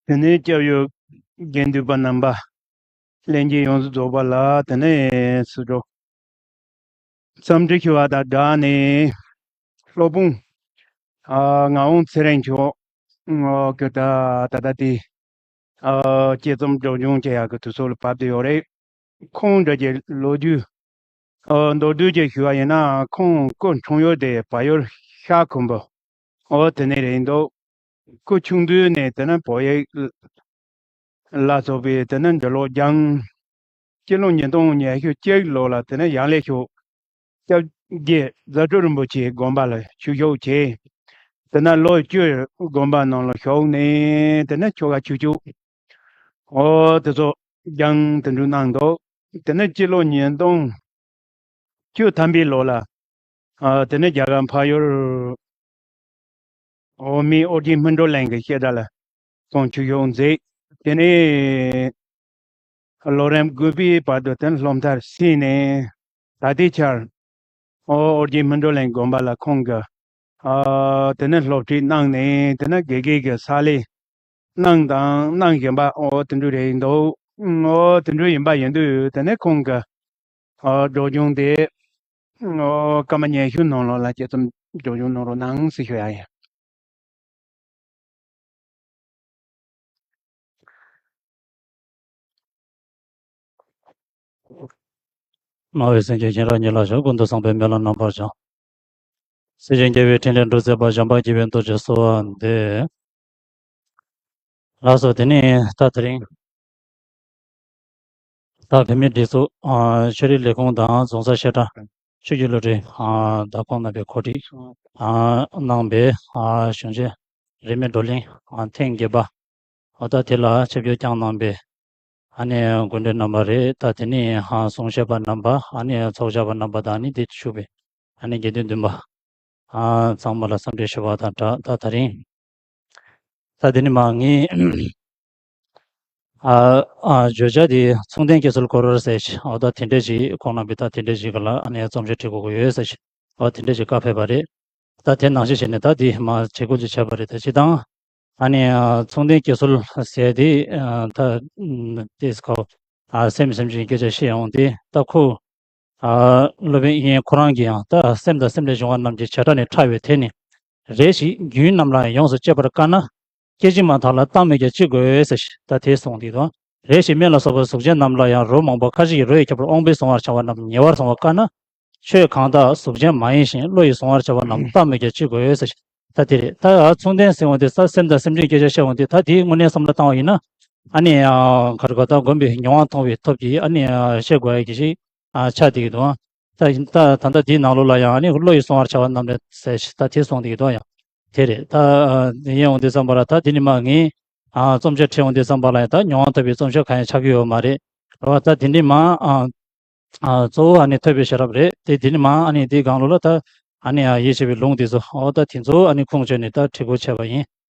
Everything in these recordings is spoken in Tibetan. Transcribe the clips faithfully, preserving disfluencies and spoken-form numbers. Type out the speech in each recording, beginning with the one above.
དེ་ནས་སྐྱབས་ཡུལ་དགེ་འདུན་པ་རྣམ་པ། ལྷན་རྒྱས་ཡོངས་སུ་རྫོགས་པ་ལ་དེ་ནས་སུ་འགྲོ། འཚམས་འདྲི་ཞུ་བ་དང་སྦྲགས་ནས། སློབ་དཔོན། ཨ། ངག་དབང་ཚེ་རིང་མཆོག་ཨ། གི་ད་ད་ལྟ་དེ། ཨ། དཔྱད་རྩོམ་སྒྲོག་སྦྱང་བྱེད་ཡག་གི་དུས་ཚོད་ལ་བབས་བསྡད་ཡོད་རེད། ཁོང་འདྲ་གི་ལོ་རྒྱུས། ཨ། མདོར་བསྡུས་ཅིག་ཞུ་བ་ཡིན་ན། ཁོང་སྐུ་འཁྲུངས་ཡུལ་དེ་བལ་ཡུལ་ཤར་ཁུམ་བུ། ཨོ་དེ་ནས་རེད་འདུག་སྐུ་ཆུང་དུས་ནས་དེ་ནས་བོད་ཡིག་ལ་སོགས་པའི་དེ་ནས་འབྲི་ཀློག་སྦྱངས། སྤྱི་ལོ་ཉིས་སྟོང་ཉི་ཤུ་གཅིག་ལོ་ལ་དེ་ནས་ཡང་ལེ་ཤོད་སྐྱབས་རྗེ་རྫ་སྤྲུལ་རིན་པོ་ཆེའི་དགོན་པ་ལ་ཆོས་ཞུགས་བྱས། དེ་ནས་ལོ་བཅུ་དགོན་པ་ནང་ལ་བཞུགས་ནས་དེ་ནས་ཆོ་ག་ཆོས་སྤྱོད། ཨོ་དེ་ཚོ་སྦྱངས་དེ་འདྲ་གནང་འདུག་དེ་ནས་སྤྱི་ལོ་ཉིས་སྟོང་བཅུ་ཐམ་པའི་ལོ་ལ། ཨ། དེ་ནས་རྒྱ་གར་འཕགས་ཡུལ་འོག་མིན་ཨོ་རྒྱན་སྨིན་གྲོལ་གླིང་གི་བཤད་གྲྭ་ལ་ཁོང་ཆོས་ཞུགས་མཛད། དེ་ནས་ལོ་རིམ་དགུ་པའི་བར་དུ་དེ་ནས་སློབ་མཐར་ཕྱིན་ནས། ད་ལྟའི་ཆར་ཨོ་ཨོ་རྒྱན་སྨིན་གྲོལ་གླིང་དགོན་པ་ལ་ཁོང་གིས། ཨ། དེ་ནས་སློབ་ཁྲིད་གནང་ནས་དེ་ནས་དགེ་རྒན་གྱི་ཕྱག་ལས་གནང་དང་གནང་བཞིན་པ། ཨོ་དེ་འདྲ་རེད་འདུག་ཨོ་དེ་འདྲ་ཡིན་པ་ཡིན་དུས་དེ་ནས་ཁོང་གི། ཨོ་སྒྲོག་སྦྱང་དེ། ཨོ་སྐར་མ་ཉི་ཤུ་ནང་ལོགས་ལ་དཔྱད་རྩོམ་སྒྲོག་སྦྱང་གནང་རོགས་གནང་ཟེར་ཞུ་ཡ་ཡིན། སྨྲ་བའི་སེང་གེ་སྦྱིན་ར་ཉི་ལ་ཞོག་ཀུན་ཏུ་བཟང་པོའི་མེ་ལྷ་རྣམ་པར་བྱོན། སྲིད་ཞིའི་རྒྱལ་བའི་ཕྲིན་ལས་སྒྲུབ་མཛད་པ། འཇམ་དཔལ་དགྱེས་པའི་རྡོ་རྗེ་གསོལ་བ་འདེབས། ལགས་སོ། དེ་ནས་ད་དེ་རིང་ད་བོད་མིའི་སྒྲིག་འཛུགས། ཨ། ཆོས་རིག་ལས་ཁུངས་དང་རྫོང་སར་བཤད་གྲྭ་ཆོས་བརྒྱུད་སློབ་གྲྭའི། ཨ། བདག་ཁོངས་རྣམ་པས་གོ་སྒྲིག་ཨ། གནང་བའི། ཨ། གཞུང་ཆེན་རིས་མེད་བགྲོ་གླེང་། ཨ། ཐེངས་བརྒྱད་པ། ཨོ་ད་དེ་ལ་ཆིབས་བསྒྱུར་བསྐྱངས་གནང་བའི་ཨ་ནི་དགོན་སྡེ་རྣམ་པ་རེད། ད་དེ་ནས་ཨ་གསུང་བཤད་པ་རྣམ་པ། ཨ་ནི་ཚོགས་བཅར་བ་རྣམ་པ་དང་། ཨ་ནི་དེ་ཞུགས་པའི་ཨ་ནི་དགེ་འདུན་འདུན་པ་ཨ་ཚང་མ་ལ་འཚམས་འདྲི་ཞུ་བ་དང་སྦྲགས། ད་དེ་རིང་ད་དེ་ནས་མར་ངས་ཨ་ཨ་བརྗོད་བྱ་དེ་མཚུངས་ལྡན་སྐྱེ་ཚུལ་སྐོར་ཟེར་ཞིག་ཨོ་ད་དེ་འདྲས་ཞིག་ཁོང་རྣམ་པས་ད་དེ་འདྲས་ཞིག་ག་ལ་ཨ་ནི་རྩོམ་ཤེས་བྲིས་དགོས་ཀྱི་ཡོད་ཟེར་ཞིག་ཨོ་དེ་འདྲས་ཞིག་བཀའ་ཕེབས་པ་རེད། ད་དེ་ནང་བཞིན་བྱས་ནས་ད་དེ་མར་བྱེད་སྒོ་ཅིག་བྱས་པ་རེད། ད་སྤྱིར་བཏང་ཨ་ནི་ཨ་མཚུངས་ལྡན་སྐྱེ་ཚུལ་ཟེར་དེ་ཨ་ད་ཨ་དེ་ཁོ་ཨ་སེམས་སེམས་བྱུང་སྐད་ཆ་བཤད་ཡོང་དུས། ད་ཁོ་ཨ་སློབ་དཔོན་དབྱིག་གཉེན་ཁོ་རང་གིས་ཡང་ད་སེམས་དང་སེམས་ལས་བྱུང་བ་རྣམས་ཀྱི་བྱེ་བྲག་ནས་ཕྲ་བའི་དེ་ནི། རེ་ཞིག་རྒྱུན་རྣམས་ལ་ཡང་ཡོངས་སུ་གཅོད་པར་དཀའ་ན། སྐད་ཅིག་མ་ཐག་ལ་གཏང་མོས་ཀྱང་ཅི་དགོས་ཟེར་ཞིག་ད་དེ་གསུངས་འདུག་དང་། རེ་ཞིག་སྨན་ལ་སོགས་པ་གཟུགས་ཅན་རྣམས་ལ་ཡང་རོ་མང་པོ་ཁ་ཅིག་གིས་རོ་ཡི་ཁྱད་པར་དབང་པོས་གཟུང་བར་བྱ་བ་རྣམས་ཉེ་བར་གཟུང་བར་དཀའ་ན། ཆོས་གང་དག་གཟུགས་ཅན་མ་ཡིན་ཞིང་བློ་ཡིས་གཟུང་བར་བྱ་བ་རྣམས་གཏང་མོས་ཀྱང་ཅི་དགོས་ཟེར་ཞིག་ད་དེ་རེད། ད་མཚུངས་ལྡན་ཟེར་འོང་དུས་ད་སེམས་དང་སེམས་བྱུང་སྐད་ཆ་བཤད་འོང་དུས། ད་དེའི་དངོས་གནས་བསམ་བློ་བཏང་བ་ཡིན་ན། ཨ་ནི་ཨ་ག་རེ་ག་ད་སྒོམ་པའི་མྱོང་བ་མཐོང་བའི་སྟོབས་ཀྱིས་ཨ་ནི་ཨ་བཤད་དགོས་ཡ་གི་ཞིག་ཨ་ཆགས་བསྡད་ཀྱི་འདུག་ད་ད་ད་ལྟ་འདིའི་ནང་ལོགས་ལ་ཡང་ཨ་ནི་བློ་ཡིས་གཟུང་བར་བྱ་བ་རྣམས་ལས་ཟེར་ཞིག་ད་དེ་གསུངས་བསྡད་ཀྱི་འདུག་ཡང་དེ་རེད། ད་ཨ་ཡིན་འོང་དུས་ཙམ་པ་ལ་ད་འདི་ནས་མར་ངས་ཨ་རྩོམ་ཆ་བྲིས་འོང་དུས་ཙམ་པ་ལ་ཡང་ད་མྱོང་བ་ཐོབ་པའི་རྩོམ་ཆ་གང་ཡང་ཆགས་ཀྱི་ཡོད་མ་རེད། རེད་བ། ད་འདི་ནས་མར་ཨ་ཨ་གཙོ་བོ་ཨ་ནི་ཐོས་པའི་ཤེས་རབ་རེད་དེ། འདི་ནས་མར་ཨ་ནི་འདིའི་སྒང་ལོགས་ལ་ད་ཨ་ནི་ཨ་ཡིད་ཆེས་པའི་ལུང་འདི་ཚོ། འོ་ད་དེ་ཚོ་ཨ་ནི་ཁུངས་བཅོལ་ནས་ད་བྲིས་སྐུར་བྱས་པ་ཡིན།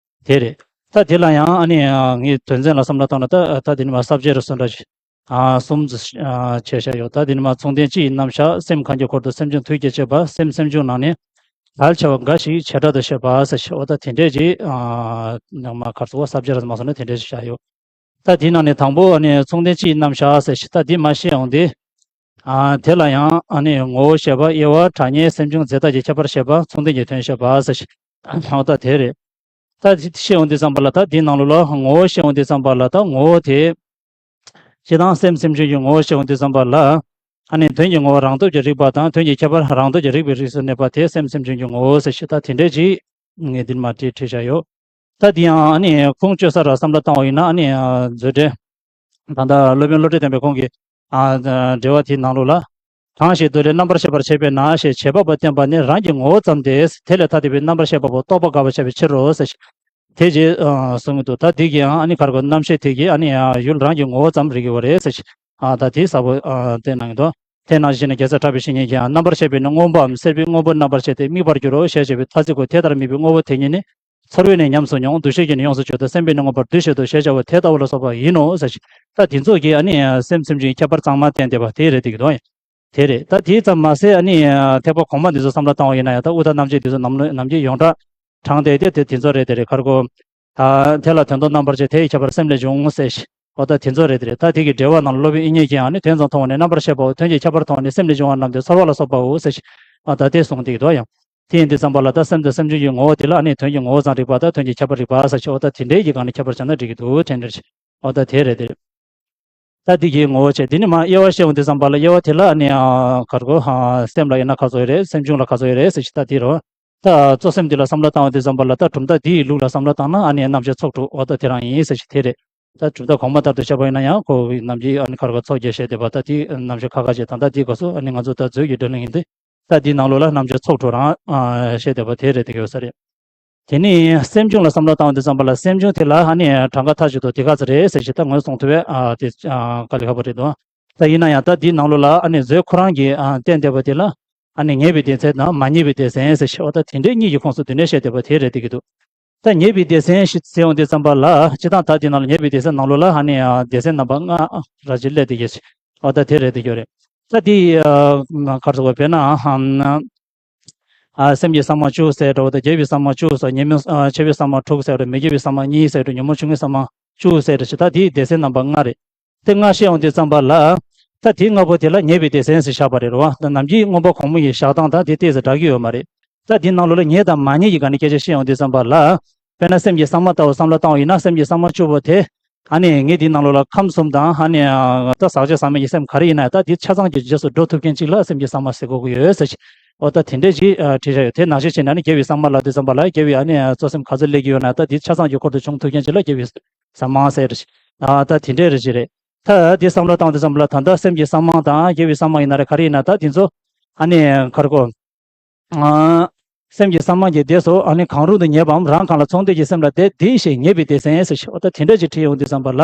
དེ་རེད། ད་དེ་ལ་ཡང་ཨ་ནི་ཨ་ངས་དོན་ཚན་ལ་བསམ་བློ་བཏང་ན། ད་ད་འདི་ནས་མར་ས་བཅད་རུ་སུ་འདྲ་ཞིག་ཨ་གསུམ་ཙམ་ཨ་བྱས་བཞག་ཡོད། ད་འདི་ནས་མར་མཚུངས་ལྡན་སྤྱི་ཡི་རྣམ་གཞག་སེམས་གང་གི་འཁོར་དུ་སེམས་བྱུང་དུས་ཀྱི་བྱེད་པ། སེམས་སེམས་བྱུང་ནང་ནས་གལ་ཆེ་བ་འགའ་ཞིག་བྱེ་བྲག་ཏུ་བཤད་པ་ཟེར་ཞིག་འོ་ད་དེ་འདྲས་ཀྱི་ཨ་ནང་མ་ཁར་སོ་ས་བཅད་ར་མ་སོང་ན་དེ་འདྲས་ཞིག་བཞག་ཡོད། ད་དེའི་ནང་ནས་དང་པོ་ཨ་ནི་མཚུངས་ལྡན་སྤྱི་ཡི་རྣམ་གཞག་ཟེར་ཞིག་ད་འདི་མར་བཤད་འོང་དུས། ཨ་དེ་ལ་ཡང་ཨ་ནི་ངོ་བོ་བཤད་པ། དབྱེ་བ། གྲངས་སྙེད། སེམས་བྱུང་། རྫས་བཏགས་ཀྱི་ཁྱད་པར་བཤད་པ། མཚུངས་ལྡན་གྱི་དོན་བཤད་པ་ཟེར་ཞིག་འོ་ད་དེ་རེད། ད་དེ་བཤད་འོང་དུས་ཙམ་པ་ལ་ད་འདིའི་ནང་ལོགས་ལ་ངོ་བོ་བཤད་འོང་དུས་ཙམ་པ་ལ། ད་ངོ་བོ་དེ་སྤྱིར་བཏང་སེམས་སེམས་བྱུང་གི་ངོ་བོ་བཤད་འོང་དུས་ཙམ་པ་ལ། ཨ་ནི་དོན་གྱི་ངོ་བོ་རང་སྟོབས་ཀྱིས་རིག་པ་དང་། དོན་གྱི་ཁྱད་པར་རང་སྟོབས་ཀྱིས་རིག་པའི་རིགས་སུ་གནས་པ་དེ་སེམས་སེམས་བྱུང་གི་ངོ་བོ་ཟེར་ཞིག་ད་དེ་འདྲས་ཅིག་ངས་འདིར་མར་བྲིས་བྲིས་བཞག་ཡོད། ད་འདི་ཡང་ཨ་ནི་ཁུངས་བཅོལ་ས་ར་བསམ་བློ་བཏང་བ་ཡིན་ན། ཨ་ནི་མཛོད་འགྲེལ། ད་ལྟ་སློབ་དཔོན་བློ་གྲོས་བསྟན་པའི་ཁོང་གི་ཨ་འགྲེལ་བ་དེའི་ནང་ལོགས་ལ། གང་ཞིག་ཏུ་རེ་རྣམ་པར་ཤེས་པར་བྱེད་པས་ན་ཞེས་བྱེད་པ་པོ་བསྟན་པ་ནི་རང་གི་ངོ་བོ་ཙམ་སྟེ། དེ་ལས་ཐ་དད་པའི་རྣམ་པར་ཤེས་པ་པོ་རྟོག་པ་དགག་པར་བྱ་བའི་ཕྱིར་རོ་ཟེར་ཞིག་དེ་རྗེས་ཨ་གསུང་གི་འདུག་ད་འདི་གིས་ཡང་ཨ་ནི་ག་རེ་གོ། རྣམ་ཤེས་དེ་གིས་ཨ་ནི་ཡུལ་རང་གི་ངོ་བོ་ཙམ་རིག་གི་ཡོད་རེད་ཟེར་ཞིག་ཨ་ད་དེ་གསལ་པོ་ཨ་བསྟན་གནང་གི་འདུག་དེ་ནང་བཞིན་ནི་རྒྱལ་སྲས་གྲགས་པའི་བཤེས་གཉེན་གྱིས་ཡང་། རྣམ་པར་ཤེས་པས་ནི་སྔོན་པོའམ་སེར་པོའི་སྔོན་པོ་རྣམ་པར་ཤེས་ཏེ་དམིགས་པར་འགྱུར་རོ་ཞེས་བྱ་བའི་ཐ་ཚིག་གོ། དེ་ལྟར་དམིགས་པའི་དངོས་པོ་དེ་ཉིད་ནི། ཚོར་བས་ནི་ཉམས་སུ་མྱོང་། འདུ་ཤེས་ཀྱིས་ནི་ཡོངས་སུ་གཅོད་དོ། སེམས་པས་ནི་མངོན་པར་འདུ་བྱེད་དོ་ཞེས་བྱ་བ་དེ་ལྟ་བུ་ལ་སོགས་པ་ཡིན་ནོ་ཟེར་ཞིང་། ད་དེ་ཚོ་གིས་ཨ་ནི་སེམས་སེམས་བྱུང་གི་ཁྱད་པར་གཙང་མ་བསྟན་བསྡད་པ་དེ་རེད་འདུག་གི་འདུག་ཡང་། དེ་རེད། ད་དེ་ཙམ་མ་ཟད་ཨ་ནི་ཐེག་པ་གོང་མ་འདི་ཚོ་བསམ་བློ་བཏང་བ་ཡིན་ན་ཡང་། ད་དབུ་མཐའ་རྣམ་འབྱེད་འདི་ཚོ་ནམ་ནམ་རྒྱུན་ཡོངས་གྲགས་དྲངས་བསྡད་དེ། དེ་དེ་ཚོ་རེད། དེ་རེད། ག་རེ་གོ། ད་དེ་ལ་དོན་དམ་རྣམ་པར་བཅད་དེ་ཡི་ཁྱད་པར་སེམས་ལས་བྱུང་ཟེར་ཞིང་། འོ་ད་དེ་ཚོ་རེད་དེ་རེད། ད་དེ་གི་འགྲེལ་བ་ནང་ལ་སློབ་དཔོན་དབྱིག་གཉེན་གྱིས་ཨ་ནི་དོན་ཙམ་མཐོང་བ་ནས་རྣམ་པར་ཤེས་པའོ། དོན་གྱི་ཁྱད་པར་མཐོང་བ་ནས་སེམས་ལས་བྱུང་བ་རྣམས་ཏེ་ཚོར་བ་ལ་སོགས་པའོ་ཟེར་ཞིང་། འོ་ད་དེ་གསུངས་བསྡད་ཀྱི་འདུག་ཡང་། དེ་ཡིན་དུས་ཙམ་པ་ལ་ད་སེམས་དང་སེམས་བྱུང་གི་ངོ་བོ་དེ་ལ་ཨ་ནི་དོན་གྱི་ངོ་བོ་ཙམ་རིག་པ་དང་དོན་གྱི་ཁྱད་པར་རིག་པ་ཟེར་ཞིང་། འོ་ད་དེ་འདྲའི་གི་སྒང་ནས་ཁྱད་པར་བྱས་ན་འགྲིག་གི་འདུག་དྲན་འདྲ་ཞིག། འོ་ད་དེ་རེད་དེ་རེད། ད་འདི་གི་ངོ་བོ་བྱས། འདི་ནི་མ་དབྱེ་བ་བཤད་འོང་དུས་ཙམ་པ་ལ་དབྱེ་བ་དེ་ལ་ཨ་ནི་ཨ་ག་རེ་གོ་ཨ་སེམས་ལ་དབྱེ་ན་ག་ཚོད་ཡོད་རེད། སེམས་བྱུང་ལ་ག་ཚོད་ཡོད་རེད་ཟེར་ཞིང་། ད་འདི་རོ། ད་གཙོ་སེམས་འདི་ལ་བསམ་བློ་བཏང་བ་དུས་ཙམ་པ་ལ་ད་གྲུབ་མཐའ་འདིའི་ལུགས་ལ་བསམ་བློ་བཏང་ན་ཨ་ནི་རྣམ་བཅད་ཚོགས་དྲུག་འོ་ད་དེ་རང་ཡིན་ཟེར་ཞིང་དེ་རེད། ད་གྲུབ་མཐའ་གོང་མ་ལྟར་དུ་བཤད་པ་ཡིན་ན་ཡང་ཁོ་བོའི་རྣམ་བཅད་ཨ་ནི་ག་རེ་གོ་ཚོགས་བརྒྱད་བཤད་བསྡད་པ་ད་དེའི་རྣམ་བཤད་ཁ་ཁ་བྱས། ད་ལྟ་འདི་སྐབས་སུ་ཨ་ནི་ང་ཚོ་ད་མཛོད་ཀྱི་བགྲོ་གླེང་ཡིན་ཏེ། ད་འདིའི་ནང་ལོགས་ལ་རྣམ་བཅད་ཚོགས་དྲུག་རང་ཨ་བཤད་བསྡད་པ་དེ་རེད་དེ་ཡོད་ས་རེད། དེ་ནས་སེམས་བྱུང་ལ་བསམ་བློ་བཏང་བ་དུས་ཙམ་པ་ལ་སེམས་བྱུང་དེ་ལ་ཨ་ནི་གྲངས་ཀ་མཐའ་གཅིག་ཏུ་དེ་ག་ཚོད་རེད་ཟེར་ཞིང་ད་ངོས་བཟུང་ཐུབ་པས་ཨ་དེ་ཨ་དཀའ་ལས་ཁག་པོ་རེད་འདུག། ད་ཡིན་ན་ཡང་ད་འདིའི་ནང་ལོགས་ལ་ཨ་ནི་མཛོད་ཁོ་རང་གིས་ཨ་བསྟན་བསྡད་པ་དེ་ལ་ཨ་ནི་ངེས་པའི་སྡེ་ཚན་དང་མ་ངེས་པའི་སྡེ་ཚན་ཟེར་ཞིང་། འོ་ད་དེ་འདྲའི་གཉིས་ཀྱི་ཁོངས་སུ་དེ་འདྲ་བཤད་བསྡད་པ་དེ་རེད་བསྡད་ཀྱི་འདུག། ད་ངེས་པའི་སྡེ་ཚན་ཞིག་ཟེར་ཡོང་དུས་ཙམ་པ་ལ་སྤྱིར་བཏང་ད་འདི་ནང་ལ་ངེས་པའི་སྡེ་ཚན་ནང་ལོགས་ལ་ཨ་ནི་ཨ་སྡེ་ཚན་རྣམ་པ་ལྔ་ར་ཅིག་སླེབས་བསྡད་ཀྱི་ཞིག། འོ་ད་དེ་རེད་བསྡད་ཀྱི་རེད། ད་འདི་ཨ་ག་རེ་ཟེར་དགོས། དཔེར་ན་ཨ་ཨ་སེམས་ཀྱི་གསང་བ་བཅུ་ཟེར་འདྲ་བོ་དང་། རྒྱས་པའི་གསང་བ་བཅུ་ཟེར། ཉོན་མོངས་ཨ་ཆེ་བའི་གསང་བ་དྲུག་ཟེར་འདྲ། མི་དགེ་བའི་གསང་བ་གཉིས་ཟེར་འདྲ། ཉོན་མོངས་ཆུང་ངུའི་གསང་བ་བཅུ་ཟེར་འདྲ་ཞིག། ད་དེའི་སྡེ་ཚན་རྣམ་པ་ལྔ་རེད། དེ་ལྔ་བཤད་ཡོང་དུས་ཙམ་པ་ལ། ད་དེ་ལྔ་པོ་དེ་ལ་ངེས་པའི་སྡེ་ཚན་ཟེར་བཞག་པ་རེད་རོ། ད་ནམ་རྒྱུན་མངོན་པ་གོང་མ་ཡི་བཞག་སྟངས་དང་དེ་ཏོག་ཙམ་འདྲ་གི་ཡོད་མ་རེད། ད་དེའི་ནང་ལོགས་ལ་ངེས་དང་མ་ངེས་ཀྱི་སྒང་ནས་སྐད་ཆ་བཤད་ཡོང་དུས་ཙམ་པ་ལ། དཔེར་ན་སེམས་ཀྱི་གསང་བ་ལྟ་བུ་བསམ་བློ་བཏང་བ་ཡིན་ན་སེམས་ཀྱི་གསང་བ་བཅུ་པོ་དེ། ཨ་ནི་ངས་འདིའི་ནང་ལོགས་ལ་ཁམས་གསུམ་དང་ཨ་ནི་ད་ཟག་བཅས་ཟག་མེད་ཀྱི་སེམས་ག་རེ་ཡིན་ན་ད་འདི་ཆ་ཚང་གི་རྗེས་སུ་འགྲོ་ཐུབ་མཁན་ཅིག་ལ་སེམས་ཀྱི་གསང་བ་ཟེར་དགོས་ཀྱི་ཡོད་ཟེར་ཞིང་། འོ་ད་དེ་འདྲས་ཅིག་ཨ་བྲིས་བཞག་ཡོད། དེ་ནང་བཞིན་བྱས་ན་ནི་དགེ་བའི་གསང་བ་ལབ་དུས་ཙམ་པ་ལ་དགེ་བའི་ཨ་ནི་གཙོ་སེམས་ག་ཚོད་སླེབས་ཀྱི་ཡོད་ན་ད་འདི་ཆ་ཚང་གི་འཁོར་དུ་བྱུང་ཐུབ་མཁན་ཅིག་ལ་དགེ་བའི་གསང་བ་ཟེར་ཞིང་། ཨ་ད་དེ་འདྲས་རེད་ཅིག་རེད། ད་འདི་བསམ་བློ་བཏང་དུས་ཙམ་པ་ལ་ད་ལྟ་སེམས་ཀྱི་གསང་བ་དང་དགེ་བའི་གསང་བ་ཡིན་ན་རེད་ག་རེ་ཡིན་ན་ད་འདི་ཚོ་ཨ་ནི་ག་རེ་གོ་ཨ། སེམས་ཀྱི་གསང་བ་གི་སྡེ་སོགས་ཨ་ནི་གང་རུང་དུ་ངེས་པའམ་རང་གང་ལ་ཚོགས་འདུས་ཀྱི་སེམས་ལ་དེ་དེའི་ཞེས་ངེས་པའི་སྡེ་ཚན་ཟེར་ཞིང་། འོ་ད་དེ་འདྲ་ཅིག་བྲིས་ཡོང་དུས་ཙམ་པ་ལ།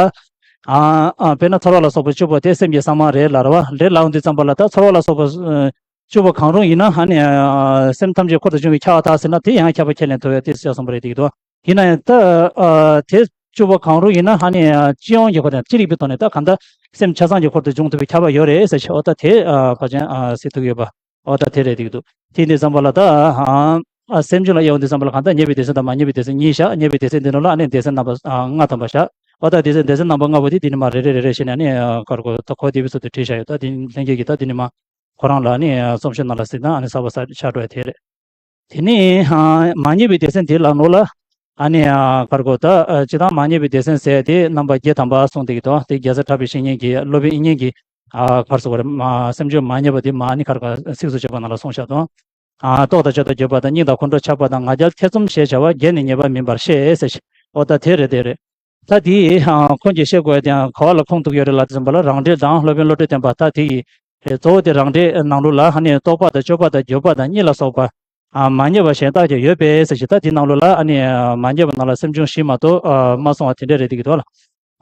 ཨ་ཨ་དཔེར་ན་ཚོར་བ་ལ་སོགས་པ་བཅུ་པོ་དེ་སེམས་ཀྱི་གསང་བ་རེད་ལབ་རེད་བ། རེད་ལབ་ཡོང་དུས་ཙམ་པ་ལ་ད་ཚོར་བ་ལ་སོགས་པ་ཨ་བཅུ་པོ་གང་རུང་ཡིན་ན་ཨ་ནི་ཨ་སེམས་ཐམས་ཅད་འཁོར་དུ་བྱུང་བས་ཁྱབ་པར་ཐལ་ཟེར་ན་དེ་ཡང་ཁྱབ་པ་ཁས་ལེན་ཐུབ་ཡ་དེ་བཤད་སོང་བ་རེད་འདུག་དོ། ཡིན་ན་ཡང་ད་ཨ་དེ་བཅུ་པོ་གང་རུང་ཡིན་ན་ཨ་ནི་ཨ་སྤྱི་ཡོངས་ཀྱི་སྒོ་ནས་སྤྱི་རིག་པའི་ཐོག་ནས་ད་གང་ལྟར་སེམས་ཆ་ཚང་གི་འཁོར་དུ་བྱུང་ཐུབ་པའི་ཁྱབ་པ་ཡོད་རེད་ཟེར་ཞིང་། འོ་ད་དེ་ཨ་ཕལ་ཆེར་ཨ་སྲིད་ཐུག་ཡོད་པ། འོ་ད་དེ་རེད་འདུག་འདུག། དེ་འདི་ཙམ་པ་ལ་ད་ཨ་ཨ་སེམས་བྱུང་ལ་དབྱེ་བ་འདི་ཙམ་པ་ལ་གང་ལྟར་ངེས་པའི་སྡེ་ཚན་དང་མ་ངེས་པའི་སྡེ་ཚན་གཉིས་བཞག། ངེས་པའི་སྡེ་ཚན་འདི་ནང་ལ་ཨ་ནི་སྡེ་ཚན་རྣམ་པ་ཨ་ལྔ་ཐམ་པ་བཞག། འོ་ད་སྡེ་ཚན་སྡེ་ཚན་རྣམ་པ་ལྔ་པོ་དེ་འདི་ནི་མ་རེ་རེ་རེ་རེ་བྱས་ནས་ཨ་ནི་ཨ་ག་རེ་གོ་ད་གོ་བདེ་བའི་ཚུལ་དུ་བྲིས་བཞག་ཡོད། ད་འདི་ལྷན་རྒྱས་ཀྱིས་ད་འདི་ནི་མ་ཁོ་རང་ལ་ཨ་ནི་ཨ་རྩོམ་ཤེས་ནང་ལ་གཟིགས་ན་ཨ་ནི་གསར་པ་གསར་ཆགས་འགྲོ་ཡ་དེ་རེད། དེ་ནས་ཨ་མ་ངེས་པའི་སྡེ་ཚན་དེ་ལ་ནོར་ལ། ཨ་ནི་ཨ་ག་རེ་གོ་ད་ཨ་སྤྱིར་བཏང་མ་ངེས་པའི་སྡེ་ཚན་ཟེར་དེ་རྣམ་པ་བརྒྱད་ཐམ་པ་གསུངས་བསྡད་ཀྱི་འདུག། དེ་རྒྱལ་སྲས་གྲགས་པའི་བཤེས་གཉེན་གྱིས་སློབ་དཔོན་དབྱིག་གཉེན་གྱིས་ཨ་ག་རེ་ཟེར་དགོས་རེད། མ་སེམས་བྱུང་མ་ངེས་པ་དེ་མ་ཨ་ནི་ག་རེ་ག་ཚིགས་སུ་བཅད་པ་ནང་ལ་གསུངས་བཞག་འདུག། ཨ་རྟོག་དང་དཔྱོད་དང་བརྗོད་པ་དང་། སྙིང་དང་ཁོང་ཁྲོ་ཆགས་པ་དང་། ང་རྒྱལ་ཐེ་ཚོམ་ཞེས་བྱ་བ་བརྒྱད་ནི་ངེས་པ་མིན་པར་ཤེས་ཟེར་ཞིང་། འོ་ད་དེ་རེད་དེ་རེད། ད་དེ་ཨ་ཁོང་གིས་བཤད་དགོས་ཡ་དེ་ཡང་ག་བ་ལ་ཁུངས་གཏུགས་ཡོད་རེད་ལབ་དུས་ཙམ་པ་ལ་རང་འགྲེལ་དང་སློབ་དཔོན་བློ་གྲོས་བསྟན་པ། ད་དེ་ཡི་རེད། གཙོ་བོ་དེ་རང་འགྲེལ་ནང་ལོགས་ལ་ཨ་ནི་རྟོག་པ་དང་དཔྱོད་པ་དང་བརྗོད་པ་དང་གཉིད་ལ་སོགས་པ་ཨ་མ་ངེས་པ་གཞན་དག་ཀྱང་ཡོད་པས་ཟེར་ཞིང་། ད་དེ་ནང་ལོགས་ལ་ཨ་ནི་ཨ་མ་ངེས་པ་ནང་ལ་སེམས་བྱུང་བཞི་མ་གཏོགས་ཨ་མ་གསུངས་པ་དེ་འདྲ་རེད་འདུག་གི་འདུག་ལ།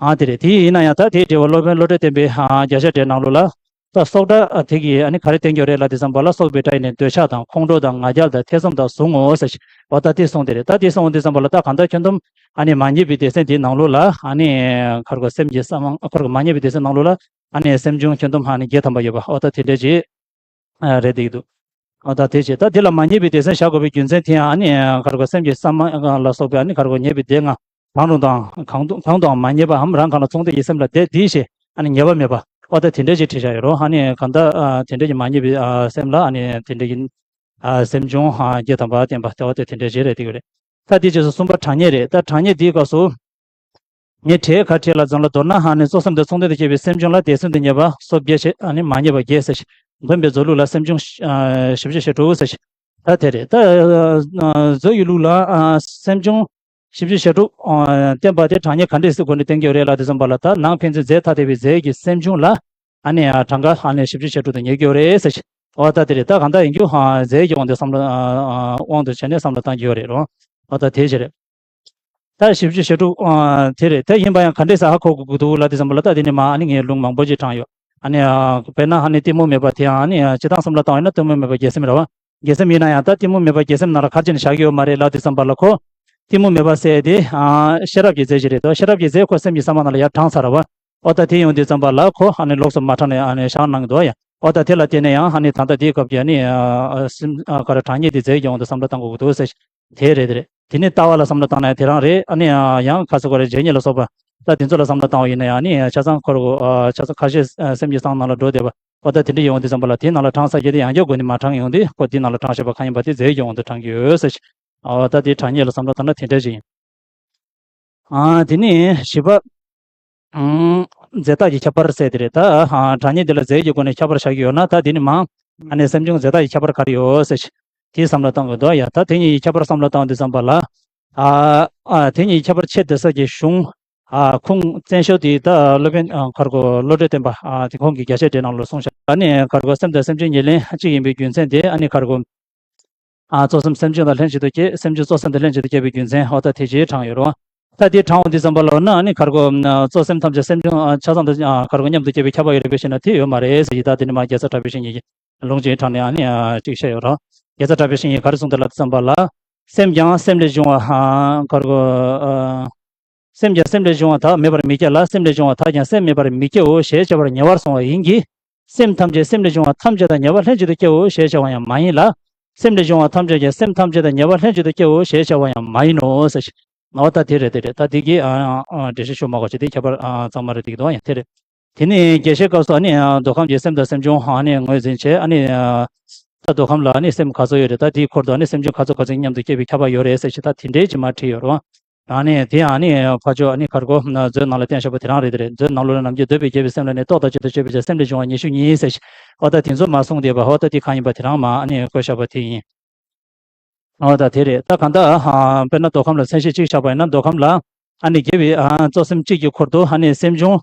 ཨ་དེ་རེད། དེ་ཡིན་ན་ཡང་ད་དེའི་འགྲེལ་པ་སློབ་དཔོན་བློ་གྲོས་བསྟན་པའི་ཨ་རྒྱ་ཆེར་འགྲེལ་ནང་ལོགས་ལ། ད་སོགས་སྒྲ་དེ་གིས་ཨ་ནི་ག་རེ་བསྟན་གྱི་ཡོད་རེད་ལབ་དུས་ཙམ་པ་ལ། སོགས་པའི་སྒྲ་ཡིས་ནི་འདོད་ཆགས་དང་ཁོང་ཁྲོ་དང་ང་རྒྱལ་དང་ཐེ་ཚོམ་དག་གཟུང་ངོ་ཟེར་ཞིང་། འོ་ད་དེ་གསུངས་དེ་རེད། ད་དེ་གསུངས་དུས་ཙམ་པ་ལ་ད་གང་ལྟར་ཁྱོན་བསྡོམས་ཨ་ནི་མ་ངེས་པའི་སྡེ་ཚན་དེའི་ནང་ལོགས་ལ་ཨ་ནི་ག་རེ་གོ་སེམས་ཀྱི་གསང་བ་ག་རེ་གོ་མ་ངེས་པའི་སྡེ་ཚན་ནང་ལོགས་ལ་ཨ་ནི་སེམས་བྱུང་ཁྱོན་བསྡོམས་ཨ་ནི་བརྒྱད་ཐམ་པ་ཡོད་པ། འོ་ད་དེ་འདྲ་ཅིག་ཨ་རེད་འདུག་འདུག། འོ་ད་དེ་བྱས། ད་དེ་ལ་མ་ངེས་པའི་སྡེ་ཚན་བཞག་དགོས་པའི་རྒྱུ་མཚན་དེ་ཡང་ཨ་ནི་ག་རེ་གོ་སེམས་ཀྱི་གསང་བ་ལ་སོགས་པའི་ཨ་ནི་ག་རེ་གོ་ངེས་པའི་སྡེ་ལྔ། གང་རུང་དང་གང་དུ་གང་དུའང་མ་ངེས་པའམ་རང་གང་ལ་ཚོགས་འདུས་ཀྱི་སེམས་ལ་དེ་དེའི་ཞེས་ཨ་ནི་ངེས་པ་མེད་པ། འོ་ད་དེ་འདྲ་ཅིག་བྲིས་བཞག་ཡོད་རོ། ཨ་ནི་གང་ལྟར་ཨ་དེ་འདྲ་ཅིག་མ་ངེས་པའི་ཨ་སེམས་ལ་ཨ་ནི་དེ་འདྲ་ཅིག་ཨ་སེམས་བྱུང་ཨ་བརྒྱད་ཐམ་པ་བསྟན་པ་དེ། འོ་ད་དེ་འདྲ་ཅིག་རེད་འདུག་རེད། ད་དེ་རྗེས་སུ་གསུམ་པ་གྲངས་ངེས་རེད། ད་གྲངས་ངེས་འདིའི་སྐབས་སུ་ངས་བྲིས་ག་བྲིས་ལ་འཛོམས་ལ། མདོར་ན་ཨ་ནི་གཙོ་སེམས་དང་ཚོགས་འདུས་དང་བཅས་པའི་སེམས་བྱུང་ལ་དེ་སེམས་དང་ངེས་པ་སོགས་བརྒྱད་བྱས། ཨ་ནི་མ་ངེས་པ་བརྒྱད་ཟེར་ཞིང་། འདོན་པའི་མཛོད་ལུགས་ལ་སེམས་བྱུང་ཨ་བཞི་བཅུ་ཞེ་དྲུག་ཟེར་ཞིང་། ད་དེ་རེད། ད་ཨ་མཛོད་ཀྱི་ལུགས་ལ་ཨ་སེམས་བྱུང་བཞི་བཅུ་ཞེ་དྲུག་ཨ་བསྟན་པ་དེ་གྲངས་ངེས་ག་འདྲས་སེ་སྒོ་ནས་བསྟན་གྱི་ཡོད་རེད་ལབ་དུས་ཙམ་པ་ལ། ད་ནང་ཕན་ཚུན་རྫས་ཐ་དད་པའི་རྫས་ཀྱི་སེམས་བྱུང་ལ་ཨ་ནི་ཨ་གྲངས་ཀ་ཨ་ནི་བཞི་བཅུ་ཞེ་དྲུག་དུ་ངེས་ཀྱི་ཡོད་རེད་ཟེར་ཞིང་། འོ་ད་དེ་རེད། ད་གང་ལྟར་ཡིན་རྒྱུ་ཨ་རྫས་ཀྱི་དབང་དུ་བསམ་བློ་ཨ་ཨ་དབང་དུ་བྱས་ནས་བསམ་བློ་བཏང་གི་ཡོད་རེད་རོ། འོ་ད་དེ་བྱས་རེད། ད་བཞི་བཅུ་ཞེ་དྲུག་ཨ་དེ་རེད། ད་ཡིན་པ་ཡང་ག་འདྲས་སེ་ཧ་གོ་དགོས་ཀྱི་འདུག་ལབ་དུས་ཙམ་པ་ལ། ད་དེ་ནི་མ་ཨ་ནི་ངས་ལུང་མང་པོ་ཅིག་དྲངས་ཡོད། ཨ་ནི་ཨ་དཔེར་ན་ཨ་ནི་གཏི་མུག་མེད་པ་དེ་ཡང་ཨ་ནི་ཨ་སྤྱིར་བཏང་བསམ་བློ་བཏང་བ་ཡིན་ན་གཏི་མུག་མེད་པ་བརྒྱད་སེམས་རེད་བ། བརྒྱད་སེམས་ཡིན་ན་ཡང་ད་གཏི་མུག་མེད་པ་བརྒྱད་སེམས་ནང་ལ་ག་རེ་བྱས་ནས་བཞག་གི་ཡོད་མ་རེད་ལབ་དུས་ཙམ་པ་ལ། ཁོ་གཏི་མུག་མེད་པ་ཟེར་དེ་ཨ་ཤེས་རབ་ཀྱི་རྫས་ཅིག་རེད་དོ། ཤེས་རབ་ཀྱི་རྫས་ཁོ་སེམས་ཀྱི་གསང་བ་ནང་ལ་ཡར་དྲངས་ཚར་བ། ཨོ་ད་དེ་ཡོང་དུས་ཙམ་པ་ལ་ཁོ་ཨ་ནི་ལོགས་སུ་མ་དྲངས་ནས་ཨ་ནི་བཞག་གནང་གི་འདུག་ཡ། ཨོ་ད་དེ་ལ་བརྟེན་ནས་ཡང་ཨ་ནི་ད་ལྟ་དེའི་སྐབས་ཀྱི་ཨ་ནི་ཨ་སེམས་ཨ་ག་རེ་གྲངས་ངེས་དེ་རྫས་ཀྱི་དབང་དུ་བསམ་བློ་བཏང་དགོས་ཀྱི་འདུག་ཟེར། དེ་རེད་དེ་རེད། དེ་ནས་ལྟ་བ་ལ་བསམ་བློ་བཏང་ན་དེ་རང་རེད། ཨ་ནི་ཡང་ཁ་སོ་གོ་རེ་བརྗེད་ཉེས་ལ་སོགས་པ་ད་དེ་ཚོ་ལ་བསམ་བློ་བཏང་བ་ཡིན་ན་ཡང་ནི་ཆ་ཚང་ཁོ་ར་གོ་ཆ་ཚང་ཁ་ཤས་སེམས་ཀྱི་གསང་ནང་ལ་འགྲོ་བསྡད་པ། འོ་ད་དེ་འདྲ་ཡོང་དུས་ཙམ་པ་ལ་དེའི་ནང་ལ་གྲངས་ས་བཞག་དེ་ཡང་བསྐྱར་སྒོ་ནས་མ་བགྲངས་ཡོང་དུས་ཁོ་དེའི་ནང་ལ་གྲངས་བཞག་པ་གང་ཡིན་པ་དེ་རྫས་ཀྱི་དབང་དུ་བགྲང་གི་ཡོད་ཟེར་ཞིག་འོ་ད་དེ་གྲངས་ཉེས་ལ་བསམ་བློ་བཏང་ན་དེ་འདྲ་ཞིག་ཡིན། ཨ་དེ་ནས་བཞི་པ། ཨང་། རྫས་བཏགས་ཀྱི་ཁྱད་པར་ཟེར་དེ་རེད། ད་ཨ་གྲངས་ཉེས་འདི་ལ་རྫས་ཀྱི་སྒོ་ནས་ཁྱད་པར་བཞག་གི་ཡོད་ན་ད་དེ་ནི་མ། ཨ་ནི་སེམས་བྱུང་རྫས་བཏགས་ཀྱི་ཁྱད་པར་ག་རེ་ཡོད་ཟེར་ཞིག་དེའི་བསམ་བློ་བཏང་དགོས་འདུག་ཡ། ད་དེ་གཉིས་ཀྱི་ཁྱད་པར་བསམ་བློ་བཏང་དུས་ཙམ་པ་ལ། ཨ་ཨ་དེ་གཉིས་ཀྱི་ཁྱད་པར་ཕྱེ་བསྡད་ས་ཀྱི་གཞུང་། ཨ་ཁུངས་བཙན་ཤོས་དེ་ད་སློབ་དཔོན་ཨ་ག་རེ་གོ་བློ་གྲོས་བརྟན་པ་ཨ་དེ་ཁོང་གི་རྒྱ་ཆེར་འགྲེལ་ནང་ལ་གསུངས་ཤག་ཨ་ནི་ག་རེ་གོ་སེམས་དང་སེམས་བྱུང་ཉེར་ལེན་གཅིག་ཡིན་པའི་རྒྱུ་མཚན་དེ་ཨ་ནི་ག་རེ་གོ་ཨ་གཙོ་སེམས་སེམས་བྱུང་དང་ལྷན་ཅིག་ཏུ་སྐྱེས། སེམས་བྱུང་གཙོ་སེམས་དང་ལྷན་ཅིག་ཏུ་སྐྱེས་པའི་རྒྱུ་མཚན་འོ་ད་དེ་ཅིའི་དྲངས་ཡོད་རུང་། ད་དེ་དྲངས་འོང་དུས་ཙམ་པ་ལ་འོ་ན་ཨ་ནི་ག་རེ་གོ་གཙོ་སེམས་ཐམས་ཅད་སེམས་བྱུང་ཨ་ཆ་ཚང་དུ་ཨ་ག་རེ་གོ་མཉམ་དུ་སྐྱེས་པའི་ཁྱབ་པ་ཡོད་རེད་པས་ཞེ་ན་དེ་ཡོད་མ་རེད་ཟེར་གྱི། ད་དེ་ནི་མ་རྒྱལ་ཚབ་གྲགས་པའི་བཤེས་གཉེན་གྱིས་ལུང་ཅིག་དྲངས་ནས་ཨ་ནི་ཨ་ཅིག་བཤད་ཡོད་རུང་། རྒྱལ་ཚབ་གྲགས་པའི་བཤེས་གཉེན་གྱིས་ག་རེ་གསུངས་འདུག་ལབ་དུས་ཙམ་པ་ལ། སེམས་ཀྱང་སེམས་ལས་བྱུང་བ་ཨ་ག་རེ་གོ་ཨ། སེམས་ཀྱང་སེམས་ལས་བྱུང་བ་དག་མེད་པར་མི་སྐྱེ་ལ། སེམས་ལས་བྱུང་བ་དག་ཀྱང་སེམས་མེད་པར་མི་སྐྱེའོ་ཞེས་བྱ་བར་ཉེ་བར་སོང་བ་ཡིན་གྱི། སེམས་ཐམས་ཅད་སེམས་ལས་བྱུང་བ་ཐམས་ཅད་དང་ཉེ་བར་ལྷན་ཅིག་ཏུ་སྐྱེའོ་ཞེས་བྱ་བ་ཡང་མ་ཡིན་ལ། སེམས་ལས་བྱུང་བ་ཐམས་ཅད་ཀྱང་སེམས་ཐམས་ཅད་དང་ཉེ་བར་ལྷན་ཅིག་ཏུ་སྐྱེའོ་ཞེས་བྱ་བ་ཡང་མ་ཡིན་ནོ་ཟེར་ཞིང་། འོ་ད་དེ་རེད་དེ་རེད། ད་དེ་གི་ཨ་ཨ་འགྲེལ་བཤད་ཞུ་མ་དགོས་ཅིག་དེ་ཁྱད་པར་ཨ་གཙང་མ་རེད་དེ་གི་འདུག་ཡང་དེ་རེད། དེ་ནས་རྒྱས་བཤད་སྐབས་སུ་ཨ་ནི་ཨ་མདོ་ཁམས་ཀྱི་སེམས་དང་སེམས་བྱུང་ཨ་ནི་ངོས་འཛིན་བྱས། ཨ་ནི་ཨ་ད་མདོ་ཁམས་ལ་ཨ་ནི་སེམས་ག་ཚོད་ཡོད་རེད། ད་དེའི་འཁོར་དུ་ཨ་ནི་སེམས་བྱུང་ག་ཚོད་ག་ཚོད་མཉམ་དུ་སྐྱེས་པའི་ཁྱབ་པ་ཡོད་རེད་ཟེར་ཞིག་ད་དེ་འདྲའི་ཅིག་མར་བྲིས་ཡོད་རེད་བ། ཨ་ནི་དེ་ཨ་ནི་ཕར་ཕྱོགས་ཨ་ནི་ག་རེ་གོ་མཛོད་ནང་ལ་བསྟན་བཞག་པ་དེ་རང་རེད་དེ་རེད། མཛོད་ནང་ལོགས་ལ་ནམ་རྒྱུན་འདོད་པའི་རྒྱལ་པོའི་སེམས་ལ་ནི་རྟོག་དང་བཅས་ཏེ་སྤྱོད་པའི་ཕྱིར་སེམས་ལས་བྱུང་བ་ཉི་ཤུ་གཉིས་ཟེར་ཞིག་འོ་ད་དེ་ཚོ་མར་གསུངས་བསྡད་པ་འོ་ད་དེ་གང་ཡིན་པ་དེ་རང་མར་ཨ་ནི་བཀོད་བཞག་པ་དེ་ཡིན། འོ་ད་དེ་རེད། ད་གང་ལྟར་ཨ་དཔེར་ན་མདོ་ཁམས་ལ་མཚན་གཞི་གཅིག་བཞག་པ་ཡིན་ན་མདོ་ཁམས་ལ་ཨ་ནི་རྒྱལ་བའི་ཨ་གཙོ་སེམས་གཅིག་གི་འཁོར་དུ་ཨ་ནི་སེམས་བྱུང་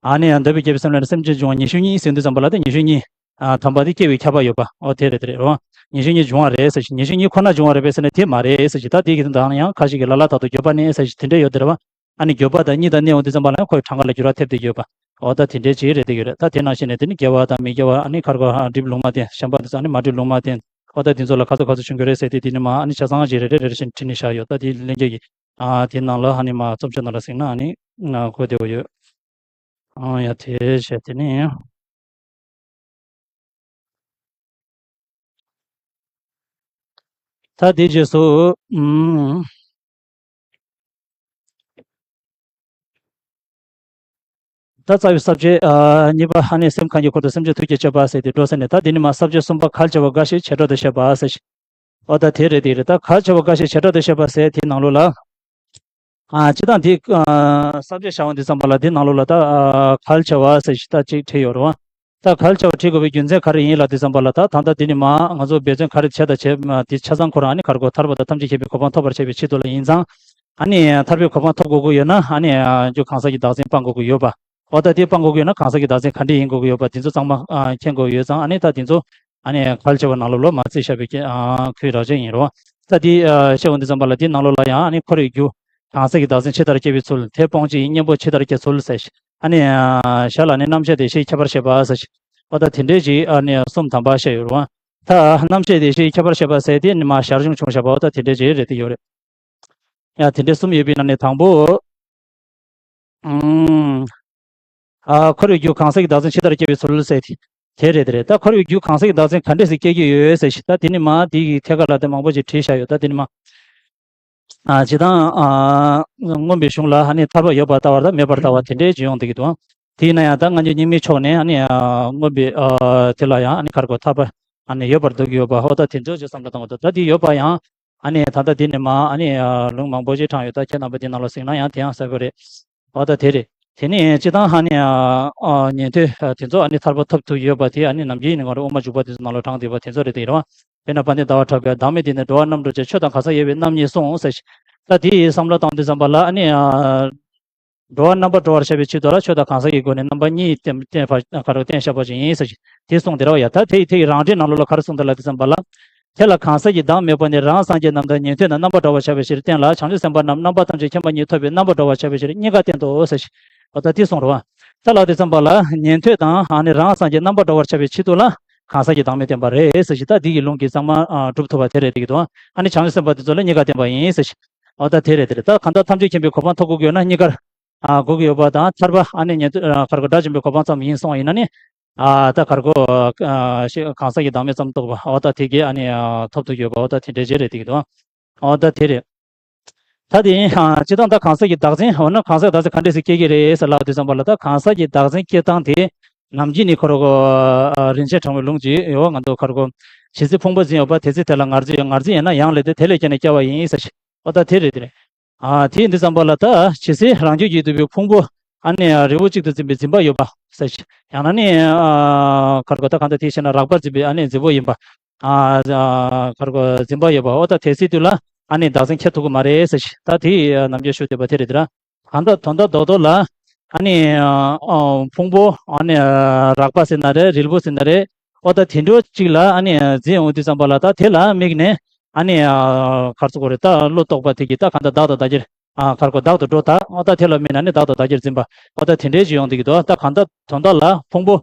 ཨ་ནི་འདོད་པའི་རྒྱལ་པོའི་སེམས་ལ་ནི་སེམས་བྱུང་བྱུང་བ་ཉི་ཤུ་གཉིས་ཟེར་དུས་ཙམ་པ་ལ་དེ་ཉི་ཤུ་གཉིས་ཨ་ཐམ་པ་དེ་སྐྱེ་བའི་ཁྱབ་པ་ཡོད་པ་འོ་དེ་རེད་དེ་རེད་རོ། ཉི་ཤུ་གཉིས་བྱུང་བ་རེད་ཟེར་ཞིག་ཉི་ཤུ་གཉིས་ཁོ་ན་བྱུང་བ་རེད་པས་ཟེར་ན་དེ་མ་རེད་ཟེར་ཞིག་ད་དེ་གི་དོན་དག་ཡང་ཁ་ཅིག་གིས་ལ་ལ་དག་ཏུ་འགྱོད་པ་ནི་ཟེར་ཞིག་དེ་འདྲ་ཡོད་དེ་རེད་བ། ཨ་ནི་འགྱོད་པ་དང་གཉིས་དང་གནས་འོང་དུས་ཙམ་པ་ལ་ཡང་ཁོའི་གྲངས་ཀ་ལ་འགྱུར་བ་ཐེབས་བསྡད་ཡོད་པ། འོ་ད་དེ་འདྲའི་ཅིག་རེད་དེ་ཡོད་རེད། ད་དེ་ནང་བཞིན་ནས་དེ་ནི་དགེ་བ་དང་མི་དགེ་བ་ཨ་ནི་ག་རེ་གོ་ཨ་སྒྲིབ་ལུང་མ་བསྟན་བྱམས་པ་དེ་ཚོ་ཨ་ནི་མ་སྒྲིབ་ལུང་མ་བསྟན། འོ་ད་དེ་ཚོ་ལ་ག་ཚོད་ག་ཚོད་བྱུང་གི་རེད་ཟེར་དེ་དེ་ནི་མ་ཨ་ནི་ཆ་ཚང་ཞིག་རེ་རེ་རེ་རེ་བཞིན་བྲིས་ནས་བཞག་ཡོད། ད་དེ་ལྷན་རྒྱས་ཀྱིས་ཨ་དེ་ནང་ལ་ཨ་ནི་མ་རྩོམ་ཆོས་ནང་ལ་གཟིགས་ན་ཨ་ནི་གོ་བདེ་བོ་ཡོད། ཨ་ཡ་དེ་བྱས་དེ་ནི། ད་དེའི་རྗེས་སུ། ཨུམ། ད་རྩ་བའི་ས་བཅད་ཨ་གཉིས་པ་ཨ་ནི་སེམས་གང་གི་འཁོར་དུ་སེམས་བྱུང་ཐུགས་ཀྱི་སྤྱོད་པ་ཟེར་དེ་འགྲོ་ཟེར་ནས། ད་འདི་ནི་མ་ས་བཅད་གསུམ་པ་གལ་ཆེ་བ་འགའ་ཞིག་བྱེ་བྲག་ཏུ་བཤད་པ་ཟེར་ཞིང་། འོ་ད་དེ་རེད་དེ་རེད། ད་གལ་ཆེ་བ་འགའ་ཞིག་བྱེ་བྲག་ཏུ་བཤད་པ་ཟེར་དེའི་ནང་ལོགས་ལ། ཨ་སྤྱིར་བཏང་འདི་ཨ་ས་བཅད་བྱ་བ་འདི་ཙམ་པ་ལ་འདི་ནང་ལོགས་ལ་ད་ཨ་གལ་ཆེ་བ་ཟེར་ཞིག་ད་ཅིག་བྲིས་ཡོད་རེད་བ། ད་གལ་ཆེ་བ་བྲིས་དགོས་པའི་རྒྱུ་མཚན་ག་རེ་ཡིན་ལབ་དུས་ཙམ་པ་ལ། ད་ད་ལྟ་འདི་ནི་མ་ང་ཚོ་འབད་བརྩོན་ག་རེ་བྱས་དང་བྱས་མ་དེ་ཆ་ཚང་ཁོ་རང་ཨ་ནི་ག་རེ་གོ་ཐར་པ་དང་ཐམས་ཅད་མཁྱེན་པའི་གོ་འཕང་ཐོབ་པར་བྱེད་པའི་ཆེད་དུ་ལ་ཡིན་ཙང་། ཨ་ནི་ཐར་པའི་གོ་འཕང་ཐོབ་དགོས་ཀྱི་ཡོད་ན་ཨ་ནི་ཨ་རྒྱུ་གང་ཟག་གི་བདག་འཛིན་སྤང་དགོས་ཀྱི་ཡོད་པ། འོ་ད་དེ་སྤང་དགོས་ཀྱི་ཡོད་ན་གང་ཟག་གི་བདག་འཛིན་ག་འདྲས་ཡིན་དགོས་ཀྱི་ཡོད་པ་དེ་ཚོ་ཚང་མ་ཨ་མཁྱེན་དགོས་ཡོད་ཙང་། ཨ་ནི་ད་དེ་ཚོ་ཨ་ནི་གལ་ཆེ་བ་ནང་ལོགས་ལ་མ་བརྩིས་བཞག་པའི་ཨ་ཁུལ་རགས་ཅན་ཡིན་རུང་། ད་དེ་ཨ་བཤད་འོང་དུས་ཙམ་པ་ལ་དེའི་ནང་ལོགས་ལ་ཡང་ཨ་ནི་འཁོར་བའི་རྒྱུ་གང་ཟག་གི་བདག་འཛིན་ཇི་ལྟར་སྐྱེ་བའི་ཚུལ། དེ་སྤོང་བྱེད་ཀྱི་གཉེན་པོ་ཇི་ལྟར་སྐྱེ་ཚུལ་ཟེར། ཨ་ནི་ཨ་ཞར་ལ་ནི་རྣམ་བཤད་བདེ་གཤེགས་ཁྱད་པར་བཤད་པ་ཟེར། འོ་ད་དེ་འདྲས་ཅིག་ཨ་ནི་གསུམ་དམ་པ་བཤད་ཡོད་རུང་། ད་རྣམ་བཤད་བདེ་གཤེགས་ཁྱད་པར་བཤད་པ་ཟེར་དེ་ནི་མ་ཞར་བྱུང་བྱུང་བཞག་པ་འོ་ད་དེ་འདྲས་ཅིག་རེད་དེ་ཡོད་རེད། ཡང་དེ་འདྲའི་གསུམ་ཡོད་པའི་ནང་ནས་དང་པོ། ཨུམ། ཨ་འཁོར་བའི་རྒྱུ་གང་ཟག་གི་བདག་འཛིན་ཇི་ལྟར་སྐྱེ་བའི་ཚུལ་ཟེར་དེ། དེ་རེད་དེ་རེད། ད་འཁོར་བའི་རྒྱུ་གང་ཟག་གི་བདག་འཛིན་ག་འདྲས་སེ་སྐྱེ་རྒྱུ་ཡོད་ཟེར་ཞིག་ད་དེ་ནི་མ་དེ་ཡི་ཐད་ཀ་ལ་དེ་མང་པོ་ཞིག་བྲིས་བཞག་ཡོད། ད་དེ་ནི་མ། ཨ་ཇི་ལྟར་ཨ་མངོན་པའི་གཞུང་ལ་ཨ་ནི་ཐར་པ་ཡོད་པར་ལྟ་བ་དང་མེད་པར་ལྟ་བ་དེ་འདྲའི་ཅིག་ཡོང་བསྡད་ཀྱི་འདུག་དེས་ན་ཡང་ད་སྔ་འགྱུར་རྙིང་མའི་ཕྱོགས་ནས་ཨ་ནི་ཨ་མངོན་པའི་ཨ་དེ་ལ་ཡང་ཨ་ནི་ག་རེ་གོ་ཐར་པ་ཨ་ནི་ཡོད་པར་འདོད་ཀྱི་ཡོད་པ་འོ་ད་དེ་ཚོ་ཅིག་བསམ་བློ་གཏོང་དགོས་འདུག་ད་དེ་ཡོད་པ་ཡང་ཨ་ནི་ད་ལྟ་འདི་ནས་མ་ཨ་ནི་ཨ་ལུང་མང་པོ་ཞིག་དྲངས་ཡོད། ད་ཁྱེད་རྣམ་པ་འདི་ནང་ལ་གཟིགས་ན་ཡང་དེ་ཡང་གསལ་པོ་རེད། འོ་ད་དེ་རེད། དེ་ནས་སྤྱིར་བཏང་ཨ་ནི་ཨ་ཨ་ཉན་ཐོས་ཨ་དེ་ཚོ་ཨ་ནི་ཐར་པ་ཐོབ་ཐུབ་ཡོད་པ་དེ་ཨ་ནི་ནམ་རྒྱུན་ཡིན་ནའང་རེད། དབུ་མ་འཇུག་པ་དེ་ཚོ་ནང་ལ་དྲངས་བསྡད་པ་དེ་ཚོ་རེད་དེ་རེད་བ། དཔེར་ན་དཔལ་ལྡན་ཟླ་བ་གྲགས་པས་བདག་མེད་དེ་ནི་འགྲོ་བ་རྣམ་གྲོལ་ཅན། ཆོས་དང་གང་ཟག་དབྱེ་བའི་རྣམ་གཉིས་གསུངས་ཟེར་ཞིང་། ད་དེའི་བསམ་བློ་བཏང་དུས་ཙམ་པ་ལ་ཨ་ནི་ཨ་འགྲོ་བ་རྣམ་པར་གྲོལ་བར་བྱ་བའི་ཆེད་དུ་ལ་ཆོས་དང་གང་ཟག་གི་སྒོ་ནས་རྣམ་པ་གཉིས་བསྟན་བསྟན་པ་ག་རེ་བསྟན་བཞག་པ་ཅིག་ཡིན་ཟེར་ཞིང་དེ་གསུངས་དེ་རེད་བ་ཡ། ད་དེ་ཡི་དེ་ཡི་རང་འགྲེལ་ནང་ལོགས་ལ་ག་རེ་གསུངས་འདུག་ལབ་དུས་ཙམ་པ་ལ། དེ་ལ་གང་ཟག་གི་བདག་མེད་པ་ནི་རང་སངས་རྒྱས་རྣམས་དང་ཉན་ཐོས་རྣམས་རྣམ་པར་གྲོལ་བར་བྱ་བའི་ཕྱིར་བསྟན་ལ། བྱང་ཆུབ་སེམས་དཔའ་རྣམས་རྣམ་པ་ཐམས་ཅད་མཁྱེན་པ་ཉིད་ཐོབ་པའི་རྣམ་པར་གྲོལ་བར་བྱ་བའི་ཕྱིར་གཉིས་ཀ་བསྟན་ཏོ་ཟེར་ཞིང་། འོ་ད་དེ་གསུངས་རེད་བ། ད་ལབ་དུས་ཙམ་པ་ལ་ཉན་ཐོས་དང་ཨ་ནི་རང་སངས་རྒྱས་རྣམ་པར་གྲོལ་བར་བྱ་བའི་ཆེད་དུ་ལ་གང་ཟག་གི་བདག་མེད་བསྟན་པ་རེད་ཟེར་ཞིང་། ད་འདི་ཡི་ལུང་གིས་གཙང་མ་ཨ་གྲུབ་ཐུབ་པ་དེ་རེད་དེ་གི་འདུག་ཨ་ནི་བྱང་ཆུབ་སེམས་དཔའ་དེ་ཚོ་ལ་གཉིས་ཀ་བསྟན་པ་ཡིན་ཟེར་ཞིང་། འོ་ད་དེ་རེད་དེ་རེད། ད་གང་ལྟར་ཐམས་ཅད་མཁྱེན་པའི་གོ་འཕང་ཐོབ་དགོས་ཀྱི་ཡོད་ན་གཉིས་ཀར་ཨ་དགོས་ཀྱི་ཡོད་པ་དང་། ཐར་པ་ཨ་ནི་ཉན་ཐོས་ཨ་ག་རེ་གོ་སྒྲ་འབྱིན་པའི་གོ་འཕང་ཙམ་ཡིན་སོང་བ་ཡིན་ན་ནི། ཨ་ད་ག་རེ་གོ་ཨ་ཤེས་གང་ཟག་གི་བདག་མེད་ཙམ་རྟོགས་པ་འོ་ད་དེ་གིས་ཨ་ནི་ཨ་ཐོབ་ཐུབ་ཀྱི་ཡོད་པ་འོ་ད་དེ་འདྲ་ཅིག་རེད་དེ་གི་འདུག་འོ་ད་དེ་རེད། ད་དེ་ཡིན་ཨ། སྤྱིར་བཏང་ད་གང་ཟག་གི་བདག་འཛིན། འོ་ན་གང་ཟག་གི་བདག་འཛིན་ག་འདྲས་སེ་སྐྱེ་གི་རེད་ཟེར་ལབ་དུས་ཙམ་པ་ལ། ད་གང་ཟག་གི་བདག་འཛིན་སྐྱེ་སྟངས་དེ་ནམ་རྒྱུན་ནས་ཁོ་རང་གོ་ཨ། རིན་ཆེན་ཕྲེང་བའི་ལུང་གཅིག་ཡོད། ང་ཚོ་ཁ་རོག་གོ་ཇི་སྲིད་ཕུང་པོ་འཛིན་ཡོད་པ། དེ་སྲིད་དེ་ལ་ངར་འཛིན་ཡོད། ངར་འཛིན་ཡོད་ན་ཡང་ལས་དེ་དེ་ལས་སྐྱེས་ནས་སྐྱེ་བ་ཡིན་ཟེར་ཞིག་འོ་ད་དེ་རེད། དེ་རེད། ཨ། དེ་ཡིན་དུས་ཙམ་པ་ལ་ད་ཇི་སྲིད་རང་རྒྱུད་ཀྱིས་བསྡུས་པའི་ཕུང་པོ་ཨ་ནི་རིལ་བུ་གཅིག་ཏུ་འཛིན་པའི་འཛིན་པ་ཡོད་པ་ཟེར་ཞིག་ཡང་ན་ནི་ཨ། ཁ་རོག་གོ་ད་གང་ལྟར་དེའི་ཕྱིར་ན་རགས་པར་འཛིན་པའི་ཨ་ནི་འཛིན་པ་ཡིན་པ། ཨ། ཨ། ཁ་རོག་གོ་འཛིན་པ་ཡོད་པ། འོ་ད་དེ་སྲིད་དུས་ལ་ཨ་ནི་བདག་འཛིན་འཁྱེར་ཐུབ་ཀྱི་མ་རེད་ཟེར་ཞིག་ད་དེ་ནམ་རྒྱུན་ཞུ་བསྡད་པ་དེ་རེད། དེ་ར་གང་ལྟར་དོན་དག་རྡོག་རྡོག་ལ་ཨ་ནི་ཨ། ཕུང་པོ་ཨ་ནི་རགས་པ་ཟེར་ན་རེད། རིལ་བུ་ཟེར་ན་རེད། འོ་ད་དེ་འདྲ་གཅིག་ལ་ཨ་ནི་འཛིན་ཡོང་དུས་ཙམ་པ་ལ། ད་དེ་ལ་དམིགས་ནས་ཨ་ནི་ཨ། ག་རེ་ཟེར་དགོས་རེད། ད་བློ་རྟོག་པ་དེ་གིས་ད་གང་ལྟར་བདག་ཏུ་བདག་གིར་ཨ། ག་རེ་ཟེར་དགོས། བདག་ཏུ་སྒྲོ་བཏགས། འོ་ད་དེ་ལ་དམིགས་ནས་ཨ་ནི་བདག་ཏུ་བདག་གིར་འཛིན་པ། འོ་ད་དེ་འདྲའི་ཅིག་ཡོང་བསྡད་ཀྱི་འདུག་ད་གང་ལྟར་དོན་དག་ལ་ཕུང་པོ་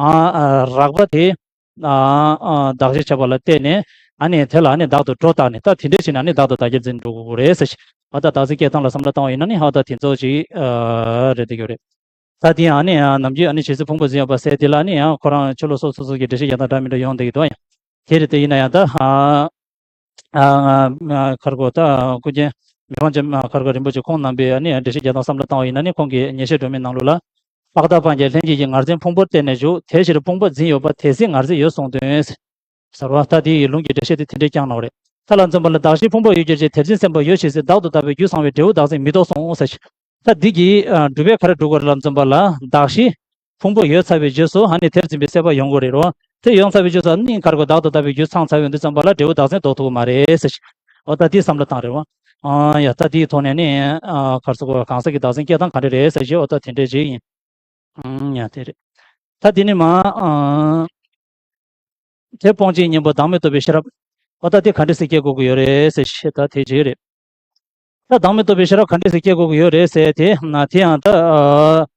ཨ། ཨ། རགས་པ་དེ་ཨ། ཨ། བདག་གཞིར་བྱས་པ་ལ་བརྟེན་ནས་ཨ་ནི་དེ་ལ་ཨ་ནི་བདག་ཏུ་སྒྲོ་བཏགས་ནས། ད་དེ་འདྲའི་ཕྱིར་ན་ཨ་ནི་བདག་ཏུ་བདག་གིར་འཛིན་འགྲོ་དགོས་རེད་ཟེར་ཞིག་འོ་ད་བདག་འཛིན་སྐྱེ་སྟངས་ལ་བསམ་བློ་བཏང་བ་ཡིན་ན་ནི་འོ་ད་དེ་ཚོ་ཅིག་ཨ། རེད་བསྡད་ཀྱི་རེད། ད་དེ་ཡང་ཨ་ནི་ཨ། ནམ་རྒྱུན་ཨ་ནི་ཇི་སྲིད་ཕུང་པོ་འཛིན་ཡོད་པ་ཟེར་དེ་ལ་ཨ་ནི་ཡང་ཁོ་རང་ཕྱི་ལོགས་སོ་སོ་སོ་གི་འགྲེལ་བཤད་རྒྱག་སྟངས་འདྲ་མི་འདྲ་ཡོང་བསྡད་ཀྱི་འདུག་ཡང་དེ་རེད། དེ་ཡིན་ན་ཡང་ད་ཨ། ཨ། ཨ། ཁ་རོག་གོ་ད་ཀུན་མཁྱེན་མི་ཕམ་རྗེ་ཁ་རོག་གོ་རིན་པོ་ཆེ་ཁོང་རྣམ་པས་ཨ་ནི་འགྲེལ་བཤད་རྒྱག་སྟངས་བསམ་བློ་བཏང་བ་ཡིན་ན་ནི། ཁོང་གིས་ཉེར་བཞག་སྒྲོན་མེའི་ནང་ལོགས་ལ། པཀ་ཏ་སྤང་བྱའི་ལྷན་སྐྱེས་ཀྱི་ངར་འཛིན་ཕུང་པོར་བརྟེན་ནས་འཇུག་དེའི་ཕྱིར་ཕུང་པོ་འཛིན་ཡོད་པ། དེ་སྲིད་ངར་འཛིན་ཡོད་གསུངས་དོན། ཟེར་བ། ད་དེ་ཡི་ལུང་གི་འགྲེལ་བཤད་དེ་དེ་འདྲས་བསྐྱངས་གནང་བ་རེད། མཐའ་ལ་འཛིན་པ་ལ། གདགས་གཞིའི་ཕུང་པོ་ཡོད་གྱུར་ཅིག་དེར་འཛིན་སེམས་པ་ཡོད་ཅེས་ཟེར། བདག་ཏུ་བཏགས་པའི་རྒྱུ་ཚང་བའི་འབྲས་བུ་བདག་འཛིན་མི་ལྡོག་གསུངས་ཟེར་ཞིག་ད་འདི་གི་ཨ། སྒྲུབ་པས་ག་རེ་སྒྲུབ་དགོས་རེད་ལབ་འཛིན་པ་ལ། གདགས་གཞི་ཕུང་པོ་ཡོད་ཚར་བའི་རྗེས་སུ་ཨ་ནི་དེར་འཛིན་པའི་སྲེད་པ་ཡོང་དགོས་རེད་རོ། དེ་ཡོང་ཚར་བའི་རྗེས་སུ་ཨ་ནི་ག་རེ་གོ། བདག་ཏུ་བཏགས་པའི་རྒྱུ་ཚང་ཚར་བའི་འདི་ཙམ་པ་ལ་འབྲས་བུ་བདག་འཛིན་ལྡོག་ཐུབ་ཀྱི་མ་རེད་ཟེར་ཞིག་འོ་ད་དེའི་བསམ་བློ་བཏང་རེད་བ། ཨ་ཡ། ད་དེའི་ཐོག་ནས་ནི་ཨ། ག་རེ་ཟེར་དགོས། གང་ཟག་གི་བདག་འཛིན་སྐྱེ་སྟངས་ག་འདྲ་རེད་ཟེར་ཞིག་འོ་ད་དེ་འདྲས་ཞིག་ཡིན། ཨང་། ཡ། དེ་རེད། ད་དེ་ནི་མ་ཨ། དེ་སྤོང་བྱེད་གཉེན་པོ་བདག་མེད་རྟོགས་པའི་ཤེས་རབ། འོ་ད་དེ་ག་འདྲ་སེ་སྐྱེ་དགོས་ཀྱི་ཡོད་རེད་ཟེར་ཞིག་ད་དེ་ཅིག་རེད། ད་བདག་མེད་རྟོགས་པའི་ཤེས་རབ་ག་འདྲ་སེ་སྐྱེ་དགོས་ཀྱི་ཡོད་རེད་ཟེར་དེ་ན། དེ་ཡང་ད་ཨ།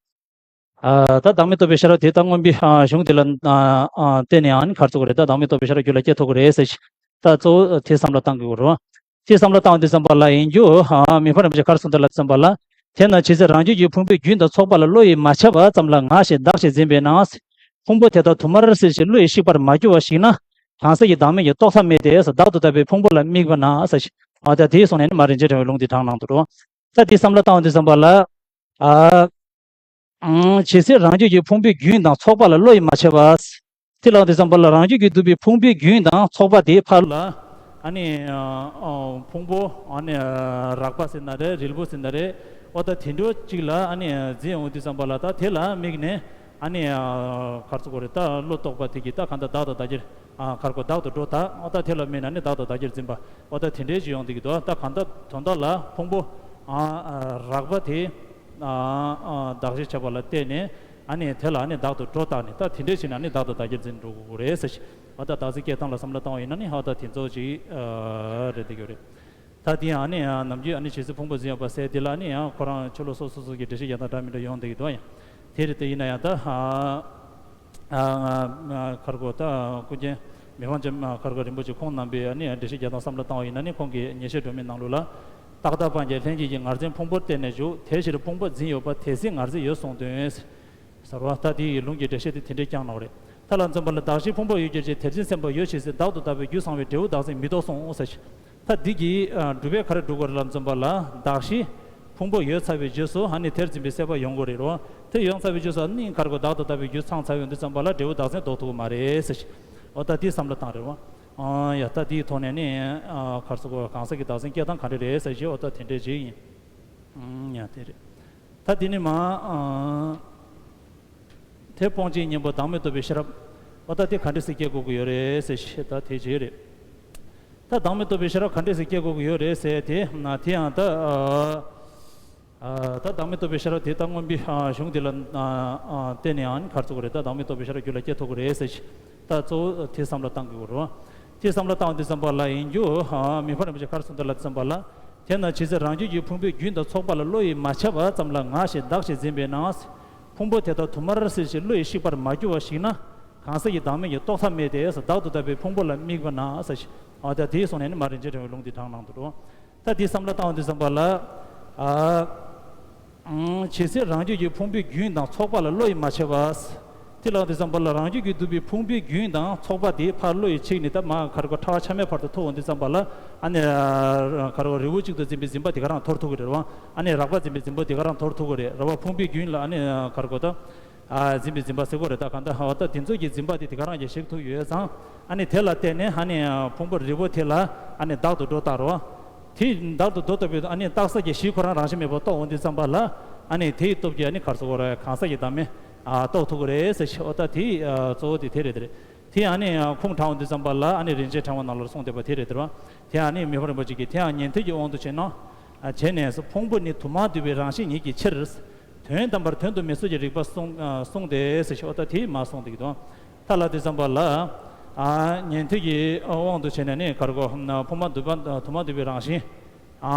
ཨ། ད་བདག་མེད་རྟོགས་པའི་ཤེས་རབ་དེ་ད་མངོན་པའི་ཨ། གཞུང་དེ་ལ་ཨ། ཨ། བརྟེན་ནས་ཨ་ནི་ག་རེ་ཟེར་དགོས་རེད། ད་བདག་མེད་རྟོགས་པའི་ཤེས་རབ་རྒྱུད་ལ་སྐྱེ་ཐུབ་ཀྱི་རེད་ཟེར་ཞིག་ད་གཙོ་བོ་དེ་བསམ་བློ་བཏང་དགོས་ཀྱི་རེད་བ། དེ་བསམ་བློ་བཏང་བ་དུས་ཙམ་པ་ལ་ཡིན་རྒྱུ་ཨ། མི་ཕམ་རིན་པོ་ཆེ་ག་རེ་གསུངས་འདུག་ལབ་དུས་ཙམ་པ་ལ། དེས་ན་ཇི་སྲིད་རང་རྒྱུད་ཀྱི་ཕུང་པོའི་རྒྱུན་དང་ཚོགས་པ་ལ་བློ་ཡིས་མ་ཁྱབ་པ་ཙམ་ལ་ང་ཞེས་བདག་ཅེས་འཛིན་པས་ན། ཕུང་པོ་དེ་དག་དུ་མར་སེལ་ཞིང་བློ་ཡིས་བཤིག་པར་མ་གྱུར་པ་ཞིག་ན། གང་ཟག་གི་བདག་མེད་ཀྱི་རྟོགས་ཐབས་མེད་དེ། བདག་ཏུ་བཏགས་པའི་ཕུང་པོ་ལ་དམིགས་པ་ན་ཟེར་ཞིག་འོ་ད་དེའི་གསུང་ནས་ནི་མ་རིན་ཆེན་ཕྲེང་བའི་ལུང་འདི་དྲངས་གནང་འདུག་རོ། ད་དེ་བསམ་བློ་བཏང་བ་དུས་ཙམ་པ་ལ། ཨ། ཨང་། ཇི་སྲིད་རང་རྒྱུད་ཀྱི་ཕུང་པོའི་རྒྱུན་དང་ཚོགས་པ་ལ་བློ་ཡིས་མ་ཁྱབ་པ། དེ་ལ་དེ་ཙམ་པ་ལ་རང་རྒྱུད་ཀྱིས་བསྡུས་པའི་ཕུང་པོའི་རྒྱུན་དང་ཚོགས་པ་དེ་ཕར་ལ། ཨ་ནི་ཨ། ཨ། ཕུང་པོ་ཨ་ནི་ཨ། རགས་པ་ཟེར་ན་རེད། རིལ་བུ་ཟེར་ན་རེད། འོ་ད་དེ་འདྲ་གཅིག་ལ་ཨ་ནི་འཛིན་ཡོང་དུས་ཙམ་པ་ལ། ད་དེ་ལ་དམིགས་ནས་ཨ་ནི་ཨ། ག་རེ་ཟེར་དགོས་རེད། ད་བློ་རྟོག་པ་དེ་གིས་ད་གང་ལྟར་བདག་ཏུ་བདག་གིར་ཨ། ག་རེ་ཟེར་དགོས། བདག་ཏུ་སྒྲོ་བཏགས། འོ་ད་དེ་ལ་དམིགས་ནས་ཨ་ནི་བདག་ཏུ་བདག་གིར་འཛིན་པ། འོ་ད་དེ་འདྲའི་ཅིག་ཡོང་བསྡད་ཀྱི་འདུག་ད་གང་ལྟར་དོན་དག་ལ་ཕུང་པོ་ཨ། ཨ། རགས་པ་དེ། ཨ། ཨ། གདགས་གཞིར་བྱས་པ་ལ་བརྟེན་ནས་ཨ་ནི་དེ་ལ་ཨ་ནི་བདག་ཏུ་སྒྲོ་བཏགས་ནས། ད་དེ་འདྲའི་ཕྱིར་ན་ཨ་ནི་བདག་ཏུ་བདག་གིར་འཛིན་འགྲོ་དགོས་རེད་ཟེར་ཞིག་འོ་ད་བདག་འཛིན་སྐྱེ་སྟངས་ལ་བསམ་བློ་བཏང་བ་ཡིན་ན་ནི་འོ་ད་དེ་ཚོ་ཅིག་ཨ། རེད་བསྡད་ཀྱི་རེད། ད་དེ་ཡང་ཨ་ནི་ཡང་ནམ་རྒྱུན་ཨ་ནི་ཇི་སྲིད་ཕུང་པོ་འཛིན་ཡོད་པ་ཟེར་དེ་ལ་ཨ་ནི་ཡང་ཁོ་རང་ཕྱི་ལོགས་སོ་སོ་སོ་གི་འགྲེལ་བཤད་རྒྱག་སྟངས་འདྲ་མི་འདྲ་ཡོང་བསྡད་ཀྱི་འདུག་ཡང་དེ་རེད། དེ་ཡིན་ན་ཡང་ད་ཨ། ཨ། ཨ། ག་རེ་ཟེར་དགོས། ད་ཀུན་མཁྱེན་མི་ཕམ་རྗེ་ག་རེ་ཟེར་དགོས། རིན་པོ་ཆེ་ཁོང་རྣམ་པས་ཨ་ནི་འགྲེལ་བཤད་རྒྱག་སྟངས་བསམ་བློ་བཏང་བ་ཡིན་ན་ནི། ཁོང་གིས་ཉེར་བཞག་སྒྲོན་མེའི་ནང་ལོགས་ལ། པཀ་ཏ་སྤང་བྱའི་ལྷན་སྐྱེས་ཀྱི་ངར་འཛིན་ཕུང་པོར་བརྟེན་ནས་འཇུག་དེའི་ཕྱིར་ཕུང་པོ་འཛིན་ཡོད་པ། དེ་སྲིད་ངར་འཛིན་ཡོད་གསུངས་དོན། ཟེར་བ། ད་དེ་ཡི་ལུང་གི་འགྲེལ་བཤད་དེ་དེ་འདྲས་བསྐྱངས་གནང་བ་རེད། མཐའ་ལ་འཛིན་པ་ལ། གདགས་གཞིའི་ཕུང་པོ་ཡོད་གྱུར་ཅིག་དེར་འཛིན་སེམས་པ་ཡོད་ཅེས་ཟེར། བདག་ཏུ་བཏགས་པའི་རྒྱུ་ཚང་བའི་འབྲས་བུ་བདག་འཛིན་མི་ལྡོག་གསུངས་ཟེར་ཞིག་ད་འདི་གི་ཨ། སྒྲུབ་པས་ག་རེ་སྒྲུབ་དགོས་རེད་ལབ་འཛིན་པ་ལ། གདགས་གཞི་ཕུང་པོ་ཡོད་ཚར་བའི་རྗེས་སུ་ཨ་ནི་དེར་འཛིན་པའི་སྲེད་པ་ཡོང་དགོས་རེད་རོ། དེ་ཡོང་ཚར་བའི་རྗེས་སུ་ཨ་ནི་ག་རེ་ཟེར་དགོས། བདག་ཏུ་བཏགས་པའི་རྒྱུ་ཚང་ཚར་བའི་འདི་ཙམ་པ་ལ་འབྲས་བུ་བདག་འཛིན་ལྡོག་ཐུབ་ཀྱི་མ་རེད་ཟེར་ཞིག་འོ་ད་དེའི་བསམ་བློ་བཏང་རེད་བ། ཨ་ཡ། ད་དེའི་ཐོག་ནས་ནི་ཨ། ག་རེ་ཟེར་དགོས། གང་ཟག་གི་བདག་འཛིན་སྐྱེ་སྟངས་ག་འདྲ་རེད་ཟེར་ཞིག་འོ་ད་དེ་འདྲས་ཅིག་ཡིན། ཨང་། ཡ། དེ་རེད། ད་དེ་ནི་མ་ཨ། དེ་སྤོང་བྱེད་གཉེན་པོ་བདག་མེད་རྟོགས་པའི་ཤེས་རབ། འོ་ད་དེ་ག་འདྲས་སེ་སྐྱེ་དགོས་ཀྱི་ཡོད་རེད་ཟེར་ཞིག་ད་དེ་ཅིག་རེད། ད་བདག་མེད་རྟོགས་པའི་ཤེས་རབ་ག་འདྲས་སེ་སྐྱེ་དགོས་ཀྱི་ཡོད་རེད་ཟེར་དེ་ན། དེ་ཡང་ད་ཨ། ཨ། ད་བདག་མེད་རྟོགས་པའི་ཤེས་རབ་དེ་ད་མངོན་པའི་ཨ། གཞུང་དེ་ལ་ཨ། ཨ། བརྟེན་ནས་ཨ་ནི་ག་རེ་ཟེར་དགོས་རེད། ད་བདག་མེད་རྟོགས་པའི་ཤེས་རབ་རྒྱུད་ལ་སྐྱེ་ཐུབ་ཀྱི་རེད་ཟེར་ཞིག་ད་གཙོ་བོ་དེ་བསམ་བློ་བཏང་དགོས་ཀྱི་རེད་བ། དེ་བསམ་བློ་བཏང་བ་དུས་ཙམ་པ་ལ་ཡིན་རྒྱུ་ཨ། མི་ཕམ་རིན་པོ་ཆེ་ག་རེ་གསུངས་འདུག་ལབ་དུས་ཙམ་པ་ལ། དེས་ན་ཇི་སྲིད་རང་རྒྱུད་ཀྱི་ཕུང་པོའི་རྒྱུན་དང་ཚོགས་པ་ལ་བློ་ཡིས་མ་ཁྱབ་པ་ཙམ་ལ་ང་ཞེས་བདག་ཅེས་འཛིན་པས་ན། ཕུང་པོ་དེ་དག་དུ་མར་སེལ་ཞིང་བློ་ཡིས་བཤིག་པར་མ་གྱུར་པ་ཞིག་ན། གང་ཟག་གི་བདག་མེད་ཀྱི་རྟོགས་ཐབས་མེད་དེ། བདག་ཏུ་བཏགས་པའི་ཕུང་པོ་ལ་དམིགས་པ་ན་ཟེར་ཞིག་འོ་ད་དེའི་གསུང་ནས་ནི་མ་རིན་ཆེན་ཕྲེང་བའི་ལུང་འདི་དྲངས་གནང་འདུག་རོ། ད་དེ་བསམ་བློ་བཏང་བ་དུས་ཙམ་པ་ལ། ཨ། ཨང་། ཇི་སྲིད་རང་རྒྱུད་ཀྱི་ཕུང་པོའི་རྒྱུན་དང་ཚོགས་པ་ལ་བློ་ཡིས་མ་ཁྱབ་པ། ལ་དེ་ཙམ་པ་ལ་རང་རྒྱུད་ཀྱིས་བསྡུས་པའི་ཕུང་པོའི་རྒྱུན་དང་ཚོགས་པ་དེ་ཕར་བློ་ཡིས་ཆིག་ནས་ད་མར་ག་རེ་གོ་ཕྲ་བ་ཆ་མེད་བར་དུ་ཐུག་འོང་དུས་ཙམ་པ་ལ་ཨ་ནི་ག་རེ་གོ་རི་བོ་གཅིག་ཏུ་འཛིན་པའི་འཛིན་པ་དེ་ག་རང་འཐོར་ཐུབ་ཀྱི་རེད་བ། ཨ་ནི་རགས་པ་འཛིན་པའི་འཛིན་པ་དེ་ག་རང་འཐོར་ཐུབ་ཀྱི་རེད་རེད་བ། ཕུང་པོའི་རྒྱུན་ལ་ཨ་ནི་ག་རེ་གོ་ད། ཨ་འཛིན་པའི་འཛིན་པ་ཟེར་གོ་རེད། ད་གང་ལྟར་འོ་ད་དེ་ཚོ་གི་འཛིན་པ་དེ་དེ་ག་རང་གིས་ཞིག་ཐུབ་ཡོད་ཙང་ཨ་ནི་དེ་ལ་བརྟེན་ནས་ཨ་ནི་ཕུང་པོ་རིལ་པོ་དེ་ལ་ཨ་ནི་བདག་ཏུ་འགྲོ་བཏང་རོ། དེ་བདག་ཏུ་འགྲོ་བཏང་བའི་ཨ་ནི་རྟག་ས་ཀྱི་གཞི་ཁོ་རང་རང་བཞིན་མེད་པར་རྟོགས་འོང་དུས་ཙམ་པ་ལ་ཨ་ནི་དེའི་སྟོབས་ཀྱིས་ཨ་ནི་ག་རེ་ཟེར་གོ་རེད། གང་ཟག་གི་བདག་མེད་ཨ་རྟོགས་ཐུབ་ཀྱི་རེད་ཟེར་ཞེས། འོ་ད་དེ་གཙོ་བོ་དེ་དེ་རེད་དེ་རེད། དེ་ཨ་ནི་ཁུངས་དྲངས་འོང་དུས་ཙམ་པ་ལ་ཨ་ནི་རིན་ཆེན་ཕྲེང་བ་ནང་ལོགས་གསུངས་བསྡད་པ་དེ་རེད་དེ་རེད་བ། དེ་ཨ་ནི་མི་ཕམ་རིན་པོ་ཆེ་གིས་དེའང་ཉན་ཐོས་ཀྱི་དབང་དུ་བྱས་ན་བྱས་ནས་ཕུང་པོ་ནི་དུ་མར་འདུས་པའི་རང་བཞིན་ཉིད་ཀྱི་ཕྱིར། དོན་དམ་པར་དོན་དུ་མི་གསུངས་ཀྱི་རིགས་པ་གསུངས་ཨ་གསུངས་ཏེ་ཟེར་ཞོག་ད་དེ་མ་གསུངས་ཏེ་གི་དོན། ད་ལ་དེ་ཙམ་པ་ལ་ཨ་ཉན་ཐོས་ཀྱི་དབང་དུ་བྱས་ནས་ནི་ག་རེ་གོ་ཕུང་པོ་དུ་མར་དུ་མར་འདུས་པའི་རང་བཞིན་ཨ་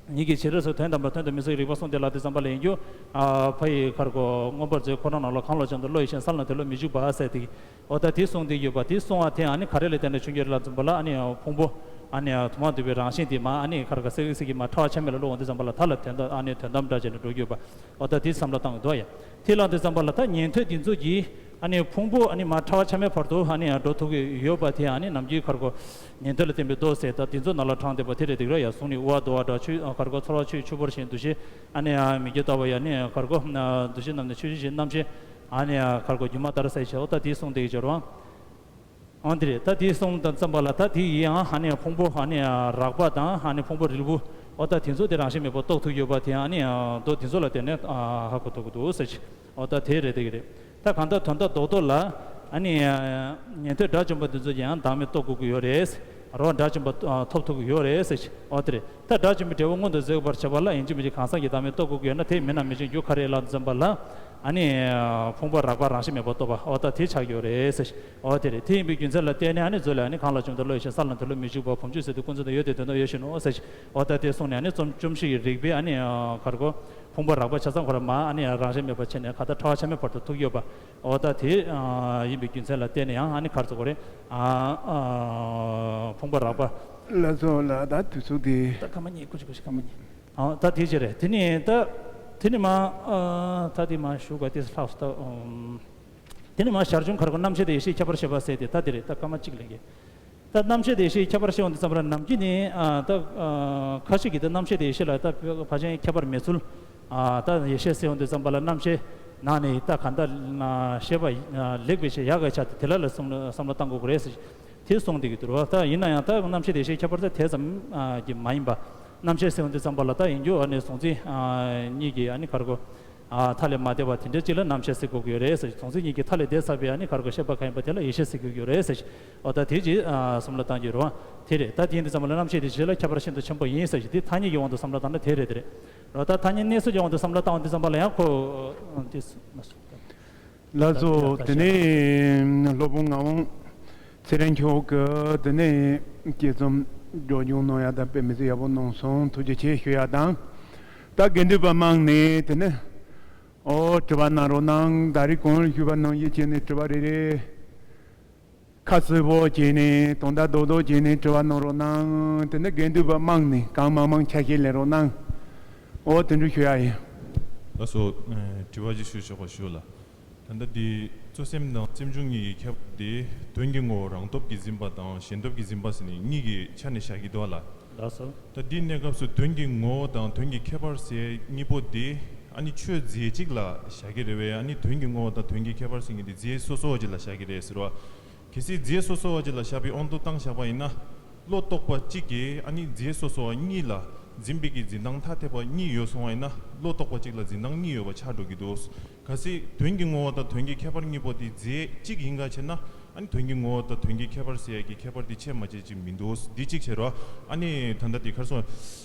ཉིད་ཀྱི་ཕྱིར་སོགས་དོན་དམ་པར་དོན་དུ་མི་གསུངས་ཀྱི་རིགས་པ་གསུངས་ཏེ་ལ་དེ་ཙམ་པ་ལ་ཡིན་རྒྱུ་ཨ་ཕ་ཡི་ག་རེ་གོ་མངོན་པར་མཛོད་ཁོ་ན་ནང་ལ་གང་ལ་བྱུང་དུ་བློ་ཡིད་བཞིན་ས་ལ་དེ་བློ་མི་འཇུག་པ་ཟེར་ཏེ། འོ་ད་དེ་གསུངས་ཏེ་ཡོད་པ་དེ་གསུང་བ་དེ་ཨ་ནི་ག་རེ་ལ་བརྟེན་ནས་བྱུང་གི་རེད་ལབ་ཙམ་པ་ལ་ཨ་ནི་ཕུང་པོ་ཨ་ནི་དུ་མར་འདུས་པའི་རང་བཞིན་དེ་མ་ཨ་ནི་ག་རེ་ག་སེ་སེ་གི་མ་ཕྲ་བ་ཆ་མེད་ལ་བློ་འོང་དུས་ཙམ་པ་ལ་ད་ལ་དོན་དག་ཨ་ནི་དོན་དམ་འདྲ་བྱས་ནས་འགྲོ་གི་ཡོད་པ། འོ་ད་དེ་བསམ་བློ་བཏང་གི་འདུག་ཡ། དེ་ལ་དུས་ཙམ་པ་ལ་ད་ཉན་ཐོས་དེ་ཚོ་གིས་ཨ་ནི་ཕུང་པོ་ཨ་ནི་མ་ཕྲ་བ་ཆ་མེད་བར་དུ་ཨ་ནི་འགྲོ་ཐུབ་ཀྱི་ཡོད་པ་དེ་ཨ་ནི་ནམ་རྒྱུན་ག་རེ་གོ་ཉན་ཐོས་ལ་བརྟེན་པའི་མདོ་ཟེར་ད་དེ་ཚོ་ནང་ལ་དྲངས་བསྡད་པ་དེ་རེད་འདུག་ར། ཡ་གཟུགས་ནི་དབུ་བ་རྡོ་བ་འདྲ་ཆོས་ག་རེ་གོ་ཚོར་བ་ཆོས་ཆུ་བུར་བཞིན་འདུ་ཤེས་ཨ་ནི་ཨ་མིག་རྒྱ་ལྟ་བ་ཡ་ནི་ག་རེ་གོ་འདུ་ཤེས་རྣམ་ཤེས། ཨ་ནི་ཡ་ག་རེ་གོ་སྒྱུ་མ་ལྟར་གསལ་བྱེད། འོ་ད་དེའི་གསུང་དེ་གི་སྦྱོར་བ། འོ་འདི་རེད། ད་དེའི་གསུང་དང་ཙམ་པ་ལ་ད་དེ་ཡི་ཡང་ཨ་ནི་ཕུང་པོ་ཨ་ནི་ཡ་རགས་པ་དང་ཨ་ནི་ཕུང་པོ་རིལ་བུ། འོ་ད་དེ་ཚོ་དེ་རང་བཞིན་མེད་པར་རྟོགས་ཐུབ་ཡོད་པ་དེ་ཨ་ནི་ཡ་མདོ་དེ་ཚོ་ལ་བརྟེན་ནས་ཨ་ཧ་གོ་ཐུབ་ཀྱི་འདུག་ཟེར་ཞིག་འོ་ད་དེ་རེད་དེ་གི་རེད། ད་གང་ལྟར་དོན་དག་རྡོག་རྡོག་ལ་ཨ་ནི་ཡ་ཉན་ཐོས་དགྲ་བཅོམ་པ་དེ་ཚོ་ཡང་བདག་མེད་རྟོགས་དགོས་ཀྱི་ཡོད་རེད། རོ་དགྲ་བཅོམ་པ་ཨ་ཐོབ་ཐུབ་ཀྱི་ཡོད་རེད་ཟེར་ཞིག་འོ་དེ་རེད། ད་དགྲ་བཅོམ་པའི་འབྲས་བུ་མངོན་དུ་བཟོད་པར་བྱ་བ་ལ་ཡིན་གཅིག་མིན་གཅིག་གང་ཟག་གི་བདག་མེད་རྟོགས་དགོས་ཀྱི་ཡོད་ན་དེ་མིན་ན་མི་ཤེས་རྒྱུ་ག་རེ་ལབ་ཙམ་པ་ལ། ཨ་ནི་ཕུང་པོ་རགས་པ་རང་བཞིན་མེད་པར་རྟོགས་པ་འོ་ད་དེ་ཆགས་ཀྱི་ཡོད་རེད་ཟེར། འོ་དེ་རེད། དེ་ཡིན་པའི་རྒྱུ་མཚན་ལ་བརྟེན་ནས་ཨ་ནི་མཛོད་ལས་ཨ་ནི་གང་ལ་བྱུང་དུ་བློ་ཡིད་བཞིན་ས་ལ་དེ་བློ་མི་འཇུག་པ་བུམ་ཆུ་ཟེར་དུས་ཀུན་རྫོབ་ན་ཡོད་དེ་དོན་དམ་ཡོད་བཞིན་ནོ་ཟེར། འོ་ད་དེ་གསུངས་ནས་ཨ་ནི་བཅོམ་བཅོམ་ཤེས་ཀྱི་རིགས་པས་ཨ་ནི་ག་རེ་གོ་ཕུང་པོ་རགས་པ་ཆ་ཚང་ཁོ་ར་མ་ཨ་ནི་རང་བཞིན་མེད་པ་བྱས་ནས་ག་ད་ཕྲ་བ་ཆ་མེད་བར་དུ་ཐུག་ཡོད་པ། འོ་ད་དེ་ཡིན་པའི་རྒྱུ་མཚན་ལ་བརྟེན་ནས་ཡང་ཨ་ནི་ག་རེ་ཟེར་དགོས་རེད། ཕུང་པོ་རགས་པ། ལགས་སོ་ལགས། ད་དུས་ཚོད་དེ། ད་སྐར་མ་གཉིས། སྐུ་མཁྱེན། སྐུ་མཁྱེན། སྐར་མ་གཉིས། ཨ་ད་དེ་ཅི་རེད། དེ་ནི་ད་དེ་ནི་མ་ཨ་ད་དེ་མ་ཞུ་ག་དེ་ལྷག་སོ་ད། ཨམ། དེ་ནི་མ་ཞར་བྱུང་ག་རེ་གོ་རྣམ་ཤེས་དང་ཡེ་ཤེས་ཁྱད་པར་བཤད་པ་ཟེར་ཏེ་ད་དེ་རེད། ད་སྐར་མ་གཅིག་ལས་ཀྱི། ད་རྣམ་ཤེས་དང་ཡེ་ཤེས་ཁྱད་པར་བཤད་འོང་དུས་ཙམ་པ་ལ་ནམ་རྒྱུན་ནི་ཨ་ད་ཨ་ཁ་ཤས་ཀྱིས་ད་རྣམ་ཤེས་དང་ཡེ་ཤེས་ལ་ད་ཕ་ཕལ་ཆེར་ཁྱད་པར་མེད་ཚུལ། ཨ་ད་ཡེ་ཤེས་ཟེར་འོང་དུས་ཙམ་པ་ལ་རྣམ་ཤེས་ནང་ནས་ད་ག་འདྲ་ཤེས་པ་ལེགས་པའི་ཆེད་ཡག་གི་ཆ་དེ་དེ་ལ་ལ་བསམ་བློ་བསམ་བློ་བཏང་དགོས་ཀྱི་རེད་ཟེར། དེ་གསུངས་བསྡད་ཀྱི་འདུག་རོ། ད་ཡིན་ན་ཡང་ད་རྣམ་ཤེས་དང་ཡེ་ཤེས་ཁྱད་པར་ཚད་དེ་ཙམ་ཨ་གྱི་མ་ཡིན་པ། རྣམ་ཤེས་ཟེར་འོང་དུས་ཙམ་པ་ལ་ད་ཡིན་རྒྱུ་ཨ་ནི་གཟུང་འཛིན་ཨ་གཉིས་ཀྱི་ཨ་ནི་ག་རེ་གོ་ཨ་མཐའ་ལས་མ་འདས་པ་དེ་འདྲ་ཅིག་ལ་རྣམ་ཤེས་ཟེར་དགོས་ཀྱི་ཡོད་རེད་ཟེར། གཟུང་འཛིན་གཉིས་ཀྱི་མཐའ་ལས་འདས་ཚར་བའི་ཨ་ནི་ག་རེ་གོ་ཤེས་པ་གང་ཡིན་པ་དེ་ལ་ཡེ་ཤེས་ཟེར་དགོས་ཀྱི་ཡོད་རེད་ཟེར། འོ་ད་དེ་ཅིག་ཨ་བསམ་བློ་བཏང་རྒྱུ་རོ། དེ་རེད། ད་དེ་ཡིན་དུས་ཙམ་པ་ལ་རྣམ་ཤེས་དེ་ཕྱི་ལ་ཁྱད་པར་ཤིན་ཏུ་ཆེན་པོ་ཡིན་ཟེར་ཞིག་དེ་ཐ་སྙད་ཀྱི་དབང་དུ་བསམ་བློ་བཏང་ན་དེ་རེད་དེ་རེད། རོ་ད་ཐ་སྙད་གནས་ཚུལ་གྱི་དབང་དུ་བསམ་བློ་བཏང་བ་དུས་ཙམ་པ་ལ་ཡང་ཁོ་དེ་མ་སོང་། ལགས་སོ། དེ་ནས་སློབ་དཔོན་ངག་དབང་ཚེ་རིང་མཆོག་གིས་དེ་ནས་དཔྱད་རྩོམ་སྒྲོག་སྦྱང་གནང་ཡ་དང་དཔེ་མི་སྲིད་ཡག་པོ་གནང་སོང་། ཐུགས་རྗེ་ཆེ་ཞུ་ཡ་དང་། ད་དགེ་འདུན་པ་དམངས་ནས་དེ་ནས་ཨོ་དྲི་བ་གནང་རོགས་གནང་། ད་རེས་གོང་ཞུས་པ་ནང་བཞིན་བྱས་ནས་དྲི་བ་རེ་རེ་ཁ་གསལ་པོ་བྱས་ནས་དོན་དག་རྡོག་རྡོག་བྱས་ནས་དྲི་བ་གནང་རོགས་གནང་། དེ་ནས་དགེ་འདུན་པ་དམངས་ནས་གང་མང་མང་ཆ་ཤས་ལེན་རོགས་གནང་། ཨོ་དེ་འདྲ་ཞུ་ཡ་ཡིན། ལགས་སོ། ཨ་དྲི་བ་ཅིག་ཞུ་ཆོག་པ་ཞུ་ལ། ད་ལྟ་འདི་རྩོད་སེམས་དང་སེམས་བྱུང་གཉིས་ཀྱི་ཁྱད་པར་དེ་དོན་གྱི་ངོ་བོ་རང་སྟོབས་ཀྱིས་འཛིན་པ་དང་གཞན་སྟོབས་ཀྱིས་འཛིན་པ་ཟེར་ནས་གཉིས་ཀྱི་ཆ་ནས་བཞག་གི་འདུག་ལ། ལགས་སོ། ད་འདིའི་གནས་སྐབས་སུ་དོན་གྱི་ངོ་བོ་དང་དོན་གྱི་ཁྱད་པར་ཟེར་གཉིས་པོ་དེ་ཨ་ནི་ཆོས་རྫས་གཅིག་ལ་བཞག་གི་རེད་བས། ཨ་ནི་དོན་གྱི་ངོ་བོ་དང་དོན་གྱི་ཁྱད་པར་ཟེར་མཁན་དེ་རྫས་སོ་སོ་བ་གཅིག་ལ་བཞག་གི་རེད་ཟེར་བ། གལ་སྲིད་རྫས་སོ་སོ་བ་གཅིག་ལ་བཞག་པའི་དབང་དུ་བཏང་བཞག་པ་ཡིན་ན། བློ་རྟོག་པ་གཅིག་གིས་ཨ་ནི་རྫས་སོ་སོ་བ་གཉིས་ལ་འཛིན་པའི་གི་འཛིན་སྟངས་ཐ་དད་པ་གཉིས་ཡོད་སོང་བ་ཡིན་ན། བློ་རྟོག་པ་གཅིག་ལ་འཛིན་སྟངས་གཉིས་ཡོད་པ་ཆགས་འགྲོ་གི་འདུག། གལ་སྲིད་དོན་གྱི་ངོ་བོ་དང་དོན་གྱི་ཁྱད་པར་གཉིས་པོ་དེ་རྫས་གཅིག་ཡིན་ག་བྱས་ན། ཨ་ནི་དོན་གྱི་ངོ་བོ་དང་དོན་གྱི་ཁྱད་པར་ཟེར་ཡ་གི་ཁྱད་པར་དེ་ཕྱེ་མ་ཕྱེ་ཅིག་མི་འདུག། འདི་གཅིག་བྱས་རོགས། ཨ་ནི་ད་ལྟ་དེ་ག་རེ་ཟེར།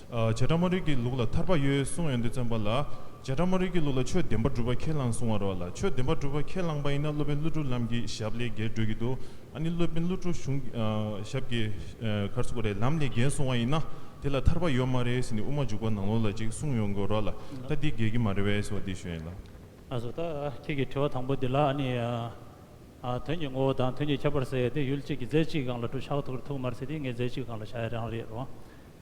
ཨ་བྱེ་བྲག་སྨྲ་རིག་གི་ལུགས་ལ་ཐར་པ་ཡོད་གསུངས་ཡོང་དུས་ཙམ་པ་ལ། བྱེ་བྲག་སྨྲ་རིག་གི་ལུགས་ལ་ཆོས་བདེན་པར་གྲུབ་པ་ཁས་བླངས་གསུང་བ་རེད་བ་ལ། ཆོས་བདེན་པར་གྲུབ་པ་ཁས་བླངས་པ་ཡིན་ན་སློབ་དཔོན་ཀླུ་སྒྲུབ་ལམ་གྱི་ཞབས་ལས་བརྒལ་འགྲོ་གི་འདུག། ཨ་ནི་སློབ་དཔོན་ཀླུ་སྒྲུབ་གཞུང་ཨ་ཞབས་ཀྱི་ཨ་ག་རེ་ཟེར་དགོས་རེད། ལམ་ལས་འགལ་སོང་བ་ཡིན་ན་དེ་ལ་ཐར་པ་ཡོད་མ་རེད་ཟེར་ནས་དབུ་མ་འཇུག་པ་ནང་ལོགས་ལ་ཅིག་གསུངས་ཡོང་གི་ཡོད་རེད་བ་ལ། ད་འདི་འགལ་གྱི་མ་རེད་བས་ཟེར་བ་འདི་ཞུ་ཡིན་ལ། ཨ་སོ། ད་ཁྱེད་ཀྱི་དྲི་བ་དང་པོ་འདི་ལ་ཨ་ནི་ཨ་ཨ་དོན་གྱི་ངོ་བོ་དང་དོན་གྱི་ཁྱད་པར་ཟེར་ཡ་དེ་ཡུལ་གཅིག་གི་རྫས་གཅིག་གི་སྒང་ལ་གྲུབ་བཞག་ཐུབ་ཐུབ་མ་རེད་ཟེར་དེ་ངས་རྫས་གཅིག་གི་སྒང་ལ་བཞག་ཡ་རང་རེད་རོ།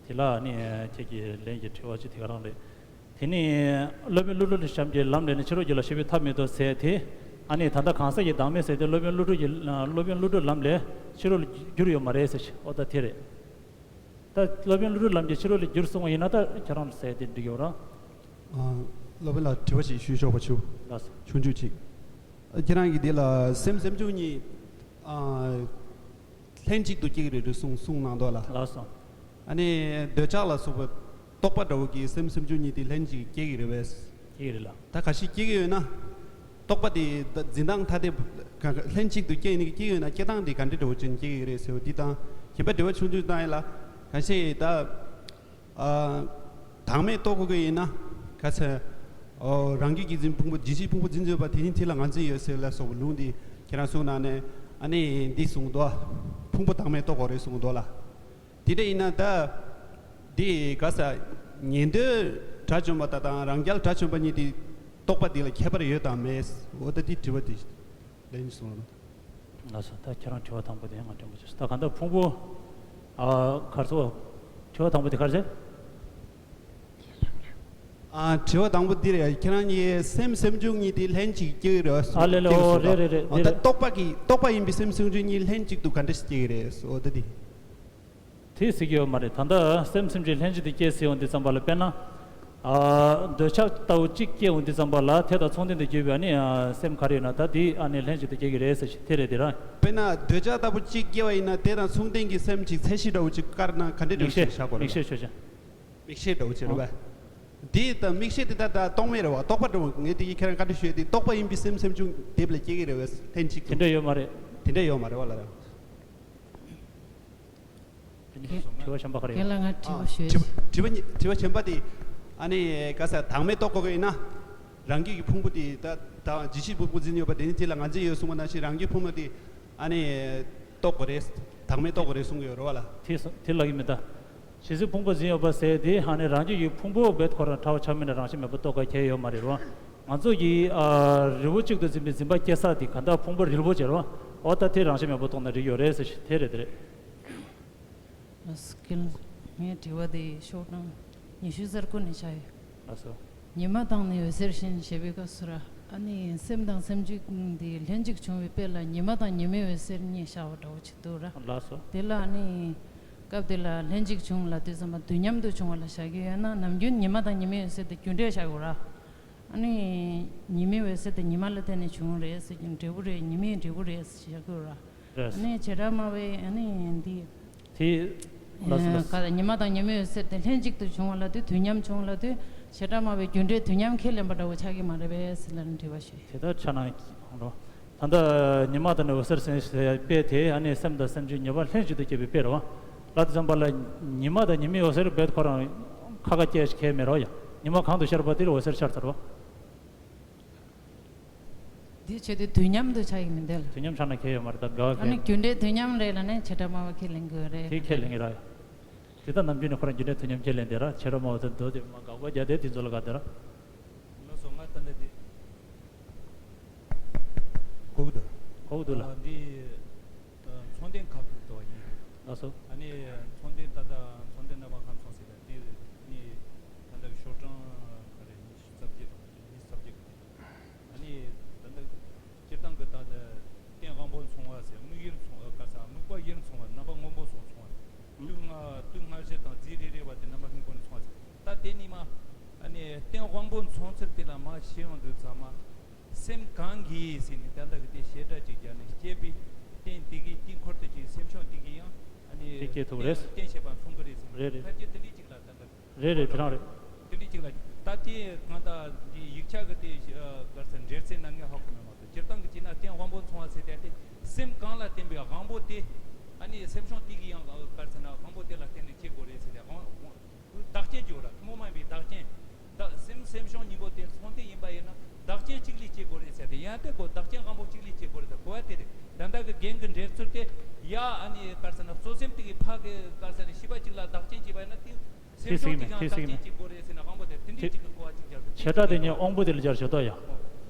དེ་ལ་ཨ་ནི་ཁྱེད་ཀྱི་ལན་གྱི་དྲི་བ་ཅིག་དེ་ག་རང་རེད། དེ་ནི་སློབ་དཔོན་ཀླུ་སྒྲུབ་ཀྱི་ཞབས་ཀྱི་ལམ་ལས་ནི་ཕྱི་རོལ་རྒྱུད་ལ་ཤེས་པའི་ཐབས་མི་འདུག་ཟེར་དེ། ཨ་ནི་ད་ལྟ་གང་ཟག་གི་བདག་མེད་ཟེར་དེ་སློབ་དཔོན་ཀླུ་སྒྲུབ་ཀྱི་སློབ་དཔོན་ཀླུ་སྒྲུབ་ལམ་ལས་ཕྱི་རོལ་ལ་བསྒྱུར་ཡོད་མ་རེད་ཟེར་ཞིག་འོ་ད་དེ་རེད། ད་སློབ་དཔོན་ཀླུ་སྒྲུབ་ལམ་གྱིས་ཕྱི་རོལ་ལ་བསྒྱུར་སོང་བ་ཡིན་ན་ད་ཁྱེད་རང་ཟེར་དེ་འགྲིག་ཡོད་ར། ཨ། སློབ་དཔོན་ལ་དྲི་བ་ཞིག་ཞུས་ཆོག་པ་ཞུ། ལགས་སོ། ཆུང་ཆུང་ཅིག་ཁྱེད་རང་གིས་འདི་ལ་སེམས་སེམས་བྱུང་གཉིས། ཨ། ལྷན་ཅིག་ཏུ་སྐྱེ་གི་རེད་དུ་གསུངས་གསུངས་གནང་འདུག་ལ། ལགས་སོ། ཨ་ནི་འདོད་ཆགས་ལ་སོགས་པའི་རྟོག་པ་འདྲ་བོ་གིས་སེམས་སེམས་བྱུང་གཉིས་དེ་ལྷན་ཅིག་སྐྱེ་གི་རེད་པས། སྐྱེ་གི་རེད་ལ། ད་ག་ཞིག་སྐྱེ་གི་ཡོད་ན། རྟོག་པ་དེ་ད་འཛིན་སྟངས་ཐ་དད་ག་ག་ལྷན་ཅིག་ཏུ་སྐྱེ་ཡིན་གྱི་སྐྱེ་ཡོད་ན་སྐྱེ་སྟངས་དེ་ག་འདྲ་འདྲ་བོ་ཅན་སྐྱེ་གི་རེད་ཟེར་བ་འདི་དང་གཞན་པ་འབྲེལ་བ་ཆུང་ཆུང་བཏང་ཡིན་ལ། ག་ཞིག་ད། ཨ། བདག་མེད་རྟོགས་དགོས་ཀྱི་ཡིན་ན། ག་ཚད། ཨོ། རང་རྒྱུད་ཀྱི་འཛིན་ཕུང་པོ་ཇི་སྲིད་ཕུང་པོ་འཛིན་ཡོད་པ་དེ་ཉིད་དེ་ལ་ང་འཛིན་ཡོད་ཟེར་ལ་སོགས་པ་ལུང་འདི་ཁྱེད་རང་གསུངས་གནང་ནས་ཨ་ནི་འདི་གསུངས་འདུག་ཕུང་པོ་བདག་མེད་རྟོགས་དགོས་རེད་གསུངས་འདུག་ལ། དེ་འདྲ་ཡིན་ན་ད། འདི་ག་ས། ཉན་ཐོས་དགྲ་བཅོམ་པ་དང་དང་རང་རྒྱལ་དགྲ་བཅོམ་པ་གཉིས་དེ་རྟོགས་པ་འདི་ལ་ཁྱད་པར་ཡོད་དམ་མེད། འོ་ད་འདི་དྲི་བ་འདི་ལན་གསུངས་རོགས། ལགས་སོ། ད་ཁྱེད་རང་དྲི་བ་དང་པོ་དེ་ང་དྲན་པ་བྱས་སོང་། ད་གང་ལྟར་ཕུང་པོ། ཨ། གར་སོ། དྲི་བ་དང་པོ་དེ་གར་ཟེར། ཨ། དྲི་བ་དང་པོ་འདི་རེད། ཁྱེད་རང་གཉིས་སེམས་སེམས་བྱུང་གཉིས་དེ་ལྷན་ཅིག་སྐྱེ་གི་རེད་པ། ཨ་ལེ་ལེ། འོ་རེད་རེད་རེད། འོ་འདི་ད་རེད། རྟོག་པ་གི་རྟོག་པ་ཡིན་པའི་སེམས་སེམས་བྱུང་གཉིས་ལྷན་ཅིག་ཏུ་ག་འདྲ་ཞིག་སྐྱེ་གི་རེད། འོ་ད་འདི། དེ་ཟེར་གྱི་ཡོད་མ་རེད། ད་ལྟ་སེམས་སེམས་བྱུང་ལྷན་ཅིག་ཏུ་སྐྱེ་ཟེར་ཡོང་དུས་ཙམ་པ་ལ་དཔེར་ན། ཨ། འདོད་ཆགས་ལྟ་བུ་གཅིག་སྐྱེ་ཡོང་དུས་ཙམ་པ་ལ་དེ་དང་མཚུངས་ལྡན་དུ་གྱུར་པའི་ཨ་ནི་ཨ། སེམས་ག་རེ་ཡོད་ན་ད་དེ་ཨ་ནི་ལྷན་ཅིག་ཏུ་སྐྱེ་གི་རེད་ཟེར་ཞིག་དེ་རེད་དེ་ར། དཔེར་ན་འདོད་ཆགས་ལྟ་བུ་གཅིག་སྐྱེ་བ་ཡིན་ན་དེ་དང་མཚུངས་ལྡན་གྱི་སེམས་ཅིག་ཚད་གཞི་འདྲ་བོ་ཅིག་བཀར་ན་ག་འདྲ་འདྲ་མིག་བོ་ཅིག་ཤེས། བཞག་དགོས་རེད། མིག་ཤེས། མིག་ཤེས་འདྲ་བོ་ཅིག་རེད་པ། འདི་ད་མིག་ཤེས་དེ་ད་ད་རྟོག་མེད་རེད་པ། རྟོག་པ་འདྲ་བོ་ངས་དེ་གི་ཁྱེད་རང་བཀའ་འདྲི་ཞུས་ཏེ་རྟོག་པ་ཡིན་པའི་སེམས་སེམས་བྱུང་དེབ་ལ་སྐྱེ་གི་རེད་པས་ལྷན་ཅིག་དེ་ཏུ། འདྲ་ཡོད་མ་རེད། དེ་འདྲ་ཡོད་མ་རེད་པ་ལ། དྲི་བ་གཞན་པ་ག་རེ་ཡོད། རྒན་ལགས་ང་དྲི་བ་ཞུ། དྲི་བ་དྲི་བ་གཉིས་དྲི་བ་གཞན་པ་དེ། ཨ་ནི་ག་ས་བདག་མེད་རྟོགས་དགོས་ཀྱི་ཡིན་ན། རང་རྒྱུད་ཀྱི་ཕུང་པོ་དེ་ད་ད་ཇི་སྲིད་ཕུང་པོ་འཛིན་ཡོད་པ་དེ་ནི་དེ་ལ་ང་འཛིན་ཡོད་གསུངས་པ་ནང་བཞིན་རང་རྒྱུད་ཕུང་པོ་དེ་ཨ་ནི་རྟོགས་དགོས་རེད། བདག་མེད་རྟོགས་དགོས་རེད་གསུང་གི་ཡོད་རེད་པ་ལ། དེ་དེ་ལ་ཡིན་མི་ད། ཇི་སྲིད་ཕུང་པོ་འཛིན་ཡོད་པ་ཟེར་དེ་ཨ་ནི་རང་རྒྱུད་ཀྱི་ཕུང་པོ་རྦད་ཁོ་རང་ཕྲ་བ་ཆགས་མིན་ན་རང་བཞིན་མེད་པ་རྟོགས་ག་གལ་ཡོད་མ་རེད་རོ། ང་ཚོ་གིས་ཨ་རིལ་བོ་གཅིག་ཏུ་འཛིན་པའི་འཛིན་པ་སྐྱེ་ས་དེ་ག་འདྲ་ཕུང་པོ་རིལ་བོ་བྱེད་རོ། འོ་ད་དེ་རང་བཞིན་མེད་པ་རྟོགས་ན་འགྲིག་ཡོད་རེད་ཟེར་ཞིག་དེ་རེད་དེ་རེད། ངའི་དྲི་བ་དེ་ཤོག་གྲངས་ཉི་ཤུ་རྩ་དགུ་ནས་བྱ་ཡོད། ལགས་སོ། ཉི་མ་དང་ནི་འོད་ཟེར་བཞིན་ཞེས་པའི་སྐབས་སུ་ར། ཨ་ནི་སེམས་དང་སེམས་བྱུང་འདི་ལྷན་ཅིག་བྱུང་བའི་དཔེ་ལ་ཉི་མ་དང་ཉི་མའི་འོད་ཟེར་གཉིས་བྱ་བ་འདྲ་བོ་ཅིག་འདུག་ར། ལགས་སོ། དེ་ལ་ཨ་ནི་སྐབས་དེ་ལ་ལྷན་ཅིག་བྱུང་ལབ་དུས་ཙམ་པ་དུས་མཉམ་དུ་བྱུང་བ་ལ་བཞག་གི་ཡོད་ན་ནམ་རྒྱུན་ཉི་མ་དང་ཉི་མའི་འོད་ཟེར་དེ་རྒྱུ་འབྲས་བཞག་དགོས་ར། ཨ་ནི་ཉི་མའི་འོད་ཟེར་དེ་ཉི་མ་ལ་བརྟེན་ནས་བྱུང་རེད་ཟེར་གྱི་འབྲས་བུ་རེད། ཉི་མའི་འབྲས་བུ་རེད་ཟེར་བཞག་དགོས་ར། རེད། ཨ་ནི་བྱེ་བྲག་སྨྲ་བའི་ཨ་ནི་འདི། དེ། ལགས་སོ་ལགས་སོ། ག་ཉི་མ་དང་ཉི་མའི་འོད་ཟེར་དེ་ལྷན་ཅིག་ཏུ་བྱུང་བ་ལ་དུས་དུས་མཉམ་བྱུང་བ་ལ་དུས་བྱེ་བྲག་སྨྲ་བའི་རྒྱུ་འབྲས་དུས་མཉམ་ཁས་ལེན་པ་འདྲ་བོ་ཆགས་ཀྱི་མ་རེད་པས་ཟེར་ལ་ནི་དྲི་བ་ཞུ། དེ་ལྟར་ཆ་ན་རོ། ད་ལྟ་ཉི་མ་དང་ནི་འོད་ཟེར་ཟེར་ཡ་དཔེ་དེ་ཨ་ནི་སེམས་དང་སེམས་བྱུང་ཉེ་བར་ལྷན་ཅིག་ཏུ་སྐྱེས་པའི་དཔེ་རེད་བ། ལ་དེ་ཙམ་པ་ལ་ཉི་མ་དང་ཉི་མའི་འོད་ཟེར་རྦད་ཁོ་རང་ཁ་ཁ་སྐྱེ་ཁས་མེད་རོ་ཡ། ཉི་མ་གང་དུ་ཤར་བ་དེར་འོད་ཟེར་ཤར་ཚར་བ། འདི་བྱེད་དུས་དུས་མཉམ་དུ་ཆགས་ཀྱི་མི་འདུག་ལ། དུས་མཉམ་ཆགས་ན་ཁྱད་ཡོད་མ་རེད་ད་དགའ་བ་ཨ་ནི་གལ། རྒྱུ་འབྲས་དུས་མཉམ་རེད་ལ་ནི་བྱེ་བྲག་སྨྲ་བ་ཁས་ལེན་དགོས་རེད། དེ་ཁས་ལེན་གྱི་ར་ཡ། དེ་ལྟར་ནམ་རྒྱུན་ནས་ཁོ་རང་རྒྱུ་འབྲས་དུས་མཉམ་ཁས་ལེན་དེ་ར་བྱེ་བྲག་སྨྲ་བ་ཚོ་འདོད་དེ་མ་དགག་པ་རྒྱག་དེ་དེ་ཚོ་ལ་དགའ་དེ་ར། ལགས་སོ་ང་ད་ལྟ་དེ། གོ་གི་འདུག་གོ་གི་འདུག་ལ། ཨ་འདི། ཚོང་དོན་ཁག་ཏུ་ཡིན། ལགས་སོ། ཨ་ནི་ཚོང་དོན་ད་ལྟ་ཚོང་དོན་རྣམ་པ་ཁམས་ཚོང་ཟེར་བ་དེ་ནི་ད་ལྟ་ཤོག་གྲངས་ག་རེ་ཉི་ཤུ་རྩ་བརྒྱད་དང་ཉི་ཤུ་རྩ་བརྒྱད་གི་དེ། ཨ་ནི་ད་ལྟ་སྤྱིར་བཏང་གི་ད་ལྟ་རྟེན་དབང་པོ་མཚུངས་པ་ཟེར་དམིགས་ཡུལ་མཚུངས་པ་ག་ས་དམིགས་པ་ཡུལ་མཚུངས་པ་རྣམ་པ་སྔོན་པོ་སོགས་མཚུངས་པ། དུས་སྔ་དུས་སྔ་ཕྱི་དང་རྫས་རེ་རེ་བ་དེ་རྣམ་པ་སྔོན་པོ་ནས་མཚུངས་པ་ཟེར། ད་དེ་ནི་མ་ཨ་ནི་རྟེན་དབང་པོ་མཚུངས་ཚུལ་དེ་ལ་མ་ཤེས་ཡོང་དུས་ཚང་མ། སེམས་གང་གིས་ཟེར་ནས་ད་ལྟ་གི་དེ་བཤད་གྲྭ་ཅིག་རྒྱག་ནས་སྐྱེས་པའི་རྟེན་དེ་གའི་དཀྱིལ་འཁོར་དུ་ཅིག་སེམས་བྱུང་དེ་གའི་ཡང་ཨ་ནི་དེ་སྐྱེ་ཐུབ་རེད། རྟེན་བྱེད་པ་མཚུངས་ཀྱི་རེད་ཟེར་ནས་རེད་རེད། ཕལ་ཆེར་དེ་འདྲའི་ཅིག་ལ་ད་ལྟ་རེད་རེད་དེ་རང་རེད། དེ་འདྲའི་ཅིག་ལ་ད་དེ་གང་ལྟར་འདི་ཡིག་ཆ་གི་དེ་གར་ས་འགྲེལ་ཚན་ནང་ངས་ཧ་གོ་མེད་མ་གཏོགས་སྤྱིར་བཏང་གི་ཅིག་ན་རྟེན་དབང་པོ་མཚུངས་པ་ཟེར་དེ་སེམས་གང་ལ་བརྟེན་པའི་དབང་པོ་དེ་ཨ་ནི་སེམས་བྱུང་དེ་གའི་ཡང་གར་ས་ན་དབང་པོ་དེ་ལ་བརྟེན་ནས་སྐྱེ་དགོས་རེད་ཟེར་ཏེ་དབང་དབང་བདག་རྐྱེན་བརྗོད་ར་ཐུན་མོང་མ་ཡིན་པའི་བདག་རྐྱེན། བདག་སེམས་སེམས་བྱུང་གཉིས་པོ་དེ་ཚོང་དེ་ཡིན་པ་ཡིན་ན་བདག་རྐྱེན་གཅིག་ལས་སྐྱེ་དགོས་རེད་ཟེར་ཏེ་ཡང་དེ་གོ་བདག་རྐྱེན་དབང་པོ་གཅིག་ལས་སྐྱེ་དགོས་རེད་ཟེར་གོ་བ་དེ་རེད། ད་ལྟ་གི་རྒན་གྱི་འགྲེལ་ཚུལ་དེ་ཡ་ཨ་ནི་གར་ཟེར་ན་གཙོ་སེམས་དེ་གི་ཕ་གི་གར་ཟེར་ན་ཤེས་པ་གཅིག་ལ་བདག་རྐྱེན་བྱས་པ་ཡིན་ན་དེ་སེམས་བྱུང་དེ་གང་བདག་རྐྱེན་གཅིག་དགོས་རེད་ཟེར་ན་དབང་པོ་དེ་དེ་འདྲའི་གཅིག་གི་གོ་བ་གཅིག་རྒྱག་དགོས། བྱེ་བྲག་དེ་ཉིད་དབང་པོ་དེ་ལ་སྦྱར་ཆོག་ཏོ་ཡ།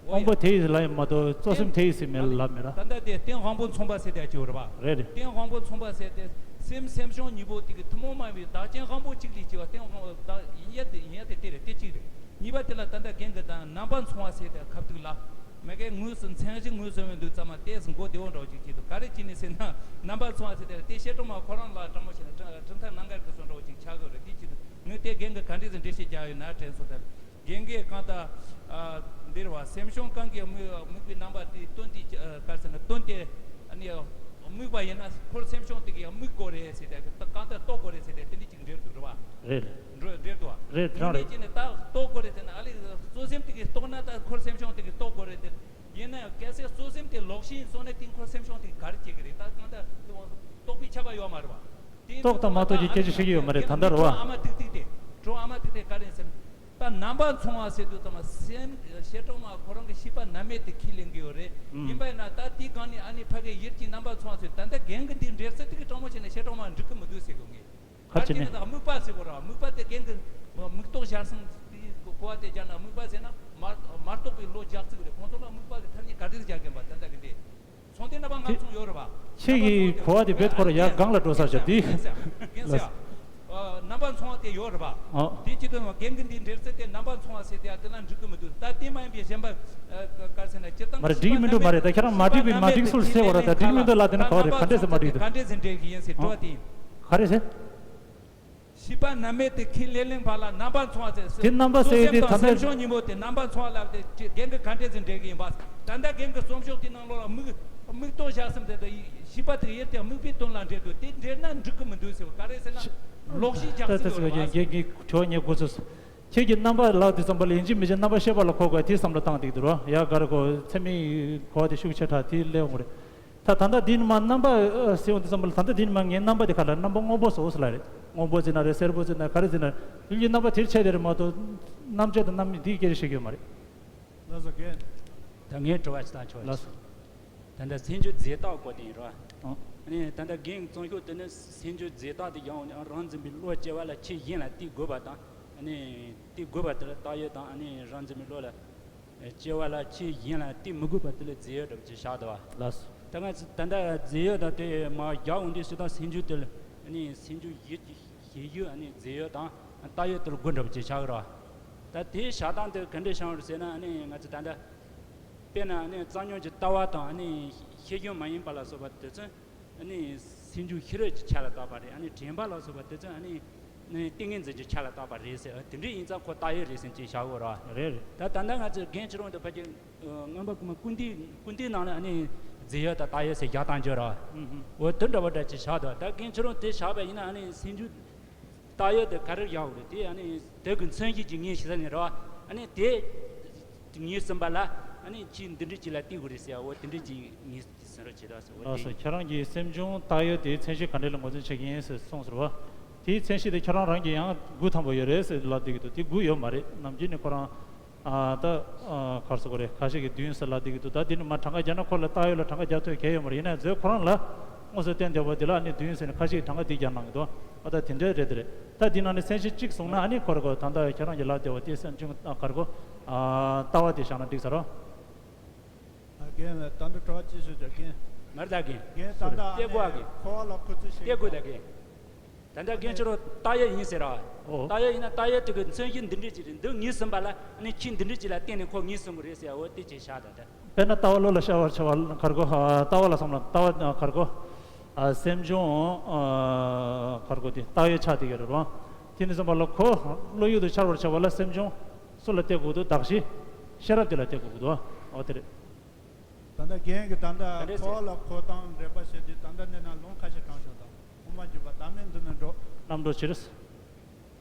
དབང་པོ་དེ་ཡི་ལ་ཡང་མ་གཏོགས་གཙོ་སེམས་དེ་ཡི་སེམས་མེད་ལ་ལབ་མེད་ར། ད་ལྟ་དེ་རྟེན་དབང་པོ་མཚུངས་པ་ཟེར་དེ་ཅིག་ཡོད་རེད་པ། རེད་རེད། རྟེན་དབང་པོ་མཚུངས་པ་ཟེར་དེ་སེམས་སེམས་བྱུང་གཉིས་པོ་དེ་གི་ཐུན་མོང་མ་ཡིན་པའི་བདག་རྐྱེན་དབང་པོ་གཅིག་ལས་སྐྱེ་བ་རྟེན་དབང་པོ་བདག་ཡིན་ཡ་དེ་ཡིན་ཡ་དེ་དེ་རེད་དེ་གཅིག་རེད། གཉིས་པ་དེ་ལ་ད་ལྟ་རྒན་གྱི་དང་རྣམ་པ་མཚུངས་པ་ཟེར་དེ་ཁ་ཐུག་ལ། མ་གིའི་ངོས་སུ་མཚན་གཞི་ངོས་ཟིན་མི་འདུག་ཙམ་མ་ཏོག་ཙམ་མགོ་བདེ་བོ་འདྲ་བོ་ཅིག་བྱེད་འདུག་ག་རེ་བྱས་ནས་ཟེར་ན། རྣམ་པ་མཚུངས་པ་ཟེར་དེ་དེ་བཤད་སྒྲུང་མ་ཁོ་རང་ལ་དྲང་མོ་བྱས་ན་གྲུབ་མཐའ་གནད་འགག་གི་བཟོ་འདྲ་བོ་ཅིག་ཆགས་དགོས་རེད། དེ་བྱེད་དུས་ངས་དེ་རྒན་གྱིས་ག་འདྲས་སེ་འགྲེལ་བཤད་རྒྱག་ཡོད་ན་དྲན་སོང་། དེ་རྒན་གྱིས་གང་ལྟར། ཨ། འདིར་བ་སེམས་བྱུང་གང་གིས་དམིགས་དམིགས་པའི་རྣམ་པ་དེ་སྟོན་ཏེ། ཨ། ག་རེ་ཟེར་ན་སྟོན་ཏེ། ཨ་ནི་དམིགས་པ་ཡིན་ན་ཁོར་སེམས་བྱུང་དེ་གིས་དམིགས་དགོས་རེད་ཟེར་དེ་གང་ལྟར་རྟོགས་དགོས་རེད་ཟེར་དེ་དེ་འདྲས་ཅིག་འགྲེལ་འདུག་རེད་བ། རེད། འགྲོ་འགྲེལ་འདུག་བ། རེད། དེ་དྲང་རེད། འདྲས་ཅིག་ནས་ད་རྟོགས་དགོས་རེད་ཟེར་ན། ཨ་ལས་གཙོ་སེམས་དེ་གིས་རྟོགས་ན་ད་ཁོར་སེམས་བྱུང་དེ་གིས་རྟོགས་དགོས་རེད་དེ། ཡིན་ན་ཡང་གལ་སྲིད་གཙོ་སེམས་དེ་ལོག་ཤེས་ཡིན་སོང་ན་དེ་ཁོར་སེམས་བྱུང་དེ་གིས་ག་རེ་བྱེད་ཀྱི་རེད། ད་གང་ལྟར་རྟོགས་པའི་ཁྱབ་པ་ཡོད་མ་རེད་བ། དེ་རྟོགས་དང་མ་རྟོགས་ཀྱི་སྐད་ཆ་བཤད་ཀྱི་ཡོད་མ་རེད། ད་ལྟ་རེད་བ། ཨ་མ་ཏིག་ཏིག་དེ། གྲོགས་ཨ་མ་ཏིག་ཏིག་ག་རེ་ཟེར། ད་རྣམ་པ་མཚུངས་པ་ཟེར་དུས་ཙམ་པ་སེམས་བྱེ་བྲག་མ་ཁོ་རང་གི་ཤེས་པ་རྣམ་མེད་དེ་ཁས་ལེན་གྱི་ཡོད་རེད། ཨུམ། ཡིན་པ་ཡིན་ན་ད་དེའི་སྒང་ནས་ཨ་ནི་ཕ་གི་ཡུལ་གྱི་རྣམ་པ་མཚུངས་པ་ཟེར། ད་ལྟ་རྒན་གྱི་འདི་འགྲེལ་ཚུལ་དེ་གི་དྲང་མོ་བྱས་ན་བྱེ་བྲག་མ་འགྲིག་གི་མི་འདུག་ཟེར་གི་ངས། ག་རེ་བྱས་ནས། ད་དམིགས་པ་ཟེར་གོ་ར། དམིགས་པ་དེ་རྒན་གྱི་དམིགས་རྟོགས་བྱ་གསུམ་དེའི་གོ་བ་དེ་སྦྱར་ན། དམིགས་པ་ཟེར་ན་མ་མ་རྟོགས་པའི་བློ་རྒྱག་ཚུལ་རེད། ཁོང་ཚོ་ལ་དམིགས་པ་གི་ཐ་སྙད་ག་འདྲས་སྦྱར་གི་ཡིན་པ་ད་ལྟ་གི་འདི། མཚུངས་ལྡན་རྣམ་པ་ལྔ་མཚུངས་ཡོད་རེད་བ། ཁྱེད་ཀྱིས་གོ་བ་དེ་རྦད་ཁོ་ར་ཡར་སྒང་ལ་འགྲོ་ས་བྱ་དེ། རྒན་ཟེར་ཡ། ཨ། རྣམ་པ་མཚུངས་པ་དེ་ཡོད་རེད་བ། ཨོ། དེ་ཅི་དང་རྒན་གྱི་འདི་འགྲེལ་ཚུལ་དེ་རྣམ་པ་མཚུངས་པ་ཟེར་དེ་ཡ་དེ་ལ་འགྲིག་གི་མི་འདུག་ད་དེ་མ་ཡིན་པའི་གཞན་པ། ཨ། ག་རེ་ཟེར་ན་སྤྱིར་བཏང་མ་རེད། འགྲིག་གི་མི་འདུག་མ་རེད། ད་ཁྱེད་རང་མ་འགྲིག་པའི་མ་འགྲིག་ཚུལ་ཟེར་བ་ར། ད་འགྲིག་མི་འདུག་ལབ་དེ་ནི་ག་བ་རེད། ག་འདྲས་སེ་མ་འགྲིག་འདུག་ག་འདྲས་སེ་འགྲེལ་གྱི་ཡིན་ཟེར་དྲི་བ་དེ་ཡིན། ག་རེ་ཟེར། ཤེས་པ་རྣམ་མེད་དེ་ཁས་ལེན་ལེན་པ་ལ་རྣམ་པ་མཚུངས་པ་ཟེར། དེ་རྣམ་པ་ཟེར་ཡས་དེ་ད་ལྟ། སེམས་བྱུང་གཉིས་པོ་དེ་རྣམ་པ་མཚུངས་པ་ལབ་དེ་རྒན་གྱིས་ག་འདྲས་སེ་འགྲེལ་གྱི་ཡིན་པ། ད་ལྟ་རྒན་གྱི་རྩོམ་ཤོག་དེའི་ནང་ལོགས་ལ་དམིགས་དམིགས་རྟོགས་བྱ་གསུམ་དེ་དང་ཤེས་པ་དེ་ཡུལ་དེ་དམིགས་པའི་དོན་ལ་འགྲེལ་འདུག་དེ་འགྲེལ་ན་འགྲིག་གི་མི་འདུག་ཟེར་བ་ག་རེ་ཟེར་ན་ལོག་ཤེས་རྒྱག་ཚུལ་ཡོད་རེད་བ། རྒན་གྱིས་དྲི་བ་ངས་དགོས་ཚུལ། ཁྱེད་ཀྱིས་རྣམ་པ་ལབ་དུས་ཙམ་པ་ལ་ཡིན་གཅིག་མིན་གཅིག་རྣམ་པ་ཤེས་པ་ལ་གོ་དགོས། དེ་བསམ་བློ་བཏང་བསྡད་ཀྱི་འདུག་ར། ཡ་ག་རེ་གོ་ཚད་མའི་གོ་བ་དེ་ཤུགས་ཆེ་དྲགས་དེ་སླེབས་འོང་རེད། ད་ད་ལྟ་འདི་ནི་མ་རྣམ་པ་ཟེར་འོང་དུས་ཙམ་པ་ལ། ད་ལྟ་འདི་ནི་མ་ངའི་རྣམ་པ་དེ་ག་ལ་རྣམ་པ་སྔོན་པོ་སོགས་ལ་རེད། སྔོན་པོ་ཟེར་ན་རེད། སེར་པོ་ཟེར་ན་ག་རེ་ཟེར་ན་ཡུལ་གྱི་རྣམ་པ་དེར་ཆད་དེ་རེད་མ་གཏོགས། རྣམ་དཔྱོད་དང་རྣམ་སྨིན་འདིའི་སྐད་ཆ་བཤད་ཀྱི་ཡོད་མ་རེད། ལགས་སོ་རྒན། ད་ངའི་དྲི་བ་ཅིག་བཏང་ཆོག་ལགས་སོ། ད་ལྟ་སེམས་བྱུང་རྫས་བཏགས་སྐོར་དེ་ཡིན་རོ། ཨང་། ཨ་ནི་ད་ལྟ་རྒན་གྱི་རྩོམ་ཤོག་དེ་ནི་སེམས་བྱུང་རྫས་བཏགས་དེ་ཡང་རང་འཛིན་པའི་བློ་སྐྱེ་བ་ལ་ཆོས་གཞན་ལ་བརྟེན་དགོས་པ་དང་། ཨ་ནི་བརྟེན་དགོས་པ་དེ་ལ་བཏགས་ཡོད་དང་། ཨ་ནི་རང་འཛིན་པའི་བློ་ལ། སྐྱེ་བ་ལ་ཆོས་གཞན་ལ་བརྟེན་མི་དགོས་པ་དེ་ལ་རྫས་ཡོད་འདྲ་པོ་ཅིག་བཞག་འདུག་བ། ལགས་སོ། ད་ང་ཚོ་ད་ལྟ་རྫས་ཡོད་དང་དེ་མར་བཞག་འོང་དུས་སུ་ད་སེམས་བྱུང་དེ་ལ་ཨ་ནི་སེམས་བྱུང་ཡུལ་གྱི་ཤེས་ཡུལ། ཨ་ནི་རྫས་ཡོད་དང་བཏགས་ཡོད་དེ་ལ་དགོས་འདྲ་པོ་ཅིག་ཆགས་ཀྱི་རེད་བ། ད་དེའི་བཞག་སྟངས་དེ་ག་འདྲས་བྱུང་རེད་ཟེར་ན། ཨ་ནི་ང་ཚོ་ད་ལྟ་དཔེར་ན་ཨ་ནི་རྩ་རྙོག་གི་ལྟ་བ་དང་། ཨ་ནི་ཤེས་བྱུང་མ་ཡིན་པ་ལ་སོགས་པ་དེ་ཚོ། ཨ་ནི་སེམས་བྱུང་ཤེས་རབ་ཀྱི་ཆ་ལ་བཏགས་པ་རེད། ཨ་ནི་དྲན་པ་ལ་སོགས་པ་དེ་ཚོ་ཨ་ནི་ནི་ཏིང་ངེ་འཛིན་གྱི་ཆ་ལ་བཏགས་པ་རེད་ཟེར། ཨ། དེ་འདྲ་ཡིན་ཙང་ཁོ་བཏགས་ཡོད་རེད་ཟེར་ཅིག་བཞག་ཡོད་རེད། རེད་རེད། ད་ད་ལྟ་ང་ཚོས་རྒན་ཁྱེད་རང་དང་ཕལ་ཆེར་སྔོན་པ་གོང་མ་སྐུ་མདུན་སྐུ་མདུན་ནང་ལ་ཨ་ནི་རྫས་ཡོད་དང་བཏགས་ཡོད་ཟེར་བཞག་སྟངས་ཅིག་ཡོད་རེད། ཨུ་ཧུ། འོ་དེ་འདྲ་བ་འདྲ་ཅིག་བཞག་འདུག་ད་རྒན་ཁྱེད་རང་དེ་བཞག་པ་ཡིན་ན། ཨ་ནི་སེམས་བྱུང་བཏགས་ཡོད་དེ་ག་རེ་བཞག་དགོས་རེད། དེ་ཨ་ནི་དེ་གི་མཚན་གཞི་ཅིག་ངེས་ཤེས་ས་ནས་རེད་བ། ཨ་ནི་དེ་ངེས་ཟིན་པ་ལ་ཨ་ནི་ཆོས་འདི་འདྲ་ཅིག་ལ་བརྟེན་དགོས་རེད་ཟེར། འོ་དེ་འདྲ་ཅིག་ངེས་ཟིན་རོགས་བྱེད་དང་ཟེར། འོ་ལགས་སོ། དེ་ཁྱེད་རང་གིས་སེམས་བྱུང་བཏགས་ཡོད་དེའི་མཚན་གཞི་ག་འདྲ་ལ་ངོས་འཛིན་བྱེད་ཀྱི་ཡིན་ཟེར་གསུངས་ཟེར་བ། དེའི་མཚན་གཞི་དེ་ཁྱེད་རང་རང་གིས་ཡང་འགུལ་ཐང་པོ་ཡོད་རེད་ཟེར་ལབ་བསྡད་ཀྱི་འདུག་དེ་འགུལ་ཡོད་མ་རེད། ནམ་རྒྱུན་ནས་ཁོ་རང་། ཨ། ད། ཨ། ག་རེ་ཟེར་དགོས་རེད། ཁ་ཤས་ཀྱིས་བདུན་ཟེར་ལབ་བསྡད་ཀྱི་འདུག་ད་འདི་ནི་མ་གྲངས་ཀ་རྒྱག་ན་ཁོ་ལ་བཏགས་ཡོད་ལ་གྲངས་ཀ་རྒྱག་ཐུབ་གལ་ཡོད་མ་རེད། ཡིན་ན་མཛོད་ཁོ་རང་ལ་དངོས་སུ་བསྟན་བསྡད་པ་འདི་ལ་ཨ་ནི་བདུན་ཟེར་ནས་ཁ་ཤས་ཀྱིས་གྲངས་ཀ་འདི་རྒྱག་གནང་གི་འདུག་ཨ། ད་དེ་འདྲའི་རེད་དེ་རེད། ད་འདི་ནང་ནས་མཚན་གཞི་གཅིག་བཟུང་ན། ཨ་ནི་ཁོ་ར་ཁོ་ད་ལྟ་ཁྱེད་རང་གིས་ལབ་བསྡད་པ་དེ་སེམས་བྱུང་། ཨ། ག་རེ་གོ། ཨ། ལྟ་བ་དེ་བཞག་ན་འགྲིག་ས་རོ། ཨ། རྒན་ལགས་ད་ལྟ་དྲི་བ་ཅི་ཞུ་ཆོག་རྒན། མར་ད་རྒན། རྒན་ད་ལྟ་ཨ་ནི་སྐད་གོ་ཨ་རྒན། འཁོར་བ་ལ་འཁོར་ཚུལ་ཞིག་སྐད་གོ་ད་རྒན། ད་ལྟ་རྒན་ཁྱེད་རང་བཏགས་ཡོད་ཡིན་ཟེར་ར། ཨོ། བཏགས་ཡོད་ཡིན་ན་བཏགས་ཡོད་དེ་གི་མཚན་གཞི་འདི་འདྲ་ཅིག་རེད། འདི་ངེས་ཟིན་པ་ལ་ཨ་ནི་ཆོས་འདི་འདྲ་ཅིག་ལ་བརྟེན་ནས་ཁོ་ངེས་ཟིན་དགོས་རེད་ཟེར། འོ་དེ་ཅིག་བཞག་ད་ལྟ། དཔེར་ན་ལྟ་བ་བློ་ལ་ཤར་བར་བྱ་བ་ག་རེ་གོ། ཨ། ལྟ་བ་ལ་བསམ་ན་ལྟ་བ་ག་རེ་གོ། ཨ། སེམས་བྱུང་། ཨ། ག་རེ་གོ། དེ་བཏགས་ཡོད་ཆགས་བསྡད་ཡོད་རེད་བ། དེ་ནས་བསམ་པ་ལ་ཁོ་བློ་ཡུལ་དུ་འཆར་བར་བྱ་བ་ལ་སེམས་བྱུང་སུ་ལ་བརྟེན་དགོས་འདུག་བདག་གཞན་ཤེས་རབ་དེ་ལ་བརྟེན་དགོས་འདུག་འོ་དེ་རེད། ད་ལྟ་རྒན་གྱིས་ད་ལྟ་ག་འདྲས་ཟེར། འཁོར་བ་ལ་འཁོར་སྟངས་འགྲེལ་པ་བྱེད་དུས་ད་ལྟ་གནས་ན་ལུང་ཁ་ཤས་དྲངས་ཤག་དང་། དབུ་མ་འཇུག་པ་བདག་མེད་མདུན་ནས་འགྲོ། རྣམ་གྲོལ་ཕྱིར།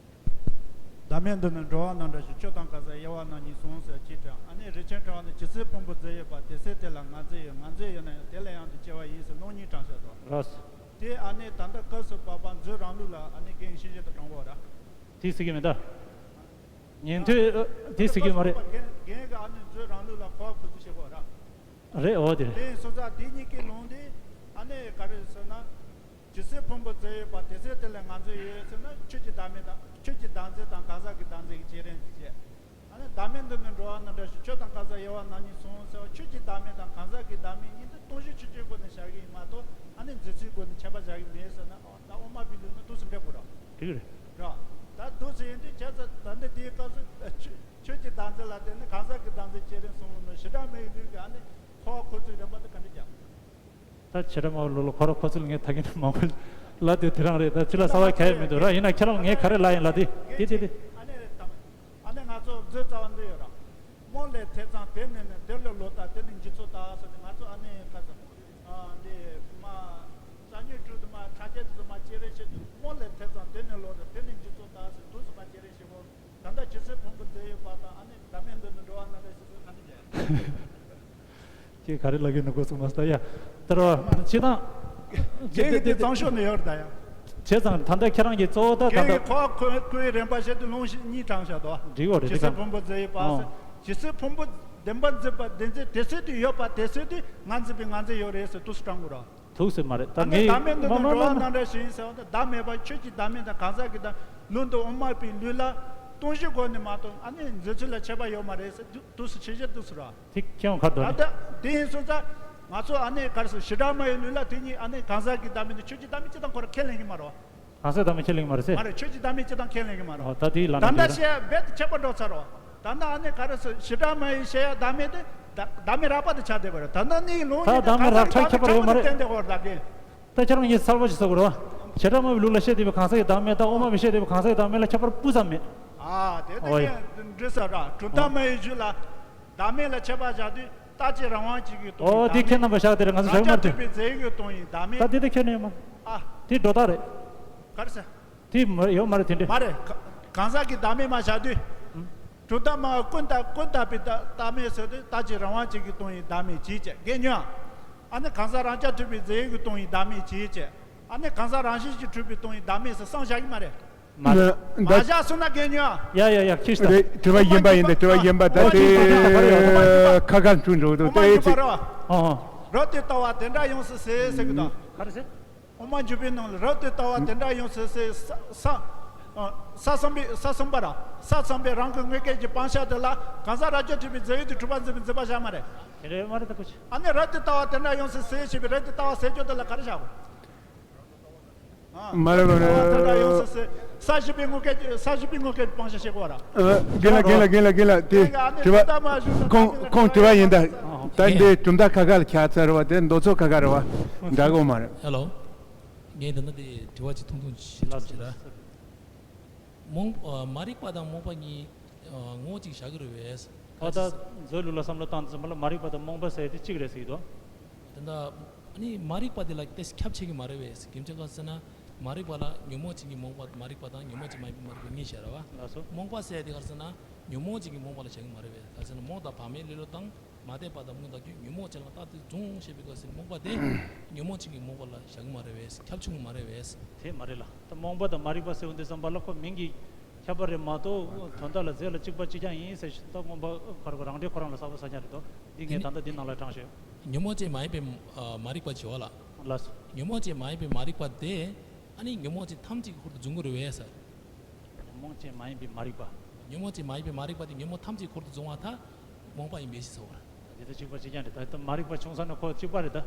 བདག་མེད་མདུན་ནས་འགྲོ་བ་རྣམས་འདྲ་ཞིང་། ཆོས་དང་གང་ཟག་དབྱེ་བ་རྣམ་གཉིས་སོ་ཟེར་གཅིག་དྲངས། ཨ་ནི་རིན་ཆེན་ཕྲེང་བ་ནས་ཇི་སྲིད་ཕུང་པོའི་རྫས་ཡོད་པ། དེ་སྲིད་དེ་ལ་ང་རྫས་ཡོད། ང་རྫས་ཡོད་ན་ཡང་དེ་ལ་ཡང་དུ་སྐྱེ་བ་ཡིན་ཟེར་ལུང་གཉིས་དྲངས་ཤག་དང་། ལགས་སོ། དེ་ཨ་ནི་ད་ལྟ་སྐབས་སུ་བབ་པ་མཛོད་རང་ལུགས་ལ་ཨ་ནི་རྒན་གྱིས་ཤེས་བཞིན་དུ་དྲངས་པ་རེད། དེ་ཟེར་གྱི་མེད་ད། ཉན་ཐོས་དེ་ཟེར་གྱི་མ་རེད། རྒན་རྒན་གྱིས་ཨ་ནི་མཛོད་རང་ལུགས་ལ་འཁོར་བ་འཁོར་ཚུལ་བཤད་པ་རེད། རེད། འོ་དེ་རེད། དེ་སོང་ཙང་དེ་གཉིས་ཀའི་ལུང་དེ་ཨ་ནི་ག་རེ་ཟེར་ན། ཇི་སྲིད་ཕུང་པོའི་རྫས་ཡོད་པ། དེ་སྲིད་དེ་ལ་ང་རྫས་ཡོད་ཟེར་ན། ཆོས་ཀྱི་བདག་མེད་དང་། ཆོས་ཀྱི་བདག་འཛིན་དང་གང་ཟག་གི་བདག་འཛིན་གྱི་བརྗེ་རེས་ཀྱི་བྱེད། ཨ་ནི་བདག་མེད་མདུན་ནས་འགྲོ་བ་རྣམས་འདྲ་ཞིང་། ཆོས་དང་གང་ཟག་དབྱེ་བ་རྣམ་གཉིས་སོ་ཟེར་བ། ཆོས་ཀྱི་བདག་མེད་དང་གང་ཟག་གི་བདག་མེད་གཉིས་འདི་སྟོང་གཞི་ཆོས་ཅན་སྒོ་ནས་བཞག་གི་ཡིན་མ་གཏོགས། ཨ་ནི་འཛིན་ཚུལ་སྒོ་ནས་ཁྱད་པར་བཞག་གི་མེད་ཟེར་ན། ཨ། ད་དབུ་མ་པའི་ལུགས་ན་འདུག་སེ་འགྲིག་གི་རེད། འགྲིག་གི་རེད། རེད། ད་འདུག་སེ་ཡིན་དུས་བྱས་ཙང་ད་འདི་དེའི་སྐབས་སུ་ཆོས་ཆོས་ཀྱི་བདག་འཛིན་ལ། དེ་ནི་གང་ཟག་གི་བདག་འཛིན་བྱེད་རིང་གསུངས་ནོ། བྱེ་བྲག་སྨྲ་བའི་ལུགས་ཀྱི་ཨ་ནི་འཁོར་བ་འཁོར་ཚུལ་རིམ་པ་དེ་ག་འདྲ་ཀྱང་། ད་བྱེ་བྲག་སྨྲ་བའི་ལུགས་ལ་འཁོར་བ་འཁོར་ཚུལ་ངས་ད་གིན་མང་པོ་ལབ་དུས། དེ་རང་རེད། ད་ཅི་ལ་གསལ་བ་གང་ཡང་མི་འདུག་ར། ཡིན་ན་ཁྱེད་རང་ངས་ག་རེ་ལབ་ཡིན་ལབ་དེ་དེ་དེ་དེ། ཨ་ནི་རེད་དམ། ཨ་ནི་ང་ཚོ་མཛོད་རྩ་བ་འདི་ཡོད་ར། རྨོངས་ལས་ཐེབས་ཙང་དེ་ནི་ནི་དེ་ལས་ལོག་ལྟ། དེ་ནི་འཇིག་ཚོགས་དག་ཟེར་ནས། ང་ཚོ་ཨ་ནི་ག་ཟེར། ཨ་འདི་མ་རྩ་ཉོན་དྲུག་དུ་མ་ཁྲག་ཆད་དུ་མ་སྐྱེ་རེ་བྱེད་དུས། རྨོངས་ལས་ཐེབས་ཙང་དེ་ནི་ལོག་ལྟ། དེ་ནི་འཇིག་ཚོགས་དག་ཟེར་དུས་སུ་མ་སྐྱེ་རེ་བྱེད་གོ། ད་ལྟ་ཇི་སྲིད་ཕུང་པོ་རྫས་ཡོད་པ་དང་། ཨ་ནི་བདག་མེད་འདི་ནི་འགྲོ་བ་རྣམས་ལ་ཞེས་སོགས་གང་ནས་ཀྱང་། ཁྱེད་ག་རེ་ལབ་ཀྱི་ནི་གོ་སོང་མ་སྟ་ཡ། དེ་ར་བ་ཅི་དང་། ཁྱེད་ཀྱི་དེ་གཙང་ཤོག་ནས་ཡོད་ད་ཡ། བྱས་ཙང་ད་ལྟ་ཁྱེད་རང་གི་གཙོ་བོ་ད་ད་ཁྱེད་ལྟ་ཀྱི་ཁོ་ཁོའི་ཁོའི་རིམ་པ་བྱེད་དུ་ལུང་ཞིག་གཉིས་དྲངས་བཞག་དོ། འགྲིག་ཡོད་རེད། ཇི་དེ་སྲིད་གང་ཕུང་པོ་རྫས་ཡོད་པ་ཨོ། ཟེར། ཇི་སྲིད་ཕུང་པོ་བདེན་པར་འཛིན་པ་བདེན་འཛིན་དེ་སྲིད་དུ་ཡོད་པ་དེ་སྲིད་དུ་ང་འཛིན་པའི་ང་འཛིན་ཡོད་རེད་ཟེར་དུས་སུ་དྲངས་དགོས་ར། ཐུགས་སུ་མ་རེད་ད། ཨ་ནི་ངས་བདག་མེད་འདི་མ་ནི་མ་འགྲོ་བ་མ་མ། རྣམས་འདྲ་ཞིག་ཡིན་ཟེར་བ་དང་། བདག་མེད་པ་ཆོས་ཀྱི་བདག་མེད་དང་གང་ཟག་གི་བདག་ལུང་དུ་དབུ་མ་པའི་ལུགས་ལ་སྟོང་གཞི་སྒོ་ནས་མ་གཏོགས་ཨ་ནི་འཛིན་ཚུལ་ལ་ཁྱད་པར་ཡོད་མ་རེད་ཟེར་དུས་སུ་ཆེ་ཆེར་དུས་སུ་ར། དེ་ཁྱེད་ཁ་དོན་ད་ནི། ལྟ་དེ་ཡིན་སོང་ཙང་ང་ཚོ་ཨ་ནི་ག་རེ་ཟེར། བྱེ་བྲག་སྨྲ་བའི་ལུགས་ལ་དེ་གཉིས་ཨ་ནི་གང་ཟག་གི་བདག་མེད་དང་ཆོས་ཀྱི་བདག་མེད་སྤྱི་དང་ཁོ་ར་ཁས་ལེན་གྱི་མ་རེད། གང་ཟག་བདག་མེད་ཁས་ལེན་གྱི་མ་རེད་ཟེར། མ་རེད། ཆོས་ཀྱི་བདག་མེད་སྤྱི་དང་ཁས་ལེན་གྱི་མ་རེད། ཨོ་ད་དེའི་ལ་ད་ན་ལྟ་འདུག་བཤད་རྦད་དེ་ཁྱད་པར་འགྲོ་ཚར་རོ། ད་ལྟ་ཨ་ནི་ག་རེ་ཟེར། བྱེ་བྲག་སྨྲ་བའི་བཤད་ཡ་བདག་མེད་དེ་བདག་བདག་མེད་རགས་པ་དེ་ཆགས་བསྡད་པ་རེད། ད་ལྟ་ནི་ལུང་ད་ཡིན་ན་བདག་མེད་རགས་ཆགས་ཁྱད་པར་ཡོད་མ་རེད། བསྟན་བསྡད་པ་རེད་ད་གིན། ད་ཁྱེད་རང་གཉིས་གསལ་པོ་ཞིག་གསུང་དགོས་རེད་བ། བྱེ་བྲག་སྨྲ་བའི་ལུགས་ལ་བཤད་བསྡད་པའི་གང་ཟག་གི་བདག་མེད་དང་དབུ་མ་པས་བཤད་བསྡད་པའི་གང་ཟག་གི་བདག་མེད་ལ་ཁྱད་པར་སྤུ་ཙམ་མེད། ཨ་དེ་ལྟ་ཨོ་ཡ། ཡིན་འགྲིག་ས་ར། གྲུབ་མཐའ་སྨྲ་བའི་གཞུང་ལ་བདག་མེད་ལ་ཁྱད་པར་བཞག་དུས་རྟག་གཅིག་རང་དབང་གཅིག་གིས་སྟོང་ཨོ་པའི་དེ་བདག་ཁྱེད་མེད། རྣམ་པ་བཞག་དེ་རེད། ང་ཚོ་རང་རྐྱ་ཞོགས་མ་ཐུབ་དེ། པའི་རྫས་ཡོད་སྟོང་ཡིན་བདག་མེད། ད་དེ་ད་ཁྱོད་ནས་མ། ཨ་དེ་སྒྲོ་བཏགས་རེད། ག་རེ་ཟེར། དེ་མ་ཡོད་མ་རེད་དེ་འདྲ། མ་རེད། ག་གང་ཟག་གི་བདག་མེད་མ་བཞག་དུས། ཨུམ། གྲུབ་མཐའ་སྨྲ་བ་ཀུན་བཏགས་ཀུན་བཏགས་པའི་བདག་བདག་མེད་ཟེར་དུས་རྟག་གཅིག་རང་དབང་གཅིག་གིས་སྟོང་པའི་བདག་མེད་ཅེས་བྱ། གན་ཉོན། ཨ་ནི་གང་ཟག་རང་རྐྱ་ཐུབ་པའི་རྫས་ཡོད་ཀྱིས་སྟོང་པའི་བདག་མེད་ཅེས་བྱ། ཨ་ནི་གང་ཟག་རང་བཞིན་གྱིས་གྲུབ་པའི་སྟོང་པའི་བདག་མེད་ཟེར་གསུམ་བཞག་གི་མ་རེད། མ་རེད། མ་བཞག་སོང་ན་གན་ཉོན། ཡ་ཡ་ཡ་ཁྱི་ཤི་ད། རེད། དྲི་བ་གཞན་པ་ཡིན་ད། དྲི་བ་གཞན་པ་ད་དེ་ཁ་ཁ་འཁྲུག་འགྲོ་འདུག་ཨོ་མ་ཡིན་པ་རེད། ཨོ་ཨོ། རབ་ཏུ་ལྟ་བ་དེ་འདྲ་ཡོང་སྲིད་ཟེར་ཟེར་གི་དང་། ག་རེ་ཟེར། དབུ་མ་འཇུག་པའི་ནང་ལ་རབ་ཏུ་ལྟ་བ་དེ་འདྲ་ཡོང་སྲིད་ཟེར། ས་ས་ཨ་ས་གསུམ་པའི་ས་གསུམ་པ་ར། ས་གསུམ་པའི་རང་གི་དངོས་སྐལ་གྱི་སྤང་བྱ་དེ་ལ་གང་ཟག་རང་རྐྱ་ཐུབ་པའི་རྫས་ཡོད་དུ་གྲུབ་པར་འཛིན་པའི་འཛིན་པ་བཞག་མ་རེད། དེ་རེད་མ་རེད་ད་ཁུ་ཆེ། ཨ་ནི་རབ་ཏུ་ལྟ་བ་དེ་འདྲ་ཡོང་སྲིད་ཟེར་བྱས་པའི་རབ་ཏུ་ལྟ་བ་ཟེར་རྒྱུ་དེ་ལ་ག་རེ་བཞག་གོ། ཨ་མ་རེད་མ་རེད། རབ་ཏུ་ལྟ་བ་དེ་འདྲ་ཡོང་སྲིད་ཟེར། ས་བཞི་པའི་དངོས་སྐལ་གྱི་ས་བཞི་པའི་དངོས་སྐལ་གྱི་སྤང་བྱ་བྱེད་དགོས་ར། ཨ་རྒན་ལགས་རྒན་ལགས་རྒན་ལགས་རྒན་ལགས་དེ་དེ་ག་ཨ་ནི་དྲི་བ་རབ་ཏུ་ལྟ་བ་ཞུ་ན་ཁོང་ཁོང་དྲི་བ་ཡིན་ད། ད་འདི་གྲུབ་མཐའ་ཁ་ཁ་ལ་ཁྱད་མཚར་བ་དེ་མདོ་ཚོགས་ཁ་ཁ་རེད་བ། འདྲ་གོ་མ་རེད། ཧེ་ལོ། ངས་འདི་ན་དེ་དྲི་བ་ཅིག་ཐུང་ཐུང་ཞིག་ལབ་ཀྱི་ར། རྨོངས་ཨ་མ་རིག་པ་དང་རྨོངས་པ་གཉིས་ཨ་ངོ་བོ་གཅིག་བཞག་གི་རེད་བས། ཨོ་ད་མཛོད་ལུགས་ལ་བསམ་བློ་བཏང་ཙམ་པ་ལ་མ་རིག་པ་དང་རྨོངས་པ་ཟེར་དེ་གཅིག་རེད་ཟེར་གྱི་འདུག་དེ་འདྲ་ཨ་ནི་མ་རིག་པ་དེ་ལ་ཏེ་ཁྱབ་ཆེ་གི་མ་རེད་བས། རྒྱུ་མཚན་ག་རེ་ཟེར་ན་མ་རིག་པ་ལ་ཉོན་མོངས་ཅན་གྱི་རྨོངས་པ་མ་རིག་པ་དང་ཉོན་མོངས་ཅན་མ་ཡིན་པའི་མ་རིག་པ་གཉིས་བཤད་ར་བ། ལགས་སོ། རྨོངས་པ་ཟེར་དེ་ག་རེ་ཟེར་ན་ཉོན་མོངས་ཅན་གྱི་རྨོངས་པ་ལ་བྱ་གི་མ་རེད་བས། ག་རེ་ཟེར་ན་རྨོངས་དང་བག་མེད་ལེ་ལོ་དང་། མ་དད་པ་དང་མུ་མཐའ་ཀུན། ཉོན་མོངས་ཅན་ལ་རྟག་ཏུ་རྫོངས་ཞེས་པའི་སྐབས་སུ་རྨོངས་པ་དེ་ཉོན་མོངས་ཅན་གྱི་རྨོངས་པ་ལ་བཞག་གི་མ་རེད་བས། ཁྱབ་ཆུང་གི་མ་རེད་བས། དེ་མ་རེད་ལ། ད་རྨོངས་པ་དང་མ་རིག་པ་ཟེར་བ་འདི་ཙམ་པ་ལ་ཁོ་མིང་གི་ཁྱད་པར་རེད་མ་གཏོགས་དོན་དག་ལ་རྫས་ལ་གཅིག་པ་གཅིག་རྐྱང་ཡིན་ཟེར་ཞིག་ད་རྨོངས་པ་ཁོ་རང་རང་འགྲེལ་ཁོ་རང་ལ་གསལ་པོ་གསལ་རྐྱང་རེད་དོ། འདི་ངས་ད་ལྟ་འདི་ནང་ལ་དྲངས་ཤོག་ཉོན་མོངས་ཅན་མ་ཡིན་པའི་ཨ་མ་རིག་པ་བྱེད་པ་ལ། ལགས་སོ། ཉོན་མོངས་ཅན་མ་ཡིན་པའི་མ་རིག་པ་དེ་ཨ་ནི་ཉོན་མོངས་ཅན་ཐམས་ཅད་ཀྱི་འཁོར་དུ་རྫོང་གི་རེད་བས་ཟེར། ཉོན་མོངས་ཅན་མ་ཡིན་པའི་མ་རིག་པ། ཉོན་མོངས་ཅན་མ་ཡིན་པའི་མ་རིག་པ་དེ་ཉོན་མོངས་ཐམས་ཅད་འཁོར་དུ་རྫོགས་པ་ཐལ། རྨོངས་པ་ཡིན་པས་ཞེས་སོ། འདི་ལྟ་གཅིག་པ་གཅིག་རྐྱང་རེད། ད་ལྟ་མ་རིག་པ་བྱུང་ས་ནི་ཁོ་གཅིག་པ་རེད་ད།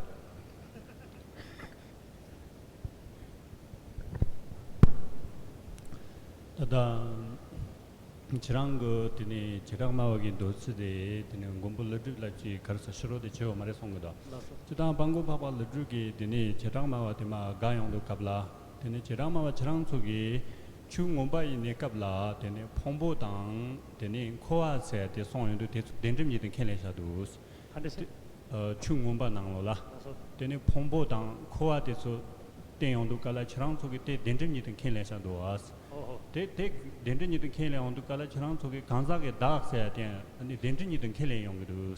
ད་ལྟ་ཁྱེད་རང་གི་དེ་ནས་བྱེ་བྲག་སྨྲ་བ་གི་མདོ་ཚིག་དེ་དེ་ནས་མགོན་པོ་ཀླུ་སྒྲུབ་ལ་ཅིག་ག་རེ་ཟེར་ཕྱི་རོལ་དུ་ཕྱེ་བ་མ་རེད་གསུང་གི་འདུག་ལགས་སོ། སྤྱིར་བཏང་དཔལ་མགོན་འཕགས་པ་ཀླུ་སྒྲུབ་ཀྱིས་དེ་ནས་བྱེ་བྲག་སྨྲ་བ་དེ་མར་དགག་ཡོང་དུས་སྐབས་ལ། དེ་ནས་བྱེ་བྲག་སྨྲ་བ་ཁྱེད་རང་ཚོ་གིས་ཆོས་མངོན་པ་ཡི་གནས་སྐབས་ལ་དེ་ནས་ཕུང་པོ་དང་དེ་ནས་འཁོར་བ་ཟེར་དེ་གསུངས་ཡོང་དུས་དེ་ཚོ་གདན་རིམ་གཉིས་དུ་ཁས་ལེན་བཞག་འདུག་ག་འདྲ་ཟེར། ཨ་ཆོས་མངོན་པ་ནང་ལོགས་ལ། ལགས་སོ། དེ་ནས་ཕུང་པོ་དང་འཁོར་བ་དེ་ཚོ་བསྟན་ཡོང་དུས་སྐབས་ལ་ཁྱེད་རང་ཚོ་གིས་དེ་གདན་རིམ་གཉིས་དུ་ཁས་ལེན་བཞག་འདུག་ཨ། ཨོ་ཧོ། དེ་དེ་གདན་རིམ་གཉིས་དུ་ཁས་ལེན་ཡོང་དུས་སྐབས་ལ་ཁྱེད་རང་ཚོ་གིས་གང་ཟག་གི་བདག་ཟེར་ཡ་དེ་ནི་གདན་རིམ་གཉིས་དུ་ཁས་ལེན་ཡོང་གི་འདུག་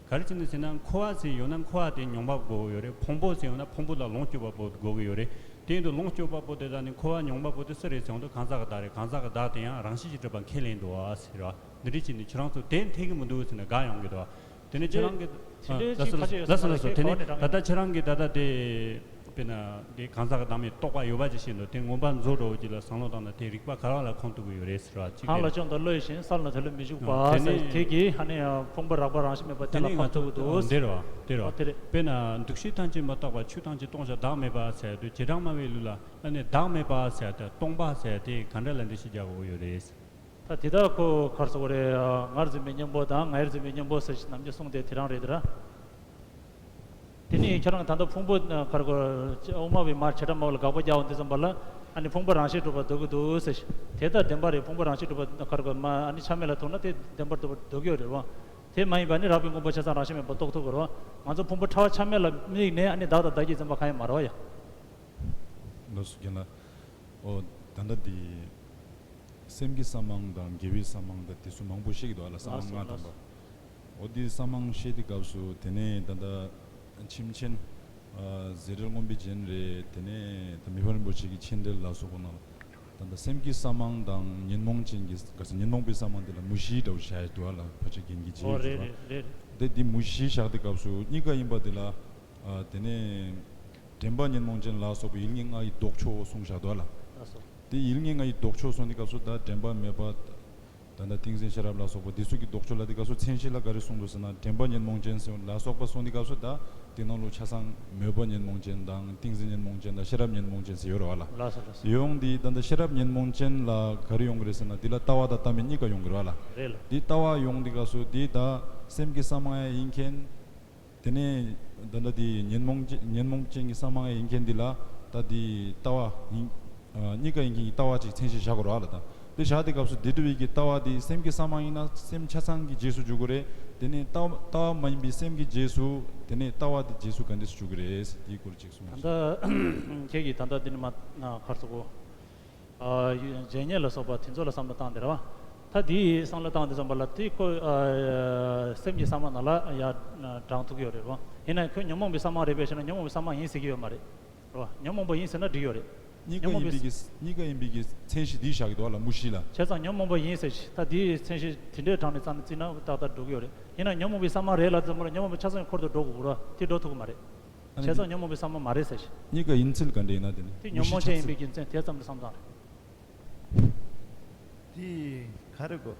ག་རེ་བྱས་ནས་ཟེར་ན་འཁོར་བ་ཟེར་ཡོད་ན་འཁོར་བ་དེ་མྱོང་བ་དགོས་ཀྱི་ཡོད་རེད། ཕུང་པོ་ཟེར་ཡོད་ན་ཕུང་པོ་ལ་ལོངས་སྤྱོད་པ་པོ་དགོས་ཀྱི་ཡོད་རེད། དེ་ཡིན་དུས་ལོངས་སྤྱོད་པ་པོ་དེ་དག་ནི་འཁོར་བ་མྱོང་བ་པོ་དེ་སུ་རེད་ཟེར་ཡོང་དུས་གང་ཟག་གི་བདག་རེད། གང་ཟག་གི་བདག་དེ་ཡང་རང་བཞིན་གྱིས་གྲུབ་པ་ཁས་ལེན་འདུག་ཨ་ཟེར་བ་འདི་འདྲ་བྱས་ནས་ཁྱེད་རང་ཚོ་དེ་འཐད་ཀྱི་མི་འདུག་ཟེར་ནས་དགག་ཡོང་གི་འདུག་དེ་ནས་ཁྱེད་རང་གི་དེ་འདྲའི་ཅིག་ཁ་ལགས་སོ་ལགས་སོ་ལགས་སོ་ལགས་སོ། དེ་ནས་ད་ལྟ་ཁྱེད་རང་གིས་ད་ལྟ་དེ། དཔེར་ན་དེ་གང་ཟག་གི་བདག་མེད་རྟོགས་པ་ཡོད་པ་ཅིག་བྱས་འདུག་དེ་མངོན་པ་མཛོད་འདྲ་བོ་ཅིག་ལ་བསམ་བློ་བཏང་ན་དེ་རིགས་པ་ག་རེ་ལ་ཁོང་ཐུག་གི་ཡོད་རེད་ཟེར་བ་ཅིག་གང་ལ་དེ་ནི་སྐྱོང་དང་བློ་ཡི་ཞེན། ས་ལ་དེ་ལ་མི་འཇུག་པ་དེ་ཟེར་ནི་དེ་གིས་ཨ་ནི་ཕུང་པོ་རགས་པ་རང་བཞིན་མེད་པ་དེ་ལ་ཁོང་ཐུག་གི་འདུག་འདིར་བ་འདིར་བ། ཨོ་དེ་རེད། དཔེར་ན་འདུ་ཤེས་ཐམས་ཅད་མི་རྟག་པ། ཆོས་ཐམས་ཅད་སྟོང་ཞིང་བདག་མེད་པ་ཟེར་དུས་བྱེ་བྲག་སྨྲ་བའི་ལུགས་ལ་ཨ་ནི་བདག་མེད་པ་ཟེར་དེ་སྟོང་པ་ཟེར་དེ་ག་འདྲ་ལ་འགྲེལ་བཤད་རྒྱག་དགོས་ཡོད་རེད། ད་དེ་དག་ཁོ་གར་སོགས་རེད། ངར་འཛིན་པའི་གཉེན་པོ་དང་ངའི་འཛིན་པའི་གཉེན་པོ་ཟེར་ཞིག་ནམ་རྒྱུན་གསུངས་ཏེ་དེ་རང་རེད་དེ་ར། དེ་ནས་ཁྱེད་རང་ད་ལྟ་ཕུང་པོ་གར་གོ་དབུ་མ་བའི་མར་བྱེ་བྲག་སྨྲ་བ་ལ་དགག་པ་རྒྱག་འོང་དུས་ཙམ་པ་ལ་ཨ་ནི་ཕུང་པོ་རང་བཞིན་གྲུབ་པ་འདོད་ཀྱི་འདུག་ཟེར་ཞིག་དེ་ལྟར་བདེན་པ་རེད། ཕུང་པོ་རང་བཞིན་གྲུབ་པ་གར་གོ་མ་ཨ་ནི་ཆ་མེད་ལ་ཐུག་ན་དེ་བདེན་པར་འདོད་པ་འདོད་ཀྱི་ཡོད་རེད་བ། དེ་མ་ཡིན་པ་ནི་རགས་པའི་དངོས་པོ་ཆ་ཚང་རང་བཞིན་མེད་པ་རྟོགས་ཐུབ་ཀྱི་རེད་བ། ང་ཚོ་ཕུང་པོ་ཕྲ་བ་ཆ་མེད་ལ་དམིགས་ནས་ཨ་ནི་བདག་དང་བདག་གི་འཛིན་པ་གང་ཡང་མ་རེད་བ་ཡ། ལགས་སོ་རྒན་ལགས། ཨོ། ད་ལྟ་འདི་སེམས་ཀྱི་གསང་མང་དང་དགེ་བའི་གསང་མང་དང་དེ་ཚོ་མང་པོ་བཤད་ཀྱི་འདུག་ཨ་ལ། གསང་མང་ལགས་སོ་ལྔ་དང་པོ། ལགས་སོ། ཨོ་འདི་གསང་མང་བཤད་དེ་སྐབས་སུ་དེ་ནས་ད་ལྟ་ཁྱིམ་ཆེན། ཨ། ཟས་བྲལ་མངོན་པའི་རྒྱན་རེད། དེ་ནས་ད་མི་ཕམ་རིན་པོ་ཆེ་གི་མཆན་འགྲེལ་ལ་སོགས་པ་ནང་ལ། ད་ལྟ་སེམས་ཀྱི་གསང་མང་དང་ཉོན་མོངས་ཅན་གྱི་ག་ས་ཉོན་མོངས་པའི་གསང་མང་དེ་ལ་མུ་བཞི་འདྲ་བོ་བཞག་ཡ་འདུག་ཨ་ལ། ཕལ་ཆེར་རྒན་གྱིས་ཨོ་བརྗེད་རེད་ཡོད་རེད་རེད། རེད། དེ་འདི་མུ་བཞི་བཞག་དེ་སྐབས་སུ་གཉིས་ཀ་ཡིན་པ་དེ་ལ། ཨ། དེ་ནས་དྲན་པ་ཉོན་མོངས་ཅན་ལ་སོགས་པའི་ཡུལ་ངེས་ལྔ་ཡི་ལྡོག་ཕྱོགས་གསུངས་བཞག་འདུག་ཨ་ལ། ལགས་སོ། དེ་ཡུལ་ངེས་ལྔ་ཡི་ལྡོག་ཕྱོགས་གསུངས་དེ་སྐབས་སུ་ད་དྲན་པ་མེད་པ། ད་ལྟ་ཏིང་འཛིན་ཤེས་རབ་ལ་སོགས་པ་འདི་ཚོ་གི་ལྡོག་ཕྱོགས་ལ་དེ་སྐབས་སུ་མཚན་གཞི་ལ་ག་རེ་གསུངས་འདུག་ཟེར་ན། དྲན་པ་ཉོན་མོངས་ཅན་ཟེར་ལ་སོགས་པ་གསུངས་དེ་སྐབས་སུ་ད་དེ་ནང་ལོགས་ཆ་ཚང་མོས་པ་ཉོན་མོངས་ཅན་དང་ཏིང་འཛིན་ཉོན་མོངས་ཅན་དང་ཤེས་རབ་ཉོན་མོངས་ཅན་ཟེར་ཡོད་རེད་བ་ལ། ལགས་སོ་ལགས་སོ། ཡོང་དེ་ད་ལྟ་ཤེས་རབ་ཉོན་མོངས་ཅན་ལ་ག་རེ་ཡོང་གི་རེད་ཟེར་ན། འདི་ལ་ལྟ་བ་དང་ལྟ་མིན་གཉིས་ཀ་ཡོང་གི་རེད་བ་ལ། རེད་ལ། འདི་ལྟ་བ་ཡོང་དེ་སྐབས་སུ་འདི་ད་སེམས་ཀྱི་གསང་མང་ཡང་ཡིན་མཁན། དེ་ནས་ད་ལྟ་དེ་ཉོན་མོངས་ཅན་ཉོན་མོངས་ཅན་གྱི་གསང་མང་ཡིན་མཁན་འདི་ལ་ད་དེ་ལྟ་བ་ཡིན། ཨ། གཉིས་ཀ་ཡིན་མཁན་གྱི་ལྟ་བ་ཅིག་མཚན་གཞི་བཞག་དགོས་རེད་བ་ལ། ད་དེ་བཞག་དེ་སྐབས་སུ་དེ་འདྲ་བའི་གི་ལྟ་བ་དེ་སེམས་ཀྱི་གསང་མང་ཡིན་ན་སེམས་ཆ་ཚང་གི་རྗེས་སུ་འཇུག་དགོས་རེད། དེ་ནས་ལྟ་བ་ལྟ་བ་མ་ཡིན་པའི་སེམས་ཀྱི་རྗེས་སུ་དེ་ནས་ལྟ་བ་དེ་རྗེས་སུ་ག་འདྲས་སུ་འཇུག་གི་རེད། དེའི་སྐོར་ཅིག་གསུངས། ད་ལྟ་ཁྱེད་ཀྱིས་ད་ལྟ་འདི་ནི་མ་གར་སོ་གོ་ཨ། རྗེས་སྙེག་ལ་སོགས་པ་དེ་ཚོ་ལ་བསམ་བློ་བཏང་དེ་རེད་བ། ད་དེའི་བསམ་བློ་བཏང་དེ་ཙམ་པ་ལ་དེ་ཁོ། ཨ། སེམས་ཀྱི་གསང་མང་ནང་ལ་ཡར་དྲངས་ཐུབ་ཀྱི་ཡོད་རེད་བ། ཡིན་ན་ཁོས་ཉོན་མོངས་པའི་གསང་མང་རེད་པས་ཞེ་ན་ཉོན་མོངས་པའི་གསང་མང་ཡིན་ཟེར་གྱི་ཡོད་མ་རེད། རེད་བ། ཉོན་མོངས་པ་ཡིན་ཟེར་ན་འགྲིག་ཡོད་རེད། གཉིས་ཀ་ཉོན་མོངས་ཡིན་པའི་པའི་གི་གཉིས་ཀ་ཡིན་པའི་གི་མཚན་གཞི་འདི་བཞག་གི་འདུག་བ་ལ། མུ་བཞི་ལ། བྱས་ཙང་ཉོན་མོངས་པ་ཡིན་ཟེར་ཞིག་ད་དེའི་མཚན་གཞི་དེ་འདྲའི་དྲངས་ནས་རྩ་ནས་བརྩིས་ན་ཏག་ཏག་འགྲོ་གི་ཡོད་རེད། ཡིན་ན་ཉོན་མོངས་པའི་གསང་མང་རེད་ལབ་ཙམ་པ་ལ་ཉོན་མོངས་པ་ཆ་ཚང་འཁོར་དུ་འགྲོ་དགོས་རེད་བ། དེ་འགྲོ་ཐུབ་ཀྱི་མ་རེད། ཨ་ནི་བྱས་ཙང་ཉོན་མོངས་པའི་གསང་མང་མ་རེད་ཟེར་ཞིག་གཉིས་ཀ་ཡིན་ཚུལ་ག་འདྲ་ཡིན་ན་དེ་ནི། དེ་ཉོན་མོངས་ཅན་ཡིན་པའི་རྒྱུ་མཚན་དེ་ཙམ་དུ་བསམ་བཏང་རེད། དེ་ག་རེ་གོ་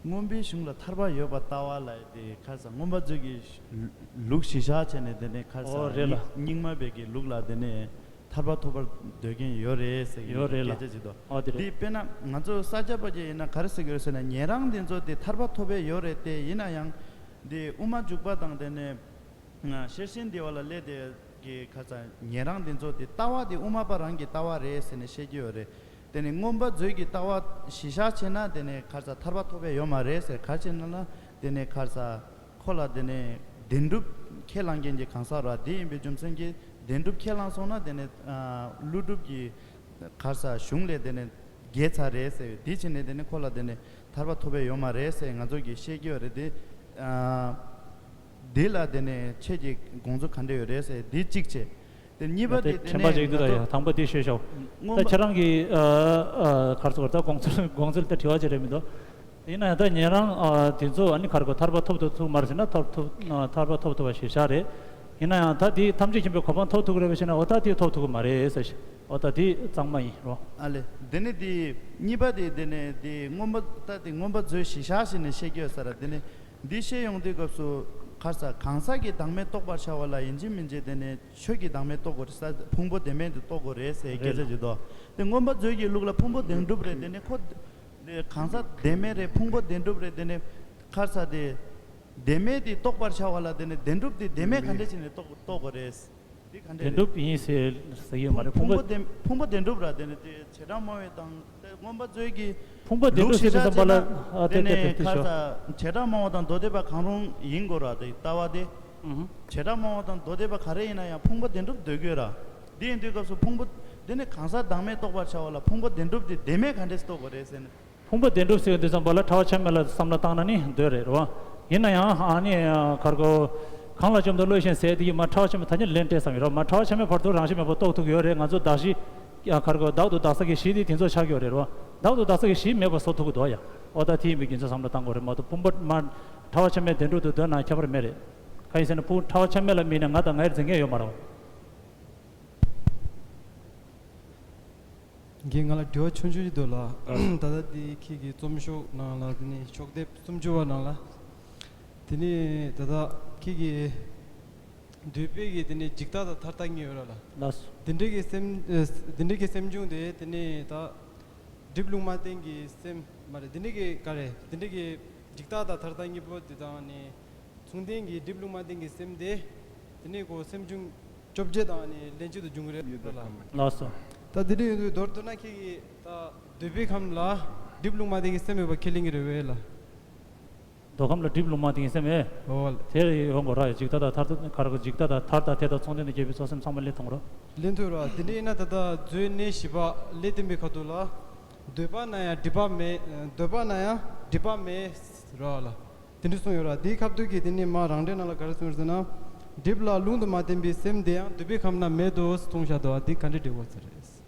མངོན་པའི་གཞུང་ལ་ཐར་པ་ཡོད་པར་ལྟ་བ་ལ་དེ་ཁ་ས་མངོན་པ་མཛོད་ཀྱི་ལུགས་གཞི་བཞག་བྱས་ནས་དེ་ནས་ཁ་ས་ཨོ་རེད་ལ། རྙིང་མ་བའི་གི་ལུགས་ལ་དེ་ནས་ཐར་པ་ཐོབ་པར་འདོད་མཁན་ཡོད་རེད་ཟེར་གི་ཡོད་རེད་ལ། སྐད་ཆ་ཅིག་འདུག་ཨོ་དེ་རེད། དེ་དཔེར་ན་ང་ཚོ་ས་སྐྱ་པ་ཅིག་ཡིན་ན་ག་རེ་ཟེར་གི་ཡོད་ཟེར་ན། ཉན་རང་འདི་ཚོ་དེ་ཐར་པ་ཐོབ་པའི་ཡོད་རེད་དེ། ཡིན་ན་ཡང་དེ་དབུ་མ་འཇུག་པ་དང་དེ་ནས། ཤེར་ཕྱིན་སྡེ་པ་ལ་སླེབས་དེ་གི་ཁ་ས་ཉན་རང་དེ་ཚོ་དེ་ལྟ་བ་དེ་དབུ་མ་པ་རང་གི་ལྟ་བ་རེད་ཟེར་ནས་བཤད་ཀྱི་ཡོད་རེད། དེ་ནས་མངོན་པ་མཛོད་ཀྱི་ལྟ་བ་གཞི་བཞག་བྱས་ན་དེ་ནས་ཁ་ས་ཐར་པ་ཐོབ་པའི་ཡོད་མ་རེད་ཟེར། ག་རེ་བྱས་ན་ལ་དེ་ནས་ཁ་ས་ཁོ་ལ་དེ་ནས་བདེན་གྲུབ་ཁས་བླངས་མཁན་གྱི་གང་ཟག་ར་དེ་ཡིན་པའི་རྒྱུ་མཚན་གྱིས་བདེན་གྲུབ་ཁས་བླངས་སོང་ན་དེ་ནས་ཀླུ་སྒྲུབ་ཀྱི་ག་རེ་ཟ་གཞུང་ལས་དེ་ནས་རྒྱལ་ཚར་རེད་ཟེར། དེ་བྱས་ནས་དེ་ནས་ཁོ་ལ་དེ་ནས་ཐར་པ་ཐོབ་པའི་ཡོད་མ་རེད་ཟེར་ང་ཚོ་གིས་བཤད་ཀྱི་ཡོད་རེད་དེ། ཨ། དེ་ལ་དེ་ནས་ཁྱེད་ཀྱི་དགོངས་ཚུལ་ག་འདྲ་ཡོད་རེད་ཟེར་དེ་གཅིག་བྱས། དེ་གཉིས་པ་དེ་དེ་དྲན་པ་ནས་ཅིག་འདུག་ད་ཡ་དང་པོ་དེ་ཤོད་ཤོག་མངོན་ད་པ་ཁྱེད་རང་གིས་ཨ་ཨ་ག་རེ་ཟེར་ད་དགོངས་ཚུལ་དགོངས་ཚུལ་ད་དྲི་བ་ཅིག་རེད་མི་འདུག་ཡིན་ན་ཡང་ད་ཉན་རང་ཨ་དེ་ཚོ་ཨ་ནི་ག་རེ་གོ་ཐར་པ་ཐོབ་ཐུབ་ཐུབ་མ་རེད་ཟེར་ན་ཐོབ་ཐུབ་ཨ་ཐར་པ་ཐོབ་ཐུབ་པ་ཞིག་བཞག་རེད། ཡིན་ན་ཡང་ད་དེ་ཐམས་ཅད་མཁྱེན་པའི་གོ་འཕང་ཐོབ་ཐུབ་ཀྱི་རེད་པས་ཞེ་ན། འོ་ད་དེ་ཐོབ་ཐུབ་ཀྱི་མ་རེད་ཟེར་ཞིག་འོ་ད་དེ་གཙང་མ་ཡིན་རོ། ཨ་ལེ། དེ་ནི་དེ་གཉིས་པ་དེ་དེ་ནི་དེ་མངོན་པ་ད་དེ་མངོན་པ་མཛོད་གཞི་བཞག་ཞིག་ནས་བཤད་ཀྱི་ཡོད་ས་ར། དེ་ནི་འདི་བཤད་ཡོང་དུས་སྐབས་སུ་ག་རེ་ཟ་གང་ཟག་གི་བདག་མེད་རྟོགས་པར་བྱ་བ་ལ་ཡིན་གཅིག་མིན་གཅིག་དེ་ནི་ཆོས་ཀྱི་བདག་མེད་རྟོགས་དགོས་རེད་ས། ཕུང་པོ་བདེན་མེད་དེ་རྟོགས་དགོས་རེད་ཟེར་སྐད་ཆ་ཅིག་འདུག་དེ་མངོན་པ་མཛོད་ཀྱི་ལུགས་ལ་ཕུང་པོ་བདེན་གྲུབ་རེད། དེ་ནི་ཁོ་དེ་གང་ཟག་བདེན་མེད་རེད། ཕུང་པོ་བདེན་གྲུབ་རེད། དེ་ནི་ག་རེ་ཟ་དེ་བདེན་མེད་དེ་རྟོགས་པར་བྱ་བ་ལ་དེ་ནི་བདེན་གྲུབ་དེ་བདེན་མེད་ག་འདྲ་བྱས་ནས་རྟོགས་རྟོགས་དགོས་རེད། འདི་ག་འདྲ་བདེན་རེད། གྲུབ་ཡིན་ཟེར་ཟེར་གྱི་ཡོད་མ་རེད། ཕུང་ཕུང་པོ་པོ་བདེན་ཕུང་པོ་བདེན་གྲུབ་ར། དེ་ནི་དེ་བྱེ་བྲག་སྨྲ་བའི་དང་དེ་མངོན་པ་མཛོད་ཀྱི་ཕུང་པོ་བདེན་གྲུབ་ལུགས་ཟེར་དུས་ཙམ་པ་ལ་ཤེས་བྱ་ཨ་དེ་དེ་དེ་ནི་དེ་དེ་ག་ཤོ། ས་བྱེ་བྲག་སྨྲ་བ་དང་མདོ་སྡེ་པ་གང་རུང་ཡིན་དགོས་ར། དེ་ལྟ་བ་དེ་ཨུ་ཧུ། བྱེ་བྲག་སྨྲ་བ་དང་མདོ་སྡེ་པ་ག་རེ་ཡིན་ན་ཡང་ཕུང་པོ་བདེན་གྲུབ་འདོད་དགོས་ར། འདི་ཡིན་དུས་སྐབས་སུ་ཕུང་པོ་དེ་ནི་གང་ཟག་བདག་མེད་རྟོགས་པར་བྱ་བ་ལ་ཕུང་པོ་བདེན་གྲུབ་དེ་བདེན་མེད་ག་འདྲས་རྟོགས་དགོས་རེད་ཟེར་ནས། ཕུང་པོ་བདེན་གྲུབ་ཟེར་དུས་ཙམ་པ་ལ་ཕྲ་བ་ཆ་མེད་ལ་བསམ་བློ་བཏང་ན་ནི་འདོད་རེད་རོ། ཡིན་ན་ཡང་ཨ་ནི་གར་གོ་གང་ལ་བཅོམ་ལྡན་བློ་ཞེས་ཟེར་དེ་གི་མ་ཕྲ་བ་ཆ་མེད་ཐ་སྙད་ལན་སྤྲད་བསམ་ཡོད་རོ། མ་ཕྲ་བ་ཆ་མེད་བར་དུ་རང་བཞིན་མེད་པར་རྟོགས་ཐུབ་ཀྱི་ཡོད་རེད། ང་ཚོ་བདག་གཞི་གར་གོ་བདག་ཏུ་བདག་ས་གི་གཞི་དེ་དེ་ཚོ་ཆགས་ཀྱི་ཡོད་རེད་རོ། བདག་ཏུ་བདག་ས་གི་གཞི་མེད་པ་བཟོ་ཐུབ་ཀྱི་འདུག་ཡ། འོ་ད་དེ་ཡིན་པའི་རྒྱུ་མཚན་བསམ་བློ་བཏང་དགོས་རེད་མ་གཏོགས་ཕུང་པོ་མ་ཕྲ་བ་ཆ་མེད་བདེན་གྲུབ་ཏུ་འདོད་ན་ཁྱད་པར་མེད་རེད། གང་ཡིན་ཟེར་ན་ཕུང་ཕྲ་བ་ཆ་མེད་ལ་དམིགས་ནས་ང་དང་ངའི་འཛིན་མཁན་ཡོད་མ་རེད། རྒན་ང་ལ་དྲི་བ་ཆུང་ཆུང་ཞིག་འདུག་ལ། ད་ལྟ་འདི་ཁྱེད་ཀྱི་རྩོམ་ཤོག་ནང་ལ་དེ་ནས་ཤོག་ལྡེབ་སུམ་ཅུ་པ་ནང་ལ། དེ་ནས་ད་ལྟ་ཁྱེད་ཀྱི་འདོད་པའི་གི་དེ་ནས་འཇིག་ལྟ་དང་མཐར་ཐུག་གཉིས་ཡོད་ར་ལ། ལགས་སོ། དེ་འདྲའི་གི་སེམས་དེ་འདྲའི་གི་སེམས་བྱུང་དེ་དེ་ནས་ད་ སྒྲིབ་ལུང་མ་བསྟན་གྱི་སེམས་མ་རེད། འདི་འདྲ་གི་ག་རེ། འདི་འདྲ་གི་འཇིག་ལྟ་དང་མཐར་ལྟ་གཉིས་པོ་འདི་དང་ནི། མཚུངས་ལྡན་གྱི་སྒྲིབ་ལུང་མ་བསྟན་གྱི་སེམས་དེ། དེ་ནས་ཁོ་སེམས་བྱུང་བཅོ་བརྒྱད་དང་ནི་ལན་གཅིག་ཏུ་འབྱུང་གི་རེད་ལ། ལགས་སོ། ད་དེ་འདྲ་ཡིན་དུས་མདོར་བསྡུ་ན་ཁྱེད་ཀྱིས་ད་འདོད་པའི་ཁམས་ལ་སྒྲིབ་ལུང་མ་བསྟན་གྱི་སེམས་ཡོད་པ་ཁས་ལེན་གྱི་རེད་པས་ལ། མདོ་ཁམས་ལ་སྒྲིབ་ལུང་མ་བསྟན་གྱི་སེམས་ཨེ། འོ། དེར་ཡོང་དགོས་ར། འཇིག་ལྟ་དང་མཐར་ཐུག་ག་རེ་གོ། འཇིག་ལྟ་དང་མཐར་དང་དེ་དང་མཚུངས་ལྡན་དུ་སྐྱེས་པའི་ཚོགས་སེམས་ཚང་མ་ལེན་ཐུབ་ར། ལེན་ཐུབ་ར། དེ་འདྲ་ཡིན་ན་ད་ལྟ་མཛོད་གནས་བཞི་པ་ལས་བསྟན་པའི་ཁ་ཐུག་ལ། འདོད་པ་ན་ཡང་སྒྲིབ་པ་མེད། འདོད་པ་ན་ཡང་སྒྲིབ་པ་མེད་ར་ལ། དེ་འདྲ་གསུངས་ཡོད་ར། དེའི་ཁ་ཐུག་གི་དེ་ནས་མ་རང་འགྲེལ་ནང་ལ་ག་རེ་གསུངས་ཡོད་ཟེར་ན། སྒྲིབ་ལ་ལུང་དུ་མ་བསྟན་པའི་སེམས་དེ་ཡང་འདོད་པའི་ཁམས་ན་མེད་དོ་གསུངས་བཞག་འདུག་ཨ། དེ་ག་འདྲ་འགྲེལ་དགོས་ས་རེད།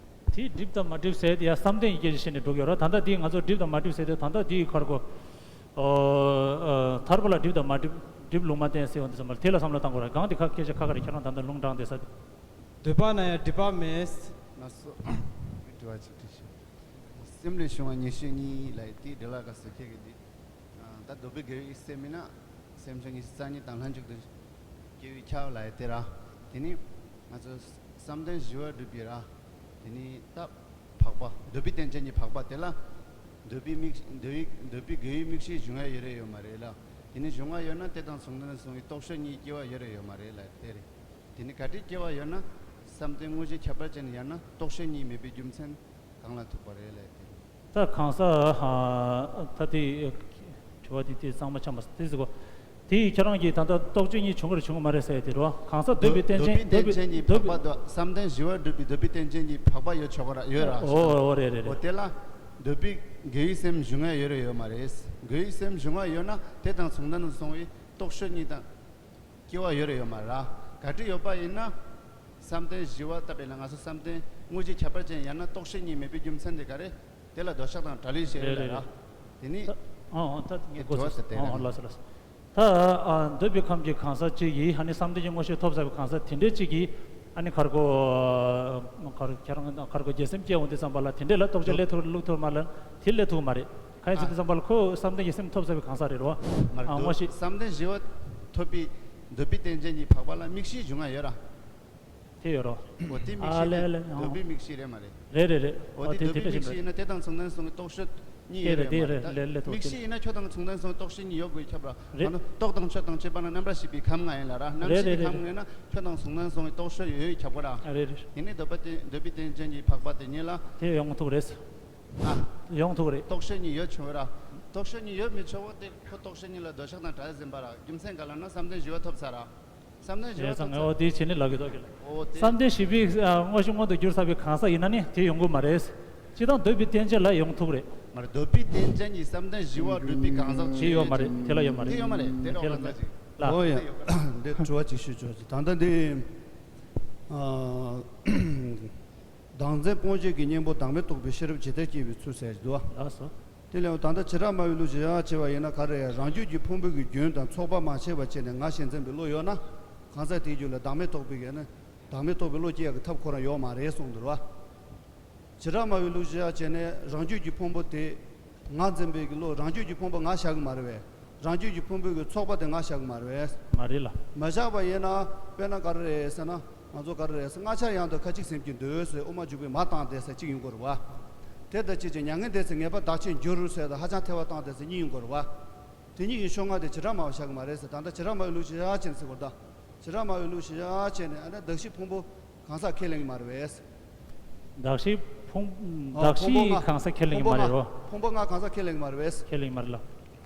དེ་སྒྲིབ་དང་མ་སྒྲིབ་ཟེར་དེ་ཡང་བསམ་གཏན་གྱི་སྐད་ཆ་བཤད་ནས་འགྲོ་གི་ཡོད་ར། ད་ལྟ་དེ་ང་ཚོ་སྒྲིབ་དང་མ་སྒྲིབ་ཟེར་དེ་ད་ལྟ་དེའི་ཁར་གོ། ཨོ། ཨོ། ཐར་པ་ལ་སྒྲིབ་དང་མ་སྒྲིབ། སྒྲིབ་ལུང་མ་བསྟན་ཟེར་བ་འདི་ཚང་མ་དེ་ལ་བསམ་བློ་བཏང་དགོས་ར། གང་དེ་ཁ་སྐད་ཆ་ཁ་ཁ་རེད། ཁྱེད་རང་ད་ལྟ་ལུང་དྲངས་བསྡད་ས་དེ། འདོད་པ་ན་ཡང་སྒྲིབ་པ་མེད། ལགས་སོ། དྲི་བ་གཅིག་དྲིས་ཤིག་སེམས་ལས་བྱུང་བ་ཉེར་ཞི་གཉིས་ལ་དེའི་འགྲེལ་བ་ག་ཟེར་ཁྱེད་ཀྱི་འདི། ད་འདོད་པའི་དགེ་བའི་སེམས་ཡིན་ན། སེམས་བྱུང་ཉེར་ཞི་རྩ་གཉིས་དང་ལྷན་ཅིག་ཏུ་སྐྱེ་བའི་ཁྱབ་ལ་ཡ་དེ་ར། དེ་ནི་ང་ཚོ་བསམ་གཏན་བཞི་པ་སྒྲུབ་པའི་ར། དེ་ནི་ད་འཕགས་པ་འདོད་པའི་རྟེན་ཅན་གྱི་འཕགས་པ་དེ་ལ། འདོད་པའི་དམིགས། འདོད་པའི། འདོད་པའི་དགེ་བའི་དམིགས་ཤིང་འབྱུང་ཡ་ཡོད་རེད་ཡོད་མ་རེད་ལ། དེ་ནི་འབྱུང་བ་ཡོད་ན་དེ་དང་མཚུངས་ལྡན་སོང་བའི་རྟོག་ཞོན་གཉིས་སྐྱེ་བ་ཡོད་རེད་ཡོད་མ་རེད་ལ་དེ་རེད། དེ་ནི་ག་འདྲའི་སྐྱེ་བ་ཡོད་ན། བསམ་གཏན་དངོས་གཞི་ཁྱད་པར་ཅན་ཡང་ན་རྟོག་ཞོན་གཉིས་མེད་པའི་རྒྱུ་མཚན་གང་ལ་ཐུག་པ་རེད་ལ་དེ། ད་གང་ཟག་ད་དེ་དྲི་བ་དེ་དེ་གཙང་མ་ཆགས་མ་སོང་དེ་ཟེར་གོ། དེ་ཡིས་ཁྱེད་རང་གིས་ད་ལྟ་རྟོག་ཞོན་གཉིས་བྱུང་གི་རེད་བྱུང་གི་མ་རེད་ཟེར་ཡ་དེ་རོ། གང་ཟག་འདོད་པའི་རྟེན་ཅན། འདོད་པའི་རྟེན་ཅན་གྱི་འདོད་པའི། འཕགས་པ་དང་བསམ་གཏན་བཞི་པ་སྒྲུབ་པའི་འདོད་པའི་རྟེན་ཅན་གྱི་འཕགས་པ་ཡོད་ཆོག་གི་ར་ཡོད་ར། ཨོ་ཨོ་རེད་རེད་རེད། འོ་དེ་ལ་འདོད་པའི་དགེ་བའི་སེམས་འབྱུང་ཡ་ཡོད་རེད་ཡོད་མ་རེད། དགེ་བའི་སེམས་འབྱུང་བ་ཡོད་ན་དེ་དང་མཚུངས་ལྡན་དུ་སོང་བའི་རྟོག་ཞོན་གཉིས་དང་། སྐྱེ་བ་ཡོད་རེད་ཡོད་མ་རེད། ག་འདྲ་ཡོད་པ་ཡིན་ན། བསམ་གཏན་བཞི་པ་ལྟ་བུ་ལ་ང་ཚོ་བསམ་གཏན་དངོས་གཞི་ཁྱད་པར་ཅན་ཡང་ན་རྟོག་ཞོན་གཉིས་མེད་པའི་རྒྱུ་མཚན་དེ་ག་རེ། དེ་ལ་འདོད་ཆགས་དང་བྲལ་བའི་ཞེས་རེད་ལ་ར། དེ་ནི། ཨ་ཨ་ད་ངས་གོ་ཚོད་ཨ་ཨ་ལ་ས་ལ་ས། ད་ཨ་འདོད་པའི་ཁམས་ཀྱི་གང་ཟག་གཅིག་གིས་ཨ་ནི་བསམ་གཏན་གྱི་དངོས་གཞི་ཐོབ་ཚར་བའི་གང་ཟག་དེ་འདྲའི་གཅིག་གིས་ཨ་ནི་ཁར་གོ། ཁར་ཁྱེད་རང་ཁར་གོ་དགེ་སེམས་སྐྱེ་འོང་དུས་ཙམ་པ་ལ་དེ་འདྲས་ལ་རྟོག་དཔྱོད་སླེབས་ཐུབ་བླུག་ཐུབ་མ་ལ་དེ་སླེབས་ཐུབ་མ་རེད། གང་ཡིན་ཟེར་དུས་ཙམ་པ་ལ་ཁོ་བསམ་གཏན་གྱི་སེམས་ཐོབ་ཚར་བའི་གང་ཟག་རེད་རོ། མ་རེད། ཨ་དངོས་གཞི། བསམ་གཏན་བཞི་པ་ཐོབ་པའི་འདོད་པའི་རྟེན་ཅན་གྱི་འཕགས་པ་ལ་དམིགས་གཞི་འབྱུང་ཡ་ཡོད་ར། དེ་ཡོད་རོ། འོ་དེ་དམིགས་ཨ་གཞི་ལེ་ལེ་ནི་འདོད་པའི་དམིགས་གཞི་རེད་མ་རེད། རེད་རེད་རེད། འོ་ཨ་དེ་དེ་འདོད་དེ་པའི་འདྲ་དམིགས་གཞི་ཞིག་ཡིན་ན་དེ་དང་མཚུངས་ལྡན་སོང་གི་རྟོག་དཔྱོད་གཉིས་ཡོད་རེད་མ་རེད། དམིགས་གཞི་ཡིན་ན་ཁྱོད་དང་མཚུངས་ལྡན་སོང་གི་རྟོག་དཔྱོད་གཉིས་ཡོད་དགོས་ཁྱབ་ར། རེད། ཨ་ནི་རྟོག་དང་དཔྱོད་དང་དཔྱོད་པ་ན་རྣམ་པར་ཤེས་པའི་ཁམས་ལྔ་ཡིན་ལ་ར། རྣམ་ཤེས་ཀྱི་ཁམས་ལྔ་ཡིན་ན་ཁྱོད་དང་མཚུངས་ལྡན་སོང་གི་རྟོག་དཔྱོད་ཡོད་ཡོད་ཁྱབ་གོ་ར། རེད་རེད། ཡིན་ནི་འདོད་པ་དེ་འདོད་པའི་རྟེན་ཅན་གྱི་འཕགས་པ་དེ་ཉིད་ལ། དེ་ཡོང་ཐུག་རེད། ཨ། ཡོང་ཐུག་རེད། རྟོག་དཔྱོད་གཉིས་ཡོད་ཆོག་ར། རྟོག་དཔྱོད་གཉིས་ཡོད་མི་ཆོག་པ་དེ་ཁོ་རྟོག་དཔྱོད་གཉིས་ལ་འདོད་ཆགས་དང་བྲལ་ཟིན་པ་ར། རྒྱུ་མཚན་ག་ལ་ན་བསམ་གཏན་བཞི་པ་ཐོབ་ཚར་ར། བསམ་གཏན་བཞི་པ་ཐོབ་ཚར། ཨོ་དེ་བྱས་ནི་ལབ་ཀྱི་འདུག་གི་ལ། ཨོ་དེ། བསམ་གཏན་བཞི་པའི་དངོས་གཞི་མངོན་དུ་གྱུར་ཚར་བའི་གང་ཟག་ཡིན་ན་ནི་དེ་ཡོང་གི་མ་རེད། སྤྱིར་བཏང་འདོད་པའི་རྟེན་ཅན་ལ་ཡོང་ཐུག་རེད། མ་རེད། འདོད་པའི་རྟེན་ཅན་གྱི་བསམ་གཏན་བཞི་པ་སྒྲུབ་པའི་གང་ཟག་ཅིག་ཡོད་མ་རེད། དེ་ལ་ཡོད་མ་རེད། དེ་ཡོད་མ་རེད། དེ་རོགས་གང་ཟག་ཅིག་ལ། ཨོ་ཡ། འདི་དྲི་བ་ཅིག་ཞུ་ཆོག་ཅིག་ད་ལྟ་འདི། ཨ། བདག་འཛིན་སྤོང་བྱེད་ཀྱི་གཉེན་པོ་བདག་མེད་རྟོགས་པའི་ཤེས་རབ་ཇི་ལྟར་སྐྱེ་བའི་ཚུལ་ཟེར་གྱི་འདུག་བ། ལགས་སོ། དེ་ལས་ད་ལྟ་བྱེ་བྲག་སྨྲ་བའི་ལུགས་བཞག་བྱས་པ་ཡིན་ན་ག་རེ་རང་རྒྱུད་ཀྱི་ཕུང་པོ་གི་རྒྱུན་དང་ཚོགས་པ་མ་ཕྱེ་བ་བྱས་ནས་ང་ཞེས་འཛིན་པའི་བློ་ཡོད་ན། གང་ཟག་དེའི་རྒྱུད་ལ་བདག་མེད་རྟོགས་པའི་ཡོད་ན། བདག་མེད་རྟོགས་པའི་བློ་སྐྱེ་ཡག་གི་ཐབས་ཁོ་རང་ཡོད་མ་རེད་གསུངས་འདུག་བ། བྱེ་བྲག་སྨྲ་བའི་ལུགས་བཞག་བྱས་ནས་རང་རྒྱུད་ཀྱི་ཕུང་པོ་དེ། ང་འཛིན་པའི་གི་བློ་རང་རྒྱུད་ཀྱི་ཕུང་པོ་ང་བཞག་གི་མ་རེད་བས། རང་རྒྱུད་ཀྱི་ཕུང་པོའི་གི་ཚོགས་པ་དེ་ང་བཞག་གི་མ་རེད་བས། མ་རེད་ལ། མ་བཞག་པ་ཡིན་ན་དཔེར་ན་ག་རེ་རེད་ཟེར་ན། ང་ཚོ་ག་རེ་རེད་ཟེར། སྔ་ཆར་ཡང་དུ་ཁ་ཅིག་སེམས་ཀྱིས་འདོད་ཟེར་དབུ་མ་འཇུག་པའི་མ་བཏང་དེ་ཟེར་གཅིག་ཡོང་གི་རེད་བ། དེ་ལྟ་ཅི་བྱེད་མྱ་ངན་འདས་ཚེ་ངེས་པར་བདག་ཆེན་འགྱུར་ཟེར་དུས་ཧ་ཅང་ཐལ་བ་བཏང་དེ་ཟེར་གཉིས་ཡོང་གི་རེད་བ། དེ་གཉིས་ཀྱི་ཕྱོགས་སྔ་དེ་བྱེ་བྲག་སྨྲ་བ་བཞག་གི་མ་རེད་ཟེར། ད་ལྟ་བྱེ་བྲག་སྨྲ་བའི་ལུགས་བཞག་བྱས་ནས་ཟེར་དགོས་རེད་ད། བྱེ་བྲག་སྨྲ་བའི་ལུགས་བཞག་བྱས་ནས་ཨ་ནི་གདགས་གཞི་ཕུང་པོ་གང་ཟག་ཁས་ལེན་གྱི་མ་རེད་བས། གདགས་གཞི་ཕུང་། ཨ། གདགས་ཕུང་པོ་ལྔ། གཞི་གང་ཟག་ཁས་ལེན་གྱི་མ་རེད་རོ། ཕུང་པོ་ལྔ་གང་ཟག་ཁས་ལེན་གྱི་མ་རེད་བས། ཁས་ལེན་གྱི་མ་རེད་ལ།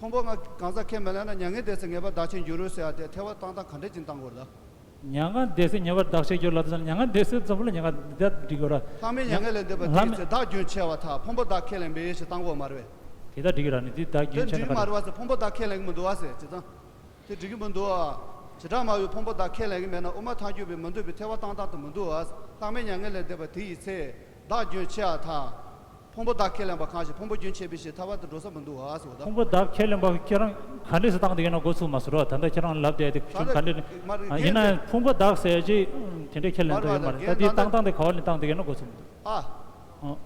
ཕུང་པོ་ལྔ་གང་ཟག་ཁས་མི་ལེན་ན་མྱ་ངན་འདས་ཚེ་ངེས་པར་བདག་ཆེན་འགྱུར་རོ་ཟེར་ཡ་དེ་ཐལ་བ་བཏང་སྟངས་ག་འདྲ་ཅིག་བཏང་དགོས་རེད་ད། མྱ་ངན་འདས་ཚེ་ངེས་པར་བདག་ཆེན་འགྱུར་ལབ་དུས་ཙམ་ལ་མྱ་ངན་འདས་ཚེ་ཙམ་ལ་མྱ་ངན་འདས་འགྲིག་གི་ར། ལྷག་མེད་མྱ་ངན་ལས་འདས་པ་དེའི་ཚེ་བདག་རྒྱུན་ཆད་པར་ཐལ། ཕུང་པོ་བདག་ཁས་ལེན་པའི་ཞེས་བཏང་དགོས་མ་རེད་བས། དེ་ལྟར་འགྲིག་གི་ར་ནི་དེ་བདག་རྒྱུན་ཆད་ན་ག་རེ། འགྲིག་མ་རེད་བ་ཟེར། ཕུང་པོ་བདག་ཁས་ལེན་གྱི་མི་འདུག་བ་ཟེར་བྱས་ཙང་། དེ་འགྲིག་གི་མི་འདུག་བ། བྱེ་བྲག་སྨྲ་བའི་ཕུང་པོ་བདག་ཁས་ལེན་གྱི་མེད་ན་དབུ་མ་ཐལ་འགྱུར་བའི་མི་འདོད་པའི་ཐལ་བ་བཏང་སྟངས་དེ་མི་འདུག་བ། ལྷག་མེད་མྱ་ངན་ལས་འདས་པ་དེ་ཡི་ཚེ། བདག་རྒྱུན་ཆད་པར་ཐལ། ཕུང་པོ་བདག་ཁས་ལེན་པ་གང་ཞིག་ཕུང་པོ་རྒྱུན་ཆད་པའི་ཞེས་ཐལ་བ་དེ་འགྲོ་ས་མི་འདུག་བ་ཟེར་བ་དང་། ཕུང་པོ་བདག་ཁས་ལེན་པ་ཁྱེད་རང་ག་འདྲས་སེ་བཏང་དེ་ཡིན་ན་འགོ་ཚུགས་མ་ཟེར་རོ། ད་ལྟ་ཁྱེད་རང་ལབ་བསྡད་དེ་ཁྱོད་ག་འདྲས་ནི་ཡིན་ན་ཕུང་པོ་བདག་ཟེར་ཅིག་དེ་འདྲས་ཁས་ལེན་འདོད་ཡོད་མ་རེད། ད་དེ་བཏང་སྟངས་དེ་ག་བ་ནས་བཏང་དེ་ཡིན་ན་འགོ་ཚུགས་མི་འདུག་ཨ།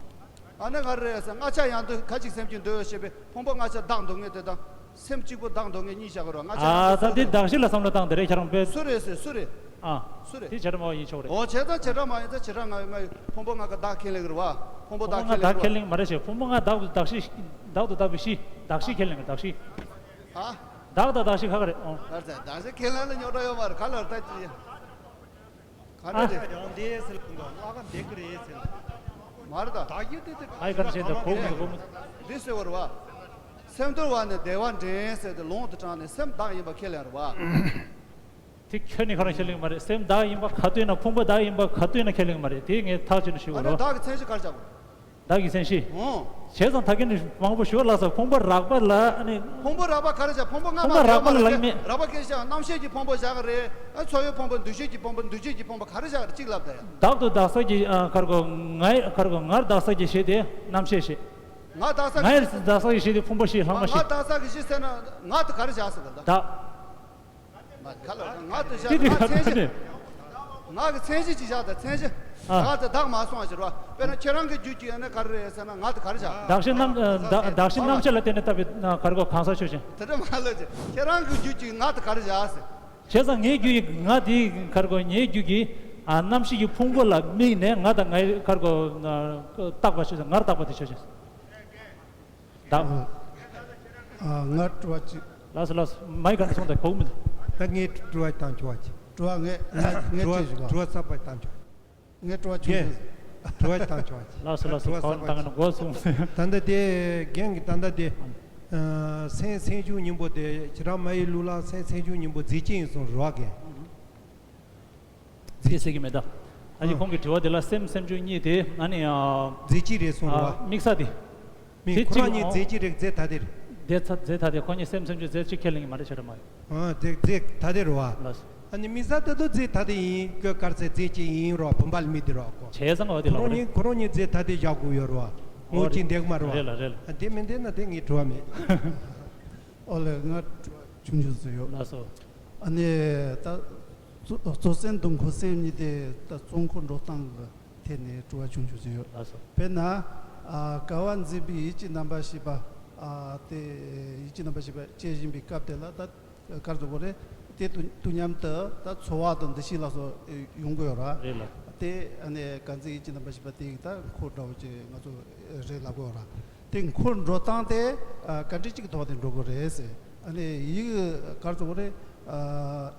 ཨ་ནི་ག་རེ་རེད་ཟེར། སྔ་ཆར་ཡང་དུ་ཁ་ཅིག་སེམས་ཀྱིས་འདོད་ཞེས་པའི་ཕུང་པོ་སྔ་ཆར་བདག་འདོད་མཁན་དེ་དང་། སེམས་གཅིག་པུ་བདག་འདོད་མཁན་གཉིས་བཞག་གི་རེད་བ། སྔ་ཆར་ཨ་ད་དེ་གདགས་གཞི་ལ་བསམ་བློ་བཏང་དེ་རེད་ཁྱེད་རང་པས། སུ་རེད་ཟེར་སུ་རེད། ཨ། སུ་རེད། དེ་བྱེ་བྲག་སྨྲ་བ་ཡིན་ཆོག་རེད། འོ་བྱས་ཙང་བྱེ་བྲག་སྨྲ་ཡིན་ཙང་བྱེ་བྲག་སྨྲ་བའི་སྨྲ་བའི་ཕུང་པོ་ལྔ་ག་བདག་ཁས་ལེན་གི་རེད་བ། ཕུང་པོ་བདག་ཁས་ལེན་པ། ཕུང་པོ་ང་བདག་ཁས་ལེན་མ་རེད་ཞེས། ཕུང་པོ་ང་བདག་ཏུ་བདག་ཤེས། བདག་ཏུ་བདག་པའི་གཞི། བདག་གཞི་ཁས་ལེན་པ། བདག་གཞི། ཨ། བདག་དང་བདག་གཞི་ཁ་ཁ་རེད། ཨོ། ཨ་ཙི། བདག་གཞི་ཁས་ལེན་ལ་རྙོག་དྲ་ཡོད་མ་རེད། ག་ལ་ད་ཅི། ག་འདྲ་རེད། ཡང་འདི་ཟེར་ལ་ཀུན་དགའ་ལྔ་ཀ་འདི་ཀི་རེད་ཟེར། མ་རེད་ད། བདག་གཞི་དེ་དེ། ཨའི་ག་རེ་བྱས་འདི་གོ་མི་གོ་མི། འདི་ཟེར་བ་རེད་བ། སེམས་དོར་བ་ནི་བདེ་བ་འདྲེན་ཟེར་ཏེ་ལུང་དུ་དྲངས་ནས་སེམས་བདག་ཡིན་པ་ཁས་ལེན་རེད་བ། དེ་ཁྱོད་ནི་ག་རང་ཁས་ལེན་གྱི་མ་རེད། སེམས་བདག་ཡིན་པ་ག་དུས་ན། ཕུང་པོ་བདག་ཡིན་པ་ག་དུས་ན་ཁས་ལེན་གྱི་མ་རེད། དེ་ངས་ཐག་ཆོད་ནས་ཞུ་དགོས་ཨ་ནི་རེད། བདག་གི་མཚན་གཞི་ག་རེ་བཞག་དགོས། བདག་གི་མཚན་གཞི། ཨོ། བྱས་ཙང་ད་གིན་ནས་མང་པོ་ཞུ་བ་ལ་ས། ཕུང་པོ་རགས་པ་ལ་ཨ་ནི། ཕུང་པོ་རགས་པ་ག་རེ་བཞག་ཕུང་པོ་ལྔ་ཕུང་པོ་མ་རགས་པ་ལ་ལབ་ཀྱི་མེད། རགས་པ་སྐད་ཆ་རྣམ་ཤེས་ཀྱི་ཕུང་པོ་བཞག་གི་རེད། ཨ། འཚོ་བའི་ཕུང་པོ། འདུ་ཤེས་ཀྱི་ཕུང་པོ། འདུ་བྱེད་ཀྱི་ཕུང་པོ་ག་རེ་བཞག་རེད། གཅིག་ལབ་ད་ཡ། བདག་ཏུ་བདག་ས་ཀྱི། ཨ། ག་རེ་གོ། ངའི་ག་རེ་གོ། ངར་བདག་ས་ཀྱི་གཞི་དེ་རྣམ་ཤེས་ཤེས། ང་བདག་ས་ཀྱི་ངའི་གཞི། བདག་ས་ཀྱི་གཞི་དེ་ཕུང་པོ་ཤེས། ལྷག་མ་ང་ཤེས། བདག་ས་ཀྱི་གཞི་ཟེར་ན་ང་དེ་ག་རེ་བཞག་ཟེར་གི་ད། བདག་ང་ག་ལ་ང་དེ་བཞག་དེ་དེ་ང་མཚན་གཞི། ང་གི་མཚན་གཞི་ཅིག་བཞག་ད། མཚན་གཞི། ཨ། ང་དེ་བདག་མ་སོང་བ་ཞིག་རེད་བ། དཔེར་ན་ཁྱེད་རང་གི་རྒྱུད་ཀྱི་ཡང་ན་ག་རེ་རེད་ཟེར་ན་ང་དེ་ག་རེ་བཞག་བདག་གཞན་རྣམ། བདག་བདག་གཞན་རྣམ་བཤད་ལ་བརྟེན་ནས་བཏགས་པའི་ག་རེ་གོ། གང་ཟག་ཆོས་ཅན། དེ་འདྲ་མ་ལབ་ཅིག་ཁྱེད་རང་གི་རྒྱུད་ཀྱི་ང་དེ་ག་རེ་བཞག་ཟེར། བྱས་ཙང་ངའི་རྒྱུད་ཀྱི་ང་དེའི་ག་རེ་གོ། ངའི་རྒྱུད་ཀྱི། ཨ། རྣམ་ཤེས་ཀྱི་ཕུང་པོ་ལ་དམིགས་ནས་ང་དང་ངའི་ག་རེ་གོ། ཨ། བཏགས་པ་ཆོས་ཅན། ངར་བཏགས་པ་དེ་ཆོས་ཅན། བདག་ཨ། ཨ། ང་དྲི་བ་གཅིག་ལགས་སོ་ལགས་སོ། མའི་ག་རེ་སོང་དེ་གོ་མི་འདུག་ད་ངས་དྲི་བ་བཏང་ཆོག་པ་ཅིག་དྲི་བ་ངས་ང་ངས་དྲིས་ཞུ་བ། དྲི་བ་གསར་པ་བཏང་ཆོག་ངས་དྲི་བ་ཆུང་ཆུང་། དྲི་བ་བཏང་ཆོག་པ་ཅིག་ལགས་སོ་ལགས་སོ། དྲི་བ་གསར་པ་ཅིག་གོ་སོང་། ད་ལྟ་དེ་རྒན་གྱིས་ད་ལྟ་དེ། ཨ། སེམས་སེམས་བྱུང་སྙིང་པོ་དེ། ཁྱེད་རང་མ་ཡི་ལུགས་ལ་སེམས་སེམས་བྱུང་སྙིང་པོ་རྫས་གཅིག་ཡིན་གསུངས་རེད་བ་རྒན། རྫས་ཟེར་གྱི་མེད་ད། ཨ་ནི་ཨ། ཁོང་གི་དྲི་བ་དེ་ལ་སེམས་སེམས་བྱུང་གཉིས་དེ་ཨ་ནི། ཨ། རྫས་གཅིག་རེད་གསུངས་རེད་བ། དམིགས་ས་དེ། མིན། དེ་ཁོ་རང་གཅིག་གཉིས་རྫས་གཅིག་རེད། རྫས་ཐ་དད་རེད། རྫས་ཐ་རྫས་ཐ་དད། ཁོ་གཉིས་སེམས་སེམས་བྱུང་རྫས་གཅིག་ཁས་ལེན་གྱི་མ་རེད། བྱས་ཙང་མ། ཨ། རྫས་རྫས་ཐ་དད་རེད་བ། ལགས་སོ། ཨ་ནི་དམིགས་ས་དེ་ཚོ་རྫས་ཐ་དད་ཡིན། སྐབས་ག་རེ་ཟེར། རྫས་གཅིག་ཡིན་རེད་བ། བུམ་པ་ལ་དམིགས་དེ་རེད་བ་ཁོ། བྱས་ཙང་འོ་དེ་ཁོ་ལབ་རེད། རང་ཉིད་ཁོ་རང་ཉིད་རྫས་ཐ་དད་བཞག་དགོས་ཡོད་རེད་བ། འོ་ངོ་རེད། གཅིག་འདེགས་མ་རེད་བ། རེད་ལ་རེད་ལ། ཨ། དེ་མིན་དེ་ན་དེ་ངས་དྲི་བ་མེད། ཨོ་ལེ། ང་དྲི་བ་ཆུང་ཆུང་ཟིག་ཡོད། ལགས་སོ། ཨ་ནི་ད་གཙོ་གཙོ་སེམས་དང་འཁོར་སེམས་གཉིས་དེ་ད་གཙོ་འཁོར་འགྲོ་སྟངས་ཀྱི་ཐད་ནས་དྲི་བ་ཆུང་ཆུང་ཟིག་ཡོད། ལགས་སོ། དཔེར་ན། ཨ། བསྐལ་པ་འཛིན་པའི་ཡིད་ཀྱི་རྣམ་པར་ཤེས་པ། ཨ། དེ་ཡིད་ཀྱི་རྣམ་པར་ཤེས་པ་སྐྱེ་བཞིན་པའི་སྐབས་དེ་ལ་ད་ག་རེ་ཟེར་དགོས་རེད། དེ་དུས་དུས་མཉམ་དུ་ད་ཚོར་བ་དང་འདུ་ཤེས་ལ་སོགས་ཡོང་གི་ཡོད་ར། རེད་ལ། དེ་ཨ་ནི་བསྐལ་འཛིན་ཡིད་ཀྱི་རྣམ་པར་ཤེས་པ་དེ་ཡི་ད་འཁོར་འདྲ་བོ་ཅིག་ང་ཚོ་རེད་ལབ་གི་ཡོད་ར། དེ་འཁོར་འགྲོ་སྟངས་དེ། ཨ། ག་འདྲ་ཅིག་གི་ཐོག་ནས་འགྲོ་གི་རེད་ཟེར། ཨ་ནི་ཡིད་ག་རེ་ཟེར་དགོས་རེད། ཨ།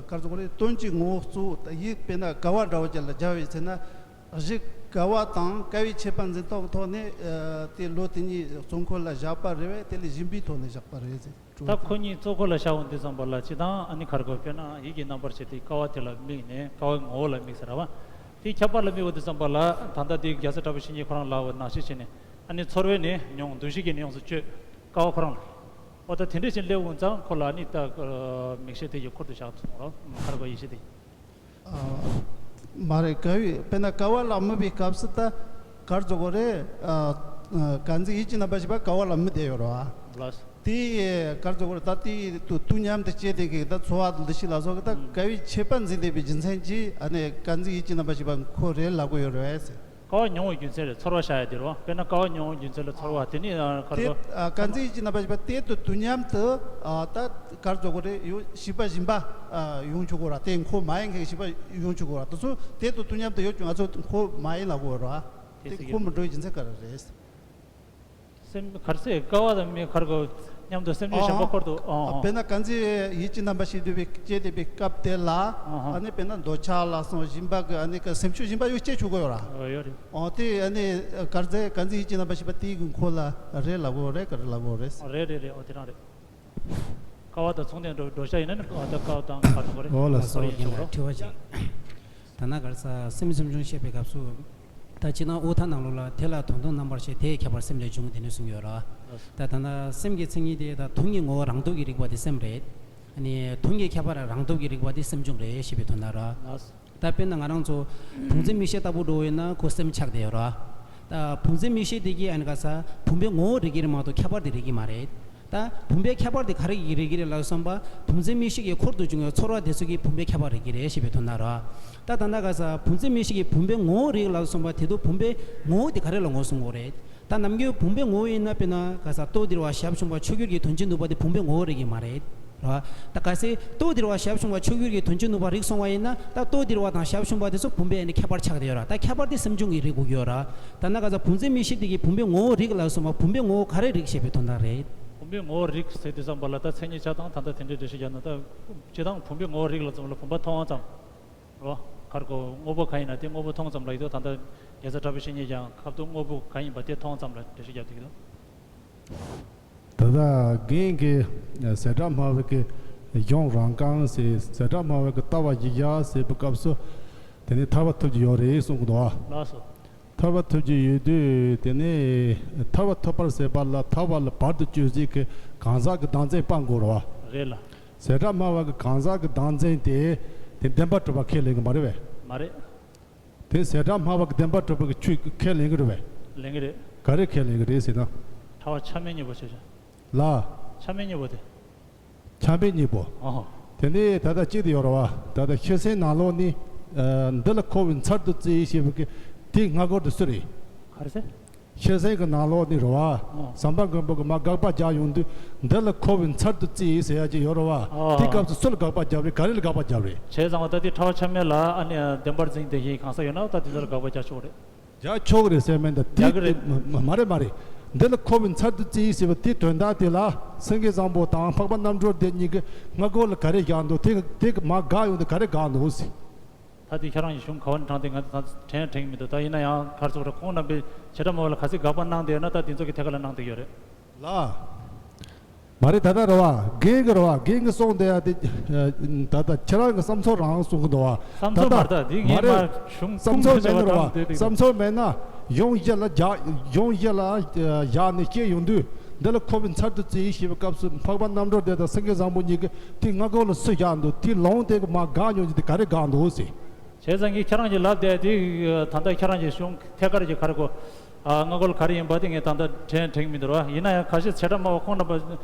ག་རེ་ཟེར་དགོས་རེད། དོན་གྱི་ངོ་བོ་གཙོ་བོ་ད་ཡིད་དཔེར་ན་བསྐལ་པ་འདྲ་བོ་ཅིག་ལ་སྦྱར་བ་ཡིན་ཟེར་ན། གཞི་བསྐལ་པ་དང་བསྐལ་པའི་ཁྱད་པར་འཛིན་སྟངས་ཐོག་ནས། ཨ། དེ་བློ་དེ་གཉིས་གཙོ་འཁོར་ལ་བཞག་པ་རེད་པས། དེ་ལས་སྦྱིན་པའི་ཐོག་ནས་བཞག་པ་རེད་ཟེར། ད་ཁོ་གཉིས་གཙོ་འཁོར་ལ་བཞག་འོང་དུས་ཙམ་པ་ལ་སྤྱིར་བཏང་ཨ་ནི་ག་རེ་གོ། དཔེར་ན་ཡིད་ཀྱི་རྣམ་པར་ཤེས་དེ་བསྐལ་པ་དེ་ལ་དམིགས་ནས། བསྐལ་པའི་ངོ་བོ་ལ་དམིགས་ཟེར་ར་བ། དེ་ཁྱད་པར་ལ་དམིགས་པ་དུས་ཙམ་པ་ལ་ད་ལྟ་དེ་རྒྱལ་སྲས་གྲགས་པ་བཤེས་གཉེན་ཁོ་རང་ལབ་པ་ནང་བཞིན་བྱས་ནས། ཨ་ནི་ཚོར་བས་ནི་མྱོང་། འདུ་ཤེས་ཀྱིས་ནི་ཡོངས་སུ་གཅོད། བསྐལ་པ་ཁོ་རང་ལ། འོ་ད་དེ་འདྲས་ཅིག་སླེབས་འོང་ཙང་ཁོ་ལ་ཨ་ནི་ད་མིག་ཤེས་དེ་ཡི་འཁོར་དུ་བཞག་ཐུབ་རོགས། ག་རེ་གོ། ཡིད་ཤེས་དེ། ཨ། མ་རེད། བསྐལ་པའི་དཔེར་ན་བསྐལ་པ་ལ་དམིགས་པའི་སྐབས་སུ་ད་ག་རེ་ཟེར་དགོས་རེད། ཨ། བསྐལ་འཛིན་ཡིད་ཀྱི་རྣམ་པར་ཤེས་པ་བསྐལ་པ་ལ་དམིགས་བསྡད་ཡོད་རེད་བ། ལགས་སོ། དེ་ག་རེ་ཟེར་དགོས་རེད། ད་དེ་དུས་དུས་མཉམ་དུ་སྐྱེས་བསྡད་མཁན་གྱི་ད་ཚོར་བ་དང་འདུ་ཤེས་ལ་སོགས་ཀྱི་ད་ཨུམ། བསྐལ་པའི་ཁྱད་པར་འཛིན་བསྡད་པའི་རྒྱུ་མཚན་གྱིས་ཨ་ནི་བསྐལ་འཛིན་ཡིད་ཀྱི་རྣམ་པར་ཤེས་པ་ཁོ་རེད་ལབ་དགོས་ཡོད་རེད་ཟེར། བསྐལ་པ་མྱོང་བའི་རྒྱུ་མཚན་རེད། ཚོར་བ་བཞག་ཡ་དེ་རེད་བ། དཔེར་ན་བསྐལ་པ་མྱོང་བའི་རྒྱུ་མཚན་ལ་ཚོར་བ། དེ་ནི་ཨ་ག་རེ་དེ་གོ། ཨ་བསྐལ་འཛིན་ཡིད་ཀྱི་རྣམ་པར་ཤེས་པ་དེ་དུས་དུས་མཉམ་དུ། ཨ་ད་ག་རེ་ཟེར་དགོས་རེད། ཡོད་ཤེས་པ་སྦྱིན་པ་ཨ་ཡོང་ཆོག་གི་རེད་བ། དེ་འཁོར་མ་ཡིན་མཁན་གྱི་ཤེས་པ་ཡོང་ཆོག་གི་རེད་བ། དེ་ཚོ་དེ་དུས་དུས་མཉམ་དུ་ཡོད་ཀྱང་ང་ཚོ་འཁོར་མ་ཡིན་ལབ་དགོས་རེད་བ། དེ་དེ་ཟེར་གྱི་འཁོར་མི་འགྲོ་བའི་རྒྱུ་མཚན་ག་རེ་རེད། སེམས་ག་རེ་ཟེར། བསྐལ་པ་དང་མི་ག་རེ་གོ། མཉམ་དུ་སེམས་བྱུང་གཞན་པ་ཨོ་འཁོར་དུ། ཨོ་ཨོ། དཔེར་ན་བསྐལ་འཛིན་ཡིད་ཀྱི་རྣམ་པར་ཤེས་བསྡད་པའི་སྐྱེས་བསྡད་པའི་སྐབས་དེ་ལ། ཨོ་ཨོ། ཨ་ནི་དཔེར་ན་འདོད་ཆགས་ལ་སོགས་སྦྱིན་པ་གི་ཨ་ནི་གི་སེམས་བྱུང་སྦྱིན་པ་ཡོད་སྐྱེ་ཆོག་གི་ཡོད་ར། ཨོ་ཡོད་རེད། ཨོ་དེ་ཨ་ནི་ག་རེ་ཟེར། བསྐལ་འཛིན་ཡིད་ཀྱི་རྣམ་པར་ཤེས་པ་དེའི་གི་འཁོར་ལ་རེད་ལབ་དགོས་རེད། ག་རེ་ལབ་དགོས་རེད། ཨོ་རེད་རེད་རེད། ཨོ་དེ་རང་རེད། བསྐལ་པ་དང་མཚུངས་ལྡན་འགྲོ་འགྲོ་བྱ་ཡིན་ན་ནི་ཨོ་ད་བསྐལ་པ་དང་ག་རེ་ཟེར་དགོས་རེད། ཨོ་ལགས་སོ། འཁོར་ཡིན་ཆོག་རོ། དྲི་བ་ཅིག་ད་ནང་ག་རེ་ཟེར། སེམས་སེམས་བྱུང་བཤད་པའི་སྐབས་སུ། ད་ཕྱི་ནང་དབུས་མཐའ་ནང་ལོགས་ལ་དེ་ལ་དོན་དམ་རྣམ་པར་ཤེས་དེས་ཁྱད་པར་སེམས་ལས་བྱུང་། དེ་ནས་གསུངས་ཡོད་ར། ད་ད་ལྟ་སེམས་ཀྱི་མཚན་ཉིད་དེ་ད་དོན་གྱི་ངོ་བོ་རང་སྟོབས་ཀྱིས་རིག་པ་དེ་སེམས་རེད། ཨ་ནི་དོན་གྱི་ཁྱད་པར་རང་སྟོབས་ཀྱིས་རིག་པ་དེ་སེམས་བྱུང་རེད་ཞེས་པའི་དོན་དག་ར། ད་དཔེར་ན་ང་རང་ཚོ་བུམ་འཛིན་མིག་ཤེས་ལྟ་བུ་འགྲོ་བས་ན་ཁོ་སེམས་ཆགས་བསྡད་ཡོད་ར། ད་བུམ་འཛིན་མིག་ཤེས་དེ་གིས་ཨ་ནི་ག་རེ་ཟེར། བུམ་པའི་ངོ་བོ་རིག་གི་རེད་མ་གཏོགས་ཁྱད་པར་དེ་རིག་གི་མ་རེད། ད་བུམ་པའི་ཁྱད་པར་དེ་ག་རེ་གིས་རིག་གི་རེད་ལབ་སོང་པ། བུམ་འཛིན་མིག་ཤེས་ཀྱི་འཁོར་དུ་བྱུང་བའི་ཚོར་བ་དེ་ཚོ་གིས་བུམ་པའི་ཁྱད་པར་རིག་གི་རེད་ཞེས་པའི་དོན་དག་ར། ད་ད་ལྟ་ག་རེ་ཟེར། བུམ་འཛིན་མིག་ཤེས་ཀྱིས་བུམ་པའི་ངོ་བོ་རིག་ལབ་སོང་པ། དེ་དུས་བུམ་པའི་ངོ་བོ་དེ་ག་རེ་ལ་ངོས་བཟུང་དགོས་རེད། ད་ནམ་རྒྱུན་བུམ་པའི་ངོ་བོ་ཡིན་ན་དཔེར་ན་ག་རེ་ཟེར། ལྟོ་ལྡིར་བ་ཞབས་ཕྱུང་བ་ཆོས་གོས་ཀྱི་དོན་གཅིག་ནུས་པ་དེ་བུམ་པའི་ངོ་བོ་རིག་གི་མ་རེད། ར། ད་གལ་སྲིད་ལྟོ་ལྡིར་བ་ཞབས་ཞུམ་པ་མཆོག་གྱུར་གྱི་དོན་བྱེད་ནུས་པ་རིག་སོང་བ་ཡིན་ན། ད་ལྟོ་ལྡིར་བ་དང་ཞབས་ཞུམ་པ་དེ་ཚོ་བུམ་པའི་ཨ་ནི་ཁྱད་པར་ཆགས་བསྡད་ཡོད་ར། ད་ཁྱད་པར་དེ་སེམས་བྱུང་གི་རིག་དགོས་ཀྱི་ཡོད་ར། ད་ན་ག་ཚ་བུམ་འཛིན་མིག་ཤེས་དེ་གི་བུམ་པའི་ངོ་བོ་རིག་ལབ་སོང་བ། བུམ་པའི་ངོ་བོ་ག་རེ་རིག་ཞེས་པའི་དོན་དག་རེད། བུམ་པའི་ངོ་བོ་རིག་ཟེར་དུས་ཙམ་པ་ལ་ད་མཚན་ཉིད་ཆ་ཚང་ད་ལྟ་དེ་འདྲའི་འགྲེལ་བཤད་རྒྱག་ན། ད་སྤྱིར་བཏང་བུམ་པའི་ངོ་བོ་རིག་ལབ་ཙམ་ལ་བུམ་པ་མཐོང་བ་ཙམ་རོ། ཁར་གོ་དངོས་པོ་གང་ཡིན་ན་དེ་དངོས་པོ་མཐོང་ཙམ་ལ་ཡིན་དུས། ད་ལྟ་རྒྱལ་སྲས་གྲགས་པའི་བཤེས་གཉེན་ཀྱང་ཁ་བཏུ་དངོས་པོ་གང་ཡིན་པ་དེ་མཐོང་ཙམ་ལ་འགྲེལ་བཤད་རྒྱག་བསྡད་ཀྱི་འདུག་ད་ལྟ་རྒན་གྱིས་ཟད་འགྲམ་སྨྲ་བ་གི་གཞུང་རང་རྐང་ཟེར། ཟད་འགྲམ་སྨྲ་བ་གི་ལྟ་བ་བཞི་བཞག་ཟེར་བའི་སྐབས་སུ། དེ་ནས་ཐར་པ་ཐོབ་ཀྱི་ཡོད་རེད་གསུང་གི་འདུག་བ། ལགས་སོ། ཐར་པ་ཐོབ་ཀྱི་ཡོད་དུས། དེ་ནས་ཐར་པ་ཐོབ་པར་ཟད་པ་ལ་ཐར་པ་ལ་བར་དུ་གཅོད་ཟེར་གྱི་གང་ཟག་གི་བདག་འཛིན་སྤང་དགོས་རེད་བ། རེད་ལ། ཟད་འགྲམ་སྨྲ་བ་གི་གང་ཟག་གི་བདག་འཛིན་དེ། དེ་བདེན་པར་གྲུབ་པ་ཁས་ལེན་གྱི་མ་རེད་པས། མ་རེད། དེ་ཟད་འགྲམ་སྨྲ་བ་གི་བདེན་པར་གྲུབ་པ་གི་ཆོས་ཁས་ལེན་གྱི་རེད་པས། ལེན་གྱི་རེད། ག་རེ་ཁས་ལེན་གྱི་རེད་ཟེར་ན། ཕྲ་བ་ཆ་མེད་གཉིས་པོ་ཆོས་ཅན། ལ། ཆ་མེད་གཉིས་པོ་དེ། ཆ་མེད་གཉིས་པོ། ཨོ། དེ་ནས་ད་ལྟ་གཅིག་དེ་ཡོད་རེད་བ། ད་ལྟ་ཤེར་ཕྱིན་ནང་ལོགས་ནས། ཨ། འདི་ལ་འཁོར་བའི་མཚར་དུ་བརྩི་ཞེས་པའི་གི་དེའི་སྔ་རྒོལ་དེ་སུ་རེད། ག་རེ་ཟེར། ཤེར་ཕྱིན་གྱི་ནང་ལོགས་ནས་རེད་བ། ཨོ། ཟམ་པ་མགོན་པོ་གིས་མར་དགག་པ་རྒྱག་ཡོང་དུས། འདི་ལ་འཁོར་བའི་མཚར་དུ་བརྩི་ཟེར་ཡ་ཅིག་ཡོད་རེད་བ། ཨོ། དེའི་སྐབས་སུ་སུ་ལ་དགག་པ་རྒྱབ་རེད། ག་རེ་ལ་དགག་པ་རྒྱབ་རེད། བྱས་ཙང་བ་ད་དེ་ཕྲ་བ་ཆ་མེད་ལ་ཨ་ནི་བདེན་པར་འཛིན་དེ་བཞིན་གང་ཟག་ཡོད་ན། ད་དེ་ཚོ་ལ་དགག་པ་རྒྱག་ཆོག་རེད། རྒྱག་ཆོག་གི་རེད་ཟེར་མིན་ད། དེ་རྒྱག་གི་རེད། མ་མ་རེད་མ་རེད། འདི་ལ་འཁོར་བའི་མཚར་དུ་བརྩི་ཟེར་བ་དེའི་དོན་དག་དེ་ལ། སེང་གེ་བཟང་པོ་དང་འཕགས་པ་རྣམ་གྲོལ་དེ་གཉིས་ཀྱི་སྔ་རྒོལ་ལ་ག་རེ་བཞག་འདུག་དེ་དེ་མར་དགག་ཡོང་དུས་ག་རེ་དགག་འདུག་ཟེར། ད་དེ་ཁྱེད་རང་གི་གཞུང་ག་བ་ནས་དྲངས་ཏེ་ང་ཚོ་དྲན་དྲན་གྱི་མི་འདུག་ད་ཡིན་ན་ཡང་ག་རེ་ཟེར་དགོས་རེད། ཁོང་རྣམ་པས་བྱེ་བྲག་སྨྲ་བ་ལ་ག་ཚོད་དགག་པ་གནང་བསྡད་ཡོད་ན། ད་དེ་ཚོ་གི་ཐད་ཀ་ལ་གནང་བསྡད་ཡོད་རེད། ལགས། མ་རེད། ད་ལྟ་རེད་བ། རྒན་གྱིས་རེད་བ། རྒན་གྱིས་གསུངས་བསྡད་ཡ་དེ། ད་ལྟ་ཁྱེད་རང་གི་བསམ་ཚུལ་རང་གསུང་གི་འདུག་བ། བསམ་ཚུལ་མ་རེད། ད་དེ་ངས་མ་རེད། མ་གཞུང་བསམ་ཚུལ་མེད་ན་རེད་བ། བསམ་ཚུལ་མེད་ན་གཞུང་གཞི་ལ་རྒྱག་གཞུང་གཞི་ལ་བཞག་ནས་བཤད་ཡོང་དུས། འདི་ལ་འཁོར་བའི་མཚར་དུ་བརྩི་ཞེས་པའི་སྐབས་སུ་འཕགས་པ་རྣམ་གྲོལ་དེ་དང་སེང་གེ་བཟང་པོ་གཉིས་ཀྱིས་དེ་སྔ་རྒོལ་ལ་སུས་བཞག་འདུག་དེ་ལུང་དེ་གིས་མར་དགག་ཡོང་རྒྱུ་དེ་ག་རེ་དགག་འདུག་ཟེར། བྱས་ཙང་གི་ཁྱེད་རང་གིས་ལབ་བསྡད་དེ། ད་ལྟ་ཁྱེད་རང་གི་གཞུང་ཐད་ཀར་གྱི་ག་རེ་གོ། ཨ། སྔ་རྒོལ་ག་རེ་ཡིན་པ་དེ་ངས་ད་ལྟ་དྲན་དྲན་གྱི་མི་འདུག་ར། ཡིན་ན་ཡང་ཁ་ཤས་བྱེ་བྲག་སྨྲ་བ་ཁོང་རྣམ་པ་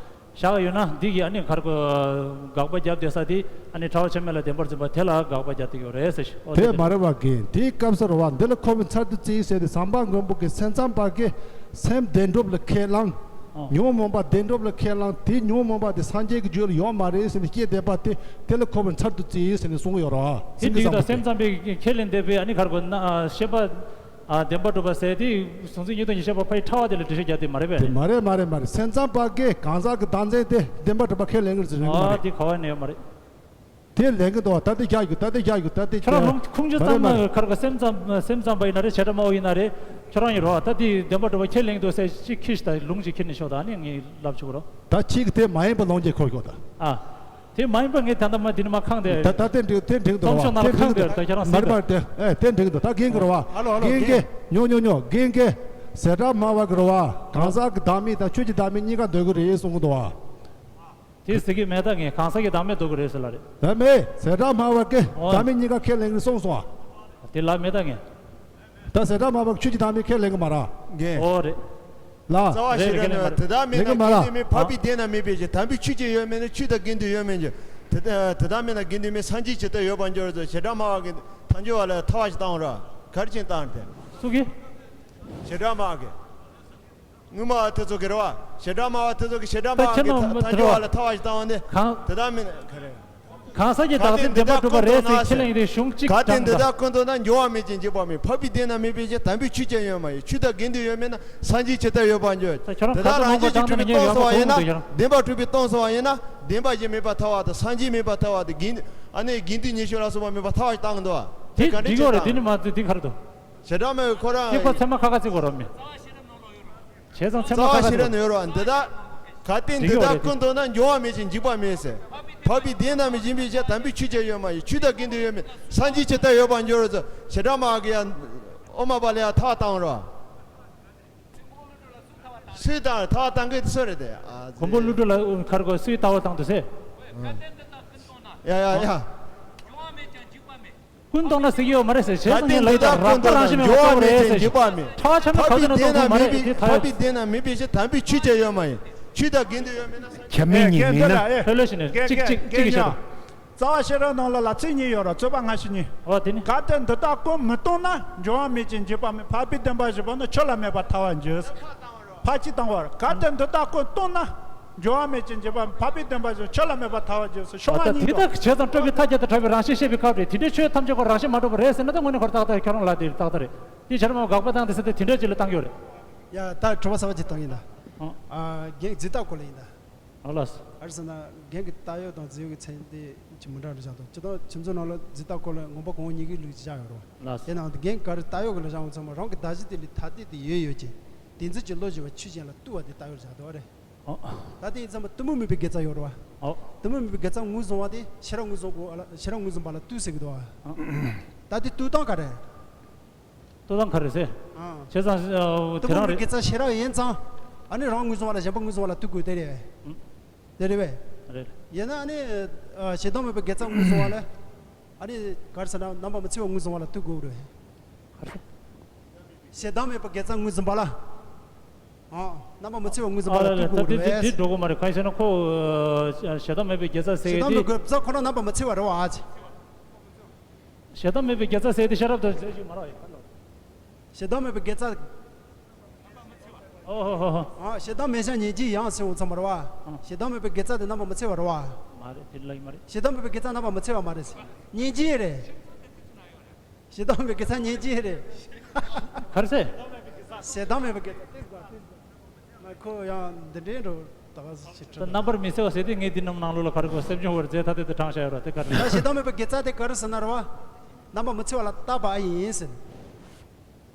བཞག་ཡོད་ན། འདི་གིས་ཨ་ནི་ག་རེ་གོ། དགག་པ་བརྒྱབ་བསྡད་ས་དེ་ཨ་ནི་ཕྲ་བ་ཆ་མེད་ལ་བདེན་པར་འཛིན་པ་དེ་ལ་དགག་པ་རྒྱག་བསྡད་ཡོད་རེད་ཟེར། ཨོ། དེ་དེ་མ་རེད་བ། རྒན། དེའི་སྐབས་སུ་རེད་བ། འདི་ལ་འཁོར་བའི་མཚར་དུ་བརྩི་ཟེར་དེ་ཟམ་པ་མགོན་པོ་གིས་སེམས་ཙམ་པ་གི་སེམས་བདེན་གྲུབ་ལ་ཁས་བླངས། ཨོ། ཉོན་མོངས་པ་བདེན་གྲུབ་ལ་ཁས་བླངས། དེ་ཉོན་མོངས་པ་དེ་སངས་རྒྱས་ཀྱི་རྒྱུད་ལ་ཡོད་མ་རེད་ཟེར་ནས་བཤད་བསྡད་པ་དེ། དེ་ལ་འཁོར་བའི་མཚར་དུ་བརྩི་ཟེར་ནས་གསུང་གི་ཡོད་རེད་བ། དེ་སེང་གེ་འགྲིག་བཟང་པོ་དང་། སེམས་ཙམ་པས་ཁས་ལེན་བསྡད་པའི་ཨ་ནི་ག་རེ་གོ་ན། ཤེས་པ། ཨ། བདེན་པར་གྲུབ་པ་ཟེར་དེ་གཟུང་འཛིན་གཉིས་སྟོང་ཉི་ཤུ་པ་ཕའི་ཕྲ་བ་དེ་ལ་འགྲེལ་བཤད་རྒྱག་དེ་མ་རེད་པས། དེ་མ་རེད། མ་རེད། མ་རེད། སེམས་ཙམ་པ་གིས་གང་ཟག་གི་བདག་འཛིན་དེ་བདེན་པར་གྲུབ་པ་ཁས་ལེན་གྱི་རེད་ཟེར་ལེན་གྱི་མ། ཨ། རེད། དེ་ག་བ་ནས་ཡོད་མ་རེད། དེ་ལེན་གྱི་འདུག་ད་དེ་རྒྱག་རྒྱུ། ད་དེ་རྒྱག་རྒྱུ། ད་དེ་ཁྱོད་རང་ལུང་ཁུངས་ཆོད་ཙམ་མ་རེད། ག་རེ་གོ། སེམས་ཙམ་སེམས་ཙམ་པ་ཡིན་ན་རེད། བྱེ་བྲག་སྨྲ་བ་ཡིན་ན་རེད། ཁྱོད་རང་ཡིན་རོགས། ད་དེ་བདེན་པར་གྲུབ་པ་ཁས་ལེན་གྱི་འདུག་ཟེར་ཅིག་ཁྱི་ཞིག་ད་ལུང་ཅིག་ཁྱེར་ནས་ཤོག་ད་ཨ་ནི་ངས་ལབ་ཆོག་གི་རོ། ད་ཁྱི་གིས་དེ་མ་ཡིན་པ་ལུང་ཅིག་ཁྱེར་ཤོག་ད། ཨ། དེ་མ་ཡིན་པ་ངས་ད་ལྟ་མ་འདི་ནས་མར་ཁེངས་ཏེ། ད་ད་དེ་འགྲིག་དེ་འགྲིག་འདུག་རོགས། རྩོམ་ཤོག་ནང་ལ་ཁེངས་ཏེ། ད་ཁྱེད་རང་མ་རེད་མ་རེད། དེ་ཨེ་དེ་འགྲིག་འདུག་ད་རྒན་གྱིས་རེད་བ། ཨ་ལོ་ཨ་ལོ། རྒན་རྒན། ཉོ་ཉོ་ཉོ། རྒན་རྒན། ཟད་འགྲམ་སྨྲ་བ་གིས་རེད་བ། གང་ཟག་གི་བདག་མེད་དང་ཆོས་ཀྱི་བདག་མེད་གཉིས་ཀ་འདོད་ཀྱི་རེད་གསུང་གི་འདུག་བ། དེ་ཟེར་གྱི་མེད། ད་ངས་གང་ཟག་གི་བདག་མེད་འདོད་ཀྱི་རེད་ཟེར་ལབ་རེད། ད་མེད། ཟད་འགྲམ་སྨྲ་བ་གིས། ཨོ། བདག་མེད་གཉིས་ཀ་ཁས་ལེན་གྱི་གསུངས་སོང་ཨ། དེ་ལབ་མེད་ད་ངས། ད་ཟད་འགྲམ་སྨྲ་བ་གིས་ཆོས་ཀྱི་བདག་མེད་ཁས་ལེན་གྱི་མ་རེད། རྒན། ཨོ་རེད། ལ། རྩ་བ་ཞེ་དྲག་ནི་དེ་དག་མེད་ན་དགེ་འདུན་མེད། འཕགས་པའི་བདེན་ན་མེད་པའི་ཕྱིར། དམ་པའི་ཆོས་ཅན་ཡོད་མིན་ན། ཆོས་དང་དགེ་འདུན་ཡོད་མིན་གྱི། དེ་དེ་དག་མེད་ན་དགེ་འདུན་མེད། སངས་རྒྱས་ཇི་ལྟར་ཡོད་པར་འགྱུར་ཟེར། ཟད་འགྲམ་སྨྲ་བ་གིས་དལ་འབྱོར་བ་ལ་ཐལ་བ་ཞིག་བཏང་ར། ག་རེ་བྱས་བཏང་སྟེ། སུ་གིས། ཟད་འགྲམ་སྨྲ་བ་གིས། སྔོན་མ་བ་དེ་ཚོ་གིས་རེད་བ། ཟད་འགྲམ་སྨྲ་བ་དེ་ཚོ་གིས་ཟད་འགྲམ་སྨྲ་བ་གིས་དལ་འབྱོར་བ་ལ་ཐལ་བ་ཞིག་བཏང་བ་ནི། གང་། དེ་དག་མེད་ན་ག་རེ། གང་ཟག་གི་བདག་འཛིན་བདེན་པར་གྲུབ་པ་རེད་ཟེར་ཁས་ལེན་ཡོང་དུས་གཞུང་གཅིག་ཀྱང་། གལ་ཏེ་འདི་དག་ཀུན་སྟོང་ན། འགྱུར་བ་མེད་ཅིང་འཇིག་པ་མེད། འཕགས་པའི་བདེན་ན་མེད་པའི་ཕྱིར། དམ་པའི་ཆོས་ཅན་ཡོད་མ་ཡིན། ཆོས་དང་དགེ་འདུན་ཡོད་མིན་ན། སངས་རྒྱས་ཇི་ལྟར་ཡོད་པར་འགྱུར། ད་ཁྱོད་རང་དེ་དག་རང་བཞིན་གྱིས་གྲུབ་པས་སྟོང་ཟེར་བ་ཡིན་ན། བདེན་པར་གྲུབ་པས་སྟོང་ཟེར་བ་ཡིན་ན། བདེན་པ་ཞིག་མེད་པར་ཐལ་བ་དང་། སངས་རྒྱས་མེད་པར་ཐལ་བ་དང་། དགེ་ཨ་ནི་དགེ་འདུན་ཉི་ཤུ་ལ་སོགས་པ་མེད་པར་ཐལ་བ་ཞིག་བཏང་གི་འདུག་བ། དེ་ག་འདྲ་འགྲིག་ཡོད་རེད། བྱེད་དེ་ནི་མ་རེད། དེ་ག་རེ་འདུག་ཟད་འགྲམ་སྨྲ་བའི་ཁོ་རང་། དེ་ཁོ་ཚད་མ་ཁ་ཁ་ཚིག་གོ་རོ་མི། བྱས་ཙང་ཚད་མ་ཁ་ཁ་ཚིག་གོ། རྩ་བ་ཞེ་དྲག་ནི་ཡོད་རེད་བ། འདི་དག་གལ་ཏེ་འདི་དག་ཀུན་སྟོང་ན། འགྱུར་བ་མེད་ཅིང་འཇིག་པ་མེད་ཟེར། འཕགས་པའི་བདེན་ན་མི་འཇིག་པའི་ཕྱིར། དམ་པའི་ཆོས་ཅན་ཡོད་མ་ཡིན། ཆོས་དང་དགེ་འདུན་ཡོད་མིན། སངས་རྒྱས་ཇི་ལྟར་ཡོད་པར་འགྱུར་ཟེར། ཟད་འགྲམ་སྨྲ་བ་གིས་ཡང་ཨོ་མ་པ་ལ་ཡང་ཐལ་བ་བཏང་རོ། སུས་བཏང་། ཐལ་བ་བཏང་མཁན་དེ་སུ་རེད་དེ། ཨ། མགོན་པོ་ཀླུ་སྒྲུབ་ལ་ཁར་གོ་སུས་ཐལ་བ་བཏང་འདུག་ཟེར། ཡ་ཡ་ཡ། ཀུན་སྟོང་ན་ཟེར་གྱི་ཡོད་མ་རེད་ཟེར། བྱས་ཙང་ངས་ལབ་ཀྱང་རགས་པ་རང་བཞིན་མེད་པ་གཙོ་བོ་རེད་ཟེར། ཕྲ་བ་ཆ་མེད་ག་དུས་ན་གཏོང་དགོས་མ་རེད། དེ་ཐལ་བ། འཕགས་པའི་བདེན་ན་མེད་པའི་ཕྱིར། དམ་པའི་ཆོས་ཅན་ཡོད་མ་ཡིན། ཆོས་དང་དགེ་འདུན་ཡོད་མིན་ན། ཆ་མེད་ཉིད་མིན་ན། ལྷོད་ལྷོད་བྱས་ནས་གཅིག་གཅིག་གཅིག་བྱས་དང་། རྩ་བ་ཤེས་རབ་ནང་ལ་ལ་ཚིག་གཉིས་ཡོད་ར། རྩོད་པ་སྔ་ཕྱི་གཉིས། འོ་དེ་ནི། གལ་ཏེ་འདི་དག་ཀུན་མི་སྟོང་ན། འགྱུར་བ་མེད་ཅིང་འཇིག་པ་མེད། འཕགས་པའི་བདེན་པ་བཞི་པོ་ནི། ཆོས་ལ་དམིགས་པ་ཐལ་བར་འགྱུར། ཕར་གཅིག་བཏང་བར། གལ་ཏེ་འདི་དག་ཀུན་སྟོང་ན། འགྱུར་བ་མེད་ཅིང་འབྱེད་པ་འཕགས་པའི་བདེན་པ་བཞིན་ཆོས་ལ་མེད་པར་ཐལ་བར་འགྱུར་ཟེར། ཤོ་ཨ་ལྔ་ད་གཉིས་དེ་དག་བྱས་ཙང་སྤྲོས་པའི་མཐའ་བརྒྱད་དུ་གྲགས་པའི་རང་བཞིན་བཤད་པའི་སྐབས་རེད། དེ་འདྲའི་ཆོས་ཐམས་ཅད་ཀྱང་རང་བཞིན་མ་གྲུབ་པ་རེད་ཟེར་ན་ད་དངོས་གནས་ཁོ་ར་ཏག་ཏག་ཁྱོད་རང་ལ་དེ་ཏག་ཏག་རེད། དེ་བྱས་ན་མ་དགག་པ་བཏང་དེ་ཟེར་དེ་དེ་འདྲ་ཅིག་ལ་བཏང་གི་ཡོད་རེད། ཡ་ད་དྲི་བ་གསར་པ་ཅིག་བཏང་ཡིན་ད། ཨ། ཨ། རྒན་རྫི་སྟག་སྐོར་ལ་ཡིན་ད། ཨ་ལགས། ག་རེ་ཟེར་ན་རྒན་གྱི་ད་ཡོད་དང་རྫི་ཡོད་ཀྱི་ཚད་འདི་ཅིག་མི་འདྲ་རུ་བཞག་འདུག་སྤྱིར་བཏང་ཁྱིམ་ཚང་ནང་ལ་རྫི་སྟག་སྐོར་ལ་ངོ་མ་གོང་འོག་གཉིས་ཀའི་ལུགས་ཀྱི་བཞག་ཡོད་རེད་བ། ལགས། དེ་ནང་དུ་རྒན་ག་རེ་ད་ཡོད་ཀྱི་ལ་བཞག་འོང་ཚང་མ་རང་གི་བརྡ་གཞི་དེ་ལས་ཐ་དད་དེ་ཡོད་ཡོད་ཅིང་བདེན་འཛིན་གྱི་བློ་ཞེས་པ་ཆོས་ཅན་ལ་ལྟོས་པ་དེ་ད་ཡོད་བཞག་འདུག་བ་རེད། ཨོ། ད་དེ་ཡིན་ཙམ་པ་གཏི་མུག་མེད་པའི་དགེ་རྩ་ཡོད་རེད་བ། ཨོ། གཏི་མུག་མེད་པའི་དགེ་རྩ་ངོས་བཟུང་བ་དེ་ཤེས་རབ་ངོས་བཟུང་དགོས་ཤེས་རབ་ངོས་བཟུང་པ་ལ་ལྟོས་ཟེར་གྱི་འདུག་བ། ཨོ། ད་དེ་ལྟོས་སྟངས་ག་རེ། ལྟོས་སྟངས་ག་རེ་ཟེར། ཨ། བྱས་ཙང་། ཨ། གཏི་དེ་མུག་རང་མེད་རེད། དགེ་རྩ་ཤེས་རབ་ཡིན་ཙང་། ཨ་ནི་རང་ངོས་བཟུང་བ་ལ་གཞན་པ་ངོས་བཟུང་བ་ལ་ལྟོས་དགོས་དེ་རེད། ཨུ། དེ་རེད་བས། རེད། ཡིན་ན་ཨ་ནི། ཨ། ཞེ་སྡང་མེད་པའི་དགེ་རྩ་ངོས་བཟུང་བ་ལ། ཨ་ནི་ག་རེ་ཟེར་ན་རྣམ་པ་མི་འཚེ་བ་ངོས་བཟུང་བ་ལ་ལྟོས་དགོས་རེད། ག་རེ་ཟེར། ཞེ་སྡང་མེད་པའི་དགེ་རྩ་ངོས་འཛིན་པ་ལ། ཨ། རྣམ་པ་མི་འཚེ་བ་ངོས་འཛིན་པ་ལ་ལྟོས་དགོས་རེད། ཨ་ལ་ལ་ད་དེ་དེ་དེ་འགྲོ་གི་མ་རེད། གང་ཡིན་ཟེར་ན་ཁོ། ཨ། ཞེ་སྡང་མེད་པའི་དགེ་རྩ་ཟེར་ཞེ་སྡང་མེད་དེ། དགེ་རྩ་ཁོ་ན་རྣམ་པ་མི་འཚེ་བ་རེད་བ། ཨ་ཅེ། ཞེ་སྡང་མེད་པའི་དགེ་རྩ་ཟེར་དེ་ཤེས་རབ་དང་ཟེར་ཞིག་མ་རེད་བ། ཞེ་སྡང་མེད་པའི་དགེ་རྩ། ཨོ་ཧོ་ཧོ་ཧོ། ཨ། ཞེ་སྡང་མེད་ཤ་ཉེ་སྦྱིན་ཡང་ཟེར་འོང་ཚང་མ་རེད་བ། ཨ། ཞེ་སྡང་མེད་པའི་དགེ་རྩ་དེ་རྣམ་པ་མི་འཚེ་བ་རེད་བ། མ་རེད། དེ་ལ་ཡིན་མ་རེད། ཞེ་སྡང་མེད་པའི་དགེ་རྩ་རྣམ་པ་མི་འཚེ་བ་མ་རེད། ཉེ་སྦྱིན་རེད། ཞེ་སྡང་མེད་དགེ་རྩ་ཉེ་སྦྱིན་རེད། ག་རེ་ཟེར། ཞེ་སྡང་མེད་པའི་དགེ་རྩ་དེ་དགོས་དེ་དགོས། ང་ཁོ་ཡང་འདི་འདྲའི་འགྲོ་ད་ག་ཞིག་ད་ཁྲིད། རྣམ་པར་མི་འཚེ་བ་ཟེར་དེ་ངས་འདི་རྣམས་ནང་ལོགས་ལ་ག་རེ་དགོས་སེམས་བྱུང་བར་མཛད་ཐ་དད་དུ་དྲངས་བཞག་ཡོད་ར་དེ་ག་རེ། ད་ཞེ་སྡང་མེད་པའི་དགེ་རྩ་དེ་ག་རེ་ཟེར་ན་རེད་བ། རྣམ་པ་མི་འཚེ་བ་ལ་བརྟག་པ་ཨ་ཡིན་ཟེར།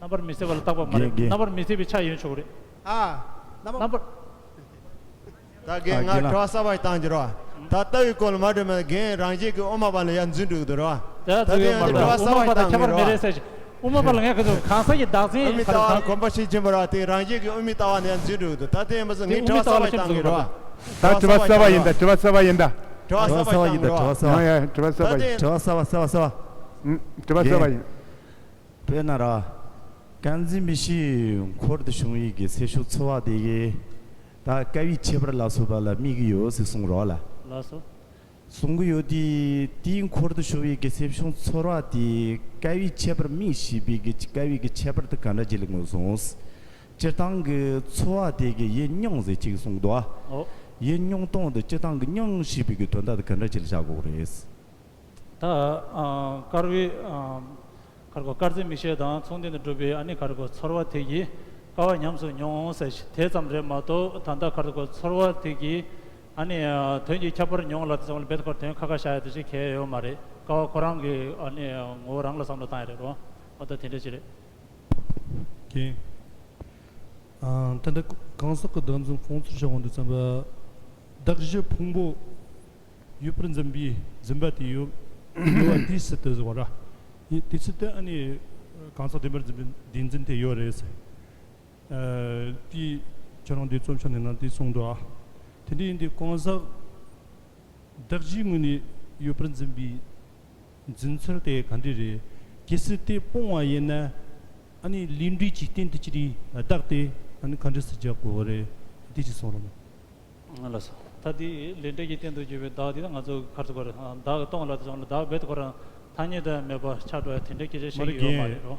རྣམ་པར་མི་འཚེ་བ་ལ་བརྟག་པ་མ་རེད། རྒན་རྒན། རྣམ་པར་མི་འཚེ་བའི་ཆ་ཡིན་ཆོག་རེད། ཨ། རྣམ་པ། རྣམ་པར། ད་རྒན་ང་དྲི་བ་གསར་པ་ཞིག་བཏང་རྒྱུ་རེད་བ། ད་ལྟ་བའི་སྐོར་ལ་མ་འགྲོ་མེད་རྒན་རང་བཞིན་གྱི་དབུ་མ་པ་ལ་ཡར་འཛུལ་འགྲོ་གི་འདུག་རེད་བ། ད་ད་དེ་ཡང་དྲི་བ་གསར་པ་ཞིག་བཏང་གི་རེད་བ། དབུ་མ་པ་ལ་ཁྱད་པར་མེད་རེད་ཟེར་ཞིག་དབུ་མ་པ་ལ་ངས་ག་ཚོད་གང་ཟག་གི་བདག་འཛིན་དབུ་མའི་ལྟ་བ་ལ་གོམས་པ་ཤས་ཆེན་པོ་རེད་བ། དེ་རང་བཞིན་གྱི་དབུ་མའི་ལྟ་བ་ནས་ཡར་འཛུལ་འགྲོ་གི་འདུག་ད་དེ་ཡིན་པ་སོང་ངས་དྲི་བ་གསར་པ་ཞིག་བཏང་གི་རེད་བ། ད་དྲི་བ་གསར་པ་ཡིན་ད། དྲི་བ་གསར་པ་ཡིན་ད། དྲི་བ་གསར་པ་ཞིག་བཏང་གི་རེད་བ། ཡ་ཡ། དྲི་བ་གསར་པ་ཡིན། དྲི་བ་གསར་པ་ཡིན། དྲི་བ་གསར་པ་གསར་པ་གསར་པ། དྲི་བ་གསར་པ་ཡིན། དཔེར་ན་ར། དཀར་འཛིན་མི་ཤེས་འཁོར་དུ་བྱུང་བའི་གི་ཚེ་ཤུགས་ཚོར་བ་དེ་གི། ད་དཀའ་བའི་ཁྱད་པར་ལ་སོགས་པ་ལ་དམིགས་ཀྱི་ཡོད་ཟེར་གསུངས་རོགས་ལ། ལགས་སོ། གསུང་གི་ཡོད་དེ། དེའི་འཁོར་དུ་བྱུང་བའི་གི་ཚེ་ཤུགས་ཚོར་བ་དེ་དཀའ་བའི་ཁྱད་པར་དམིགས་ཞེས་པའི་གི་དཀའ་བའི་གི་ཁྱད་པར་དེ་ག་འདྲ་ཅིག་ལ་ངོས་བཟུང་། སྤྱིར་བཏང་གི་ཚོར་བ་དེ་གི་ཡིད་མྱོང་ཟེར་ཅིག་གསུངས་འདུག་ཨ། ཨོ། ཡིད་མྱོང་སྟངས་དེ་སྤྱིར་བཏང་གི་མྱོང་ཞེས་པའི་གི་དོན་དག་དེ་ག་འདྲ་ཅིག་ལ་བཞག་དགོས་རེད། ད། ཨ། དཀར་བའི། ཨ། ག་རེ་གོ། དཀར་འཛིན་མིག་ཤེས་དང་མཚུངས་ལྡན་དུ་གྲུབ་པའི་ཨ་ནི་ག་རེ་གོ། ཚོར་བ་དེ་གིས་དཀའ་བ་ཉམས་སུ་མྱོང་ཟེར་ཞིག་དེ་ཙམ་རེད་མ་གཏོགས། ད་ལྟ་ག་རེ་གོ། ཚོར་བ་དེ་གིས་ཨ་ནི། ཨ། དོན་གྱི་ཁྱད་པར་མྱོང་ལ་དེ་ཙམ་ལ་རྦད་དེ་དོན་ཁ་ཁ་བཞག་ཡ་དེ་ཅིག་གལ་ཡོད་མ་རེད། དཀའ་བ་ཁོ་རང་གི་ཨ་ནི་ངོ་བོ་རང་ལ་བསམ་བློ་བཏང་ཡ་རེད་རོ། འོ་ད་དེ་འདྲ་ཅིག་རེད། ཀྱེ། ཨ། ད་ལྟ་གང་ཟག་གི་བདག་འཛིན་སྤོང་ཚུལ་བྱ་བ་འདི་ཙམ་པ། གདགས་གཞི་ཕུང་པོ་ཡོད་པར་འཛིན་པའི་འཛིན་པ་དེ་ཡོད། ཡོད་པ་དེའི་ཚུལ་དུ་བཟོ་བ་ར། དེའི་ཚུལ་དུ་ཨ་ནི་གང་ཟག་བདེན་པར་འཛིན་པའི་བདེན་འཛིན་དེ་ཡོད་རེད་ཟེར། ཨ། དེ་ཁྱོད་རང་དེ་རྩོམ་ཆོག་ནས་ནང་དེ་གསུངས་འདུག་ཨ། དེ་འདྲ་ཡིན་དུས་གང་ཟག་གདགས་གཞིའི་ངོས་ནས་ཡོད་པར་འཛིན་པའི་འཛིན་ཚུལ་དེ་ག་འདྲ་རེད། གལ་སྲིད་དེ་སྤོང་བ་ཡིན་ན། ཨ་ནི་ལས་འབྲས་ཀྱི་རྟེན་དུ་གྱུར་པའི་བདག་དེ་ཨ་ནི་ག་འདྲ་སེ་རྒྱག་དགོས་རེད། དེ་ཅིག་གསུངས་རོགས་གནང་། ལགས་སོ། ད་དེ་ལས་འབྲས་ཀྱི་རྟེན་དུ་གྱུར་པའི་བདག་དེ་ང་ཚོ་ག་རེ་ཟེར་དགོས་རེད། བདག་གི་སྟོང་ལ་དེ་ཙམ་ལ་བདག་རྦད་དེ་ཁོ་རང་ཐ་སྙད་དུ་མེད་པ་ཆགས་འགྲོ་ཡ་དེ་འདྲའི་སྐད་ཆ་བཤད་ཀྱི་ཡོད་མ་རེད་རོ།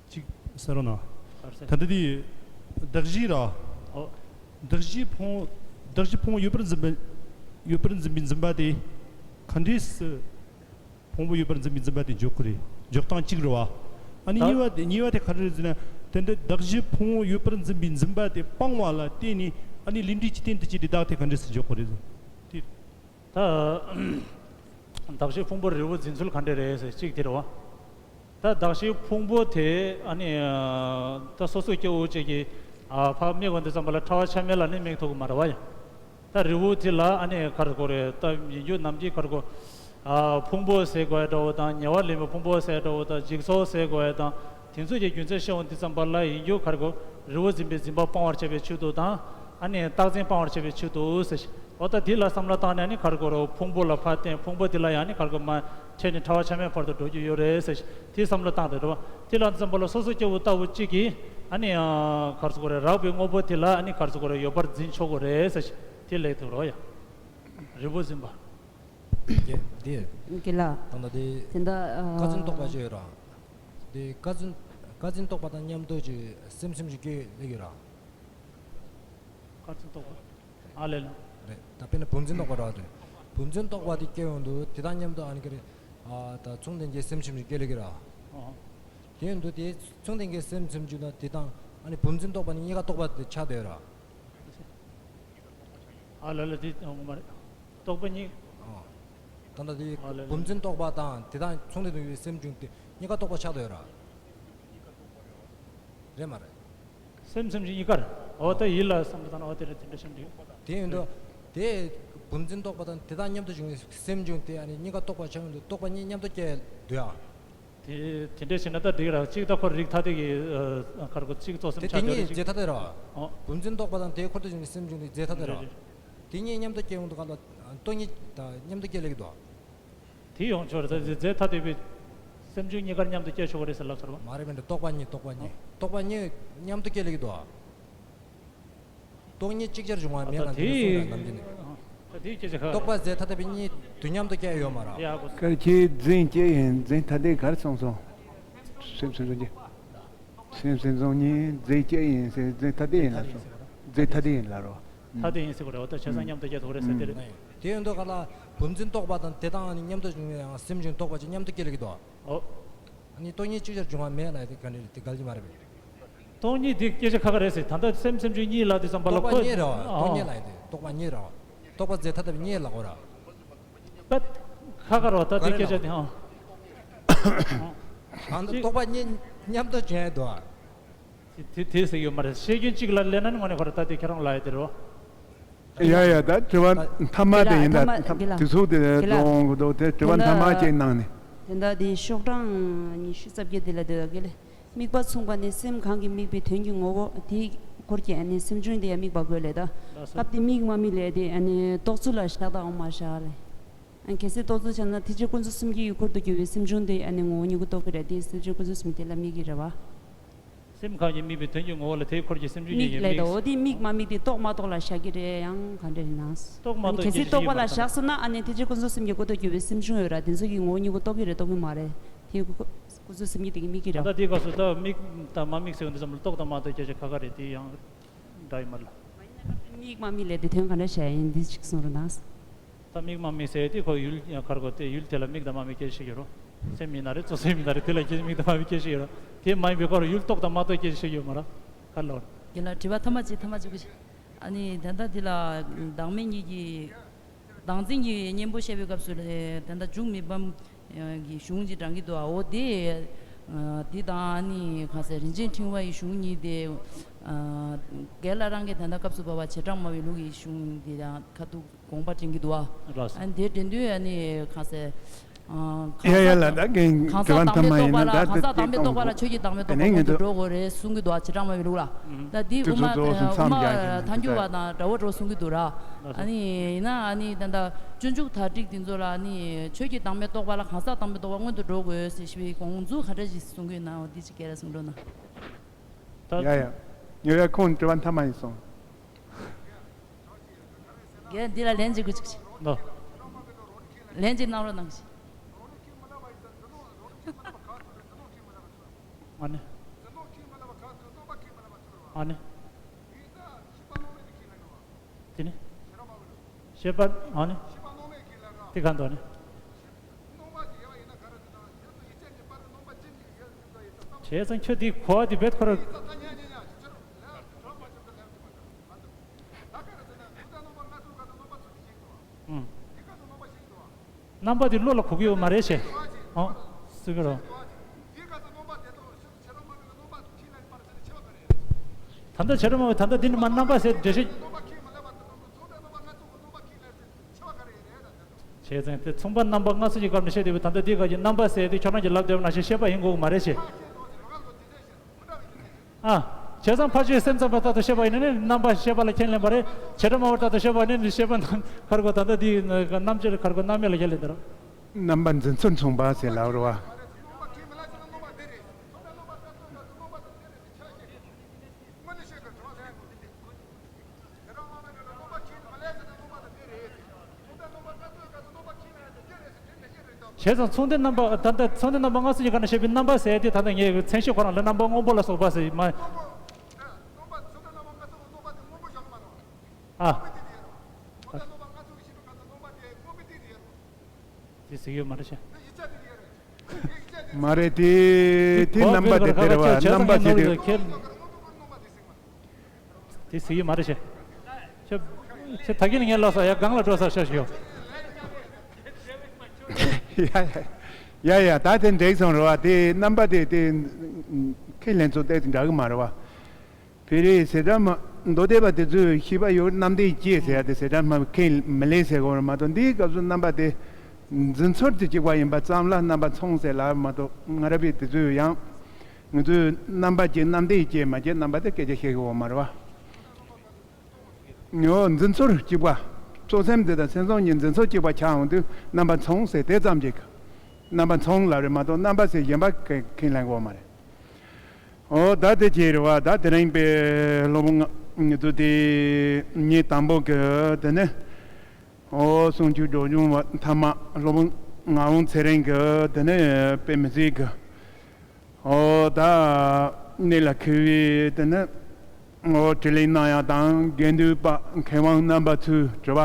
ཅིག་ཟེར་རོགས་གནང་། ག་རེ་ཟེར། ད་ལྟ་དེ་གདགས་གཞི་ར། ཨོ། གདགས་གཞི་ཕུང་། གདགས་གཞི་ཕུང་པོ་ཡོད་པར་འཛིན་པ། ཡོད་པར་འཛིན་པའི་འཛིན་པ་དེ་ག་འདྲས་སུ། ཕུང་པོ་ཡོད་པར་འཛིན་པའི་འཛིན་པ་དེ་འཇོག་གི་རེད། འཇོག་སྟངས་གཅིག་རེད་བ། ཨ་ནི་ད་གཉིས་པ་དེ། གཉིས་པ་དེ་ག་རེ་རེད་ཟེར་ན། དེ་འདྲ་གདགས་གཞི་ཕུང་པོ་ཡོད་པར་འཛིན་པའི་འཛིན་པ་དེ་སྤང་བ་ལ་བརྟེན་ནས་ཨ་ནི་ལས་འབྲས་ཀྱི་རྟེན་དུ་བྱས་ཏེ་བདག་དེ་ག་འདྲས་སུ་འཇོག་གི་རེད་ཟེར། དེ། ད་གདགས་གཞི་ཕུང་པོ་རིལ་བུ་འཛིན་ཚུལ་ག་འདྲ་རེད་ཟེར་གཅིག་དེ་རེད་བ། ད་གདགས་གཞི་ཕུང་པོ་དེ་ཨ་ནི། ད་སོ་སོ་སྐྱེ་བོ་གཅིག་གིས་ཨ་ཕར་དམིགས་པ་འདི་ཙམ་པ་ལ་ཕྲ་བ་ཆ་མེད་ལ་ནི་དམིགས་ཐུབ་ཀྱི་མ་རེད་བ་ཡ། ད་རིལ་བུ་དེ་ལ་ཨ་ནི་ག་རེ་ཟེར་དགོས་རེད། ད་ཡིན་རྒྱུ་ནམ་རྒྱུན་ག་རེ་ཟེར་དགོས། ཨ། ཕུང་པོ་ཟེར་དགོས་ཡ་འདྲ་བོ་དང་། ཉེ་བར་ལེན་པའི་ཕུང་པོ་ཟེར་ཡ་འདྲ་བོ་དང་། འཇིག་ཚོགས་ཟེར་དགོས་ཡ་དང་། དེ་ཚོ་གི་རྒྱུ་མཚན་བཤད་འོང་དུས་ཙམ་པ་ལ་ཡིན་རྒྱུ་ག་རེ་ཟེར་དགོས། རིལ་བུ་འཛིན་པའི་འཛིན་པ་སྤང་བར་བྱ་བའི་ཆེད་དུ་དང་། ཨ་ནི་རྟག་འཛིན་སྤང་བར་བྱ་བའི་ཆེད་དུ་ཟེར་ཞིང་། འོ་ད་དེ་ལ་བསམ་བློ་བཏང་ནས་ཨ་ནི་ག་རེ་ཟེར་དགོས་རེད། ཕུང་པོ་ལ་ཕར་བརྟེན། ཕུང་པོ་དེ་ལ་ཡང་ཨ་ནི་ག་རེ་ཟེར་དགོས། མར་ཆད་ནས་ཕྲ་བ་ཆ་མེད་བར་དུ་འགྲོ་རྒྱུ་ཡོད་རེད་ཟེར་ཞིང་། དེ་བསམ་བློ་བཏང་དེ་རེད་བ། དེ་ལ་འཛིན་པ་ལ་སོ་སོ་སྐྱེ་བོ་ལྟ་བུ་གཅིག་གིས་ཨ་ནི་ཡང་ག་རེ་ཟེར་དགོས་རེད། རགས་པའི་དངོས་པོ་དེ་ལ་ཨ་ནི་ག་རེ་ཟེར་དགོས་རེད། ཡོད་པར་འཛིན་ཆོག་གི་རེད་ཟེར་ཞིང་། དེ་ལས་ཐུབ་རོགས་ཡ། རིལ་བུ་འཛིན་པ། རྒན་འདི། རྒན་ལགས། ད་ལྟ་འདི། དེ་འདྲ། ཨ། བཀའ་འཛིན་རྟོགས་པ་ཅིག་ཡོད་ར། འདི་བཀའ་འཛིན། བཀའ་འཛིན་རྟོགས་པ་དང་མཉམ་དུ་ཅིག་སེམས་སེམས་ཤིག་སྐྱོད་ལེགས་ཡོད་ར། བཀའ་འཛིན་རྟོགས་པ། ཨ་ལས་ལ། རེད། ད་དཔེར་ན་བུམ་འཛིན་རྟོག་པ་ར་རེད། བུམ་འཛིན་རྟོག་པ་དེ་སྐྱེ་ཡོང་དུས་དེ་དང་མཉམ་དུ་ཨ་ནི་ཀ་རེ། ཨ་ད་མཚུངས་ལྡན་གྱི་སེམས་ཆེན་པོ་སྐྱེ་ལེ་གི་ར། ཨོ། དེ་ཡོང་དུས་དེ་མཚུངས་ལྡན་གྱི་སེམས་ཆེན་པོ་ད་དེ་དང་ཨ་ནི་བུམ་འཛིན་རྟོག་པ་ནི་གཉིས་ཀ་རྟོག་པ་དེ་ཆགས་བསྡད་ཡོད་ར། ཨ་ལ་ལ་དེ་ངོ་མ་རེད། རྟོག་པ་གཉིས། ཨོ། ད་ལྟ་དེ་ཨ་ལ་ལ་བུམ་འཛིན་རྟོག་པ་དང་དེ་དང་མཚུངས་ལྡན་དུ་ཡོད་སེམས་བྱུང་དེ་གཉིས་ཀ་རྟོག་པ་ཆགས་བསྡད་ཡོད་ར། རེད་མ་རེད། སེམས་སེམས་ཀྱི་གཉིས་ཀར། འོ་ད་ཡིད་ལ་བསམ་བློ་བཏང་ན་འོ་དེ་རེད། དེ་འདྲ་སེམས་འདྲ། དེ་ཡིན་དུས། དེ་བུམ་འཛིན་རྟོག་པ་དང་དེ་དག་མཉམ་དུ་བྱུང་བའི་སེམས་བྱུང་དེ་ཨ་ནི་གཉིས་ཀ་རྟོག་པ་ཆགས་ཡོང་དུས་རྟོག་པ་གཉིས་མཉམ་དུ་སྐྱེ་འདུག་ཨ། དེ་དེ་འདྲ་བྱས་ན་ད་འགྲིག་ར། གཅིག་ད་ཁོ་རིགས་ཐ་དད་ཀྱི་ཁར་ཁོ་གཅིག་གཙོ་སེམས་དེ་དེ་ཆགས་འདུག་གཉིས་རེད་རྫས་ཐ་དད་ར། ཨོ། བུམ་འཛིན་རྟོག་པ་དང་དེའི་འཁོར་དུ་བྱུང་བའི་སེམས་བྱུང་དེ་རྫས་ཐ་དད་ར། རེད་རེད། དེ་གཉིས་མཉམ་དུ་སྐྱེ་ཡོང་དུས་ག་ལ་སྟོང་ཉིད་དང་མཉམ་དུ་སྐྱེ་ལེ་གི་འདུག་ཨ། དེ་ཡོང་ཆོག་རེད། ད་རྫས་ཐ་དད་པའི་སེམས་བྱུང་གཉིས་ཀར་མཉམ་དུ་སྐྱེ་ཆོག་གི་རེད་ཟེར་ལབ་ཚར་བ། མ་རེད་མིན་འདུག་རྟོག་པ་གཉིས་རྟོག་པ་གཉིས་རྟོག་པ་གཉིས་མཉམ་དུ་སྐྱེ་ལེ་གི་འདུག་ཨ། སྟོང་ཉིད་ཅིག་ཅར་འབྱུང་བ་མེད་ལ་དེ་གསུངས་ལ་ནམ་རྒྱུན་ནས། ད་དེ་སྐད་ཆ་ཁ། རྟོག་པ་རྫས་ཐ་དད་པའི་གཉིས་དུས་མཉམ་དུ་སྐྱེ་ཡོད་མ་རེད། ཡ་གོ། གལ་ཆེ་རྫས་སྐྱེ་ཡིན་རྫས་ཐ་དད་གར་སོང་སོང་། སེམས་སེམས་བྱུང་གི། སེམས་སེམས་བྱུང་གཉིས་རྫས་སྐྱེ་ཡིན་ཟེར་རྫས་ཐ་དད་ཡིན་ལ་སོང་། རྫས་ཐ་དད་ཡིན་ལ་རོ། ཐ་དད་ཡིན་ཟེར་གོ་རེད་བ། ད་བྱས་ཙང་མཉམ་དུ་སྐྱེ་ཐུབ་རེད་ཟེར་དེ་རེད། དེ་ཡོད་འདུག་ག་ལ། བུམ་འཛིན་རྟོག་པ་དང་དེ་དང་ནི་མཉམ་དུ་བྱུང་བའི་ཡང་སེམས་བྱུང་རྟོག་པ་ཅིག་མཉམ་དུ་སྐྱེ་ལེ་གི་འདུག་ཨོ། ཨ་ནི་སྟོང་ཉིད་ཅིག་ཅར་འབྱུང་བ་མེད་ལ་དེ་ག་འདྲ་རེད། དེ་གལ་ཆེ་མ་རེད་པས། སྟོང་ཉིད་དེ་སྐད་ཆ་ཁ་ཁ་རེད་ཟེར། ད་ལྟ་སེམས་སེམས་བྱུང་གཉིས་ལ་དེ་ཙམ་པ་ལ་རྟོག་པ་ཁོ་གཉིས་རེད་བ། སྟོང་ཨོ། ཉིད་ལ་དེ་རྟོག་པ་གཉིས་རེད་བ། རྟོག་པ་རྫས་ཐ་དད་པའི་གཉིས་ལ་གོ་ར། པད། ཁ་ཁ་རོ་ད་དེ་སྐད་ཆ་དེ་ཧང་། ད་རྟོག་པ་གཉིས་མཉམ་དུ་བྱས་འདུག་ཨ། དེ་དེ་ཟེར་ཡོད་མ་རེད། བཤད་རྒྱུན་གཅིག་ལ་ལས་ན་ནི་དངོས་གནས་ཁོ་ར་ད་དེ་ཁྱེད་རང་ལ་ཡོད་དེ་རོ། ཡ་ཡ་ད་དྲི་བ་མཐའ་མ་དེ་ཡིན་ད། དེ་ཚོ་དེ་གཏོང་གི་འདུག་དེ་དྲི་བ་མཐའ་མ་ཅིག་གནང་ནས། དེ་འདྲ་དེ་ཤོག་གྲངས་ཉི་ཤུ་རྩ་བརྒྱད་དེ་ལ་འདོད་གི་ལེ། དམིགས་པ་མཚུངས་པ་ནི་སེམས་གང་གིས་དམིགས་པའི་དོན་གྱི་ངོ་བོ་དེའི་སྐོར་གྱི་ཨ་ནི་སེམས་བྱུང་དེ་ཡང་དམིགས་པ་དགོས་ལེ་ད། སྐབས་དེ་དམིགས་མ་དམིགས་ལས་དེ་ཨ་ནི་རྟོག་ཚུལ་ལ་བཞག་ད་འོང་མ་བཞག་ལེ། ཨ་གལ་སྲིད་རྟོག་ཚུལ་བྱས་ན་ཐེག་ཆེན་ཀུན་རྫོབ་སེམས་བསྐྱེད་ཀྱི་འཁོར་དུ་གྱུར་པའི་སེམས་བྱུང་དེ་ཨ་ནི་ངོ་བོ་མྱུ་གུ་རྟོགས་ཀྱི་རེད། དེ་ཐེག་ཆེན་ཀུན་རྫོབ་སེམས་དེ་ལ་དམིགས་ཀྱི་རེད་བ། སེམས་གང་གིས་དམིགས་པའི་དོན་གྱི་ངོ་བོ་ལ་དེའི་འཁོར་གྱི་སེམས་བྱུང་ཉིད་དམིགས་ཀྱིས་ལས་དོ་དམིགས། འོ་དེ་དམིགས་མ་དམིགས་དེ་རྟོགས་མ་རྟོགས་ལ་བཞག་གི་རེད། ཡང་ག་འདྲ་ཡིན་ན། རྟོགས་མ་རྟོགས་གལ་སྲིད་རྟོགས་པ་ལ་བཞག་སོང་ན་ཨ་ནི་ཐེག་ཆེན་ཀུན་རྫོབ་སེམས་ཀྱི་འཁོར་དུ་གྱུར་པའི་སེམས་བྱུང་ཡོད་ར། དེ་ཚོ་གི་ངོ་བོ་མྱུ་གུ་རྟོགས་ཀྱི་རེད་རྟོགས་ཀྱི་མ་རེད། དེ་ཀུན་རྫོབ་སེམས་ཀྱི་དེ་གི་དམིགས་ཀྱི་རེད། ད་ལྟ་དེའི་སྐབས་སུ་ད་དམིགས་དང་མ་དམིགས་ཟེར་བ་འདི་ཙམ་ལ་རྟོགས་དང་མ་རྟོགས་སྐད་ཆ་ཁ་ཁ་རེད། དེ་ཡང་འདྲ་ཡིན་མ་རེད། དམིགས་མ་དམིགས་ལས་དེ་དོན་ག་འདྲ་བྱས་ཡིན་འདི་གཅིག་གསུང་རོགས་གནང་། ད་དམིགས་མ་དམིགས་ཟེར་དེ་ཁོ་ཡུལ་ཡང་ཁར་གོ་དེ་ཡུལ་དེ་ལ་དམིགས་དང་མ་དམིགས་སྐད་ཆ་ཞིག་ཡོད་རོ། སེམས་ཡིན་ན་རེད། གཙོ་སེམས་ཡིན་ན་རེད། དེ་ལ་སྐད་ཆ་དམིགས་དང་མ་དམིགས་སྐད་ཆ་ཞིག་ཡོད་རོ། དེ་མ་ཡིན་པའི་སྐོར་ཡུལ་རྟོགས་དང་མ་རྟོགས་སྐད་ཆ་ཞིག་ཡོད་མ་ར། ག་ལ་བར། རྒན་ལགས་དྲི་བ་ཐ་མ་གཅིག་ཐ་མ་གཅིག་གི། ཨ་ནི་ད་ལྟ་འདི་ལ་བདག་མེད་གཉིས་ཀྱི་བདག་འཛིན་གྱི་གཉེན་པོ་བཤད་པའི་སྐབས་སུ་ལ་ད་ལྟ་འཇུག་མི་ཕམ་གྱི་གཞུང་ཅིག་དྲངས་ཀྱི་འདུག་ཨ། འོ་དེ་འདི་དང་ཨ་ནི་གང་ཟེར་རིན་ཆེན་ཕྲེང་བ་ཡི་གཞུང་གཉིས་དེ་རྒན་ལགས་རང་གིས་ད་ལྟ་སྐབས་སུ་བབ་པ་བྱེ་བྲག་སྨྲ་བའི་ལུགས་ཀྱི་གཞུང་འདི་དང་ཁ་ཐུག་དགོངས་པ་འདྲེན་གྱི་འདུག་ཨ། ལགས་སོ། ཨ་ནི་དེ་འདྲེན་དུས་ཨ་ནི་གང་ཟེར། ཨ། གང་ཡ་ཡ་ཟག་ལ་ད་གན་གང་དྲི་ཟག་བ་དང་ཐ་པའི་མ་རྟོགས་ཡིན་པ་ན་ལ་ད་གང་ཟག་དང་པའི་རྟོགས་པ་ལ་ཆོས་ཀྱི་དང་པའི་རྟོགས་པ་ངོས་སུ་འགྲོ་དགོས་རེད་གསུང་གི་འདུག་ཨ། བྱེ་བྲག་སྨྲ་བའི་ལུགས་ལ། ད་འདི་དབུ་མ་དབུ་མ་ཐལ་འགྱུར་བ་དང་འདྲ་བོ་འདྲ་བོ་གསུང་གི་འདུག་ར། ཨ་ནི་ཡིན་ན་ཨ་ནི་ད་ལྟ་སྤྱོད་འཇུག་དར་ཊིཀ་འདི་ཚོ་ལ་ཨ་ནི་ཆོས་ཀྱི་དང་པའི་རྟོགས་པ་ལ་གང་ཟག་དང་པའི་རྟོགས་པ་སྔོན་དུ་འགྲོ་དགོས་ཟེར་ཞེས་པའི་དགོངས་ཚུལ་ག་འདྲ་ཞིག་གསུང་གི་ཡོད་ན། འོ་འདི་ཅིག་སྐད་ར་གསུང་འགྲོ་ན། ད་ཡ་ཡ། ཡ་ཡ་ཁོང་དྲི་བ་མཐའ་མ་ཡིན་སོང་། རྒན་འདི་ལ་ལན་ཅིག་དགོས་ཅིག་ཅིག་ལོ། ལན་ཅིག་གནང་རོགས་གནང་ཞིག་ཨ་ནི། ཨ་ནི། དེ་ནི། ཤེས་པ་ཨ་ནི། དེ་ག་འདུག་ཨ་ནི། བྱས་ཙང་ཁྱོད་དེ་གོ་བ་དེ་བེད་ཁོ་ར། ཨང་། རྣམ་པ་དེ་བློ་ལ་གོ་གི་ཡོད་མ་རེད་ཞེས། ཨང་། སུ་གི་རོ། ད་ལྟ་བྱེ་བྲག་སྨྲ་བས་ད་ལྟ་འདི་ནི་མ་རྣམ་པ་ཟེར་འགྲེལ་བཤད། བྱས་ཙང་དེ་མཚུངས་པ་རྣམ་པ་སྔ་ཕྱི་གི་སྐབས་ནས་བཤད་བསྡད་པའི་ད་ལྟ་འདིའི་སྐབས་ཀྱི་རྣམ་པ་ཟེར་དེ་ཁྱོད་རང་གིས་ལབ་བསྡད་པ་ནང་བཞིན་ཤེས་པ་ཡིན་དགོས་ཀྱི་མ་རེད་ཞེས། ཨ། བྱས་ཙང་ཕར་ཕྱིའི་སེམས་ཙམ་པ་ལྟར་དུ་ཤེས་པ་ཡིན་ན་ནི་རྣམ་པ་ཤེས་པ་ལ་ཁས་ལེན་པ་རེད། བྱེ་བྲག་སྨྲ་བ་ལྟར་དུ་ཤེས་པ་ཡིན་ན་ནི་ཤེས་པ་ནང་ཁར་གོ་ད་ལྟ་འདིའི་རྣམ་དཔྱོད་ཁར་གོ་རྣམ་དབྱེ་ལ་ཁས་ལེན་དེ་རེད། རྣམ་པ་འཛིན་ཚུལ་མཚུངས་པ་ཟེར་ལབ་རེད་བ། བྱས་ཙང་མཚུངས་ལྡན་རྣམ་པ་ད་ལྟ་མཚུངས་ལྡན་རྣམ་པ་སྔ་ཕྱི་གི་སྐབས་ནས་བཤད་པའི་རྣམ་པ་ཟེར་དེ་ད་ལྟ་ངས་མཚན་གཞི་ཁོ་རང་ལ་རྣམ་པ་སྔོན་པོ་ལ་སོགས་པ་ཟེར་མ། ཨ། དེ་གཟིགས་ཡོད་མ་རེད་ཤག་མ་རེད་དེ། དེ་རྣམ་པ་དེ་དེ་རེད་བ། རྣམ་པ་ཞིག་དེ། དེ་གཟིགས་ཡོད་མ་རེད་ཤག་ཁྱེད་ཁྱེད་ད་གིན་ངས་ལབ་ས་ཡ་སྒང་ལ་འགྲོ་ས་ཤག་ཤག་ཡ་ཡ་ཡ། ད་དེ་འགྲིག་སོང་རེད་བ། དེ་རྣམ་པ་དེ་དེ་ཁས་ལེན་ཚོ་ཏོག་ཙམ་འདྲ་གི་མ་རེད་བ། བོད་རིགས་ཟེར་གྲྭ་མ་མདོ་སྡེ་པ་དེ་ཚོས་ཤེས་པ་ཡོད། གནམ་བདེ་སྐྱེས་ཟེར་ཡ་དེ་ཟེར་གྲྭ་མ་ཁས་མི་ལེན་ཟེར་གོ་རེད་མ་གཏོགས། འདིའི་སྐབས་སུ་རྣམ་པ་དེ་འཛིན་ཚུལ་དེ་གཅིག་པ་ཡིན་པ་ཙམ་ལ་རྣམ་པ་མཚུངས་ཟེར་ལབ་མ་གཏོགས། ང་ར་བས་དེ་ཚོས་ཡང་ང་ཚོས་རྣམ་པ་གཅིག་གནམ་བདེ་སྐྱེས་མ་སྐྱེས་རྣམ་པ་དེ་སྐད་ཆ་བཤད་གི་ཡོད་མ་རེད་བ། ངོ་འཛིན་ཚུལ་གཅིག་པ། གཙོ་སེམས་འདི་དང་སེམས་བཟང་གཉིས་འཛིན་ཚུལ་གཅིག་པ་ཆགས་འོང་དུས་རྣམ་པ་མཚུངས་ཟེར་དེ་ཙམ་གཅིག་རྣམ་པ་མཚུངས་ལབ་རེད་མ་གཏོགས་རྣམ་པ་ཟེར་གཞན་པ་ཁས་ལེན་གོ་མ་རེད། ཨོ་ད་དེ་ཅི་རེད་བ། ད་དེ་རིང་པའི་སློབ་ངག་ངེད་ཚོ་དེ་ཉིན་དང་པོ་གི་དེ་ནས་ཨོ་གསུང་ཆོས་སྒྲོག་སྦྱོང་བ་མཐའ་མ་སློབ་ངག་དབང་ཚེ་རིང་གི་དེ་ནས་དཔེ་མི་སྲིད་གི་ཨོ་ད་གནས་ལ་འཁེལ་བའི་དེ་ནས་ཨོ་དྲི་ལན་གནང་ཡག་དང་། དགེ་འདུན་པ་མཁས་དབང་རྣམ་པ་ཚོས་དྲི་བ་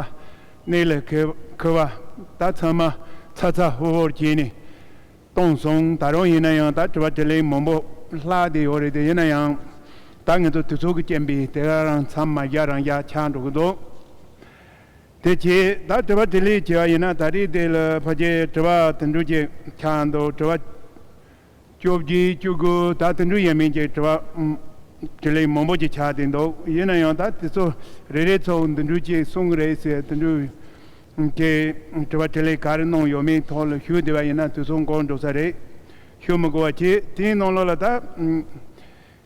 གནས་ལ་འཁེལ་འཁེལ་བ་ད་ཚང་མ་ཚ་ཚ་ཧོ་ཧོར་བྱས་ནས་གཏོང་སོང་། ད་རུང་ཡིན་ན་ཡང་ད་དྲི་བ་དྲིས་ལན་མང་པོ་ལྷག་བསྡད་ཡོད་རེད་དེ། ཡིན་ན་ཡང་ད་ང་ཚོ་དུས་ཚོད་ཀྱི་རྐྱེན་པས་དེ་ག་རང་མཚམས་མ་བཞག་རང་བཞག་ཆགས་འགྲོ་གི་འདུག་དེ་བྱས་ད་དྲི་བ་དྲིས་ལན་བྱས་པ་ཡིན་ན་ད་རེས་དེ་ལ་ཕལ་ཆེར་དྲི་བ་དེ་འདྲ་ཅིག་ཆགས་འདུག་དྲི་བ་བཅོ་བརྒྱད་བཅུ་དགུ་ད་དེ་འདྲ་ཡས་མས་ཀྱི་དྲི་བ་ཨུམ་དྲིས་ལན་མང་པོ་ཅིག་ཆགས་བསྡད་འདུག་ཡིན་ན་ཡང་ད་དེ་ཚོ་རེ་རེ་ཚོ་འདི་འདྲ་ཅིག་གསུང་གི་རེད་ཟེར་དེ་འདྲ། དེ་དྲི་བ་དྲིས་ལན་ག་རེ་གནང་ཡོད་མེད་ཐོག་ལ་ཞུ་བདེ་བ་ཡིན་ན་དུས་ཚོད་འགོར་འགྲོ་ས་རེད། ཞུ་མི་དགོས་པ་བྱས། དེའི་ནང་ལོགས་ལ་ད་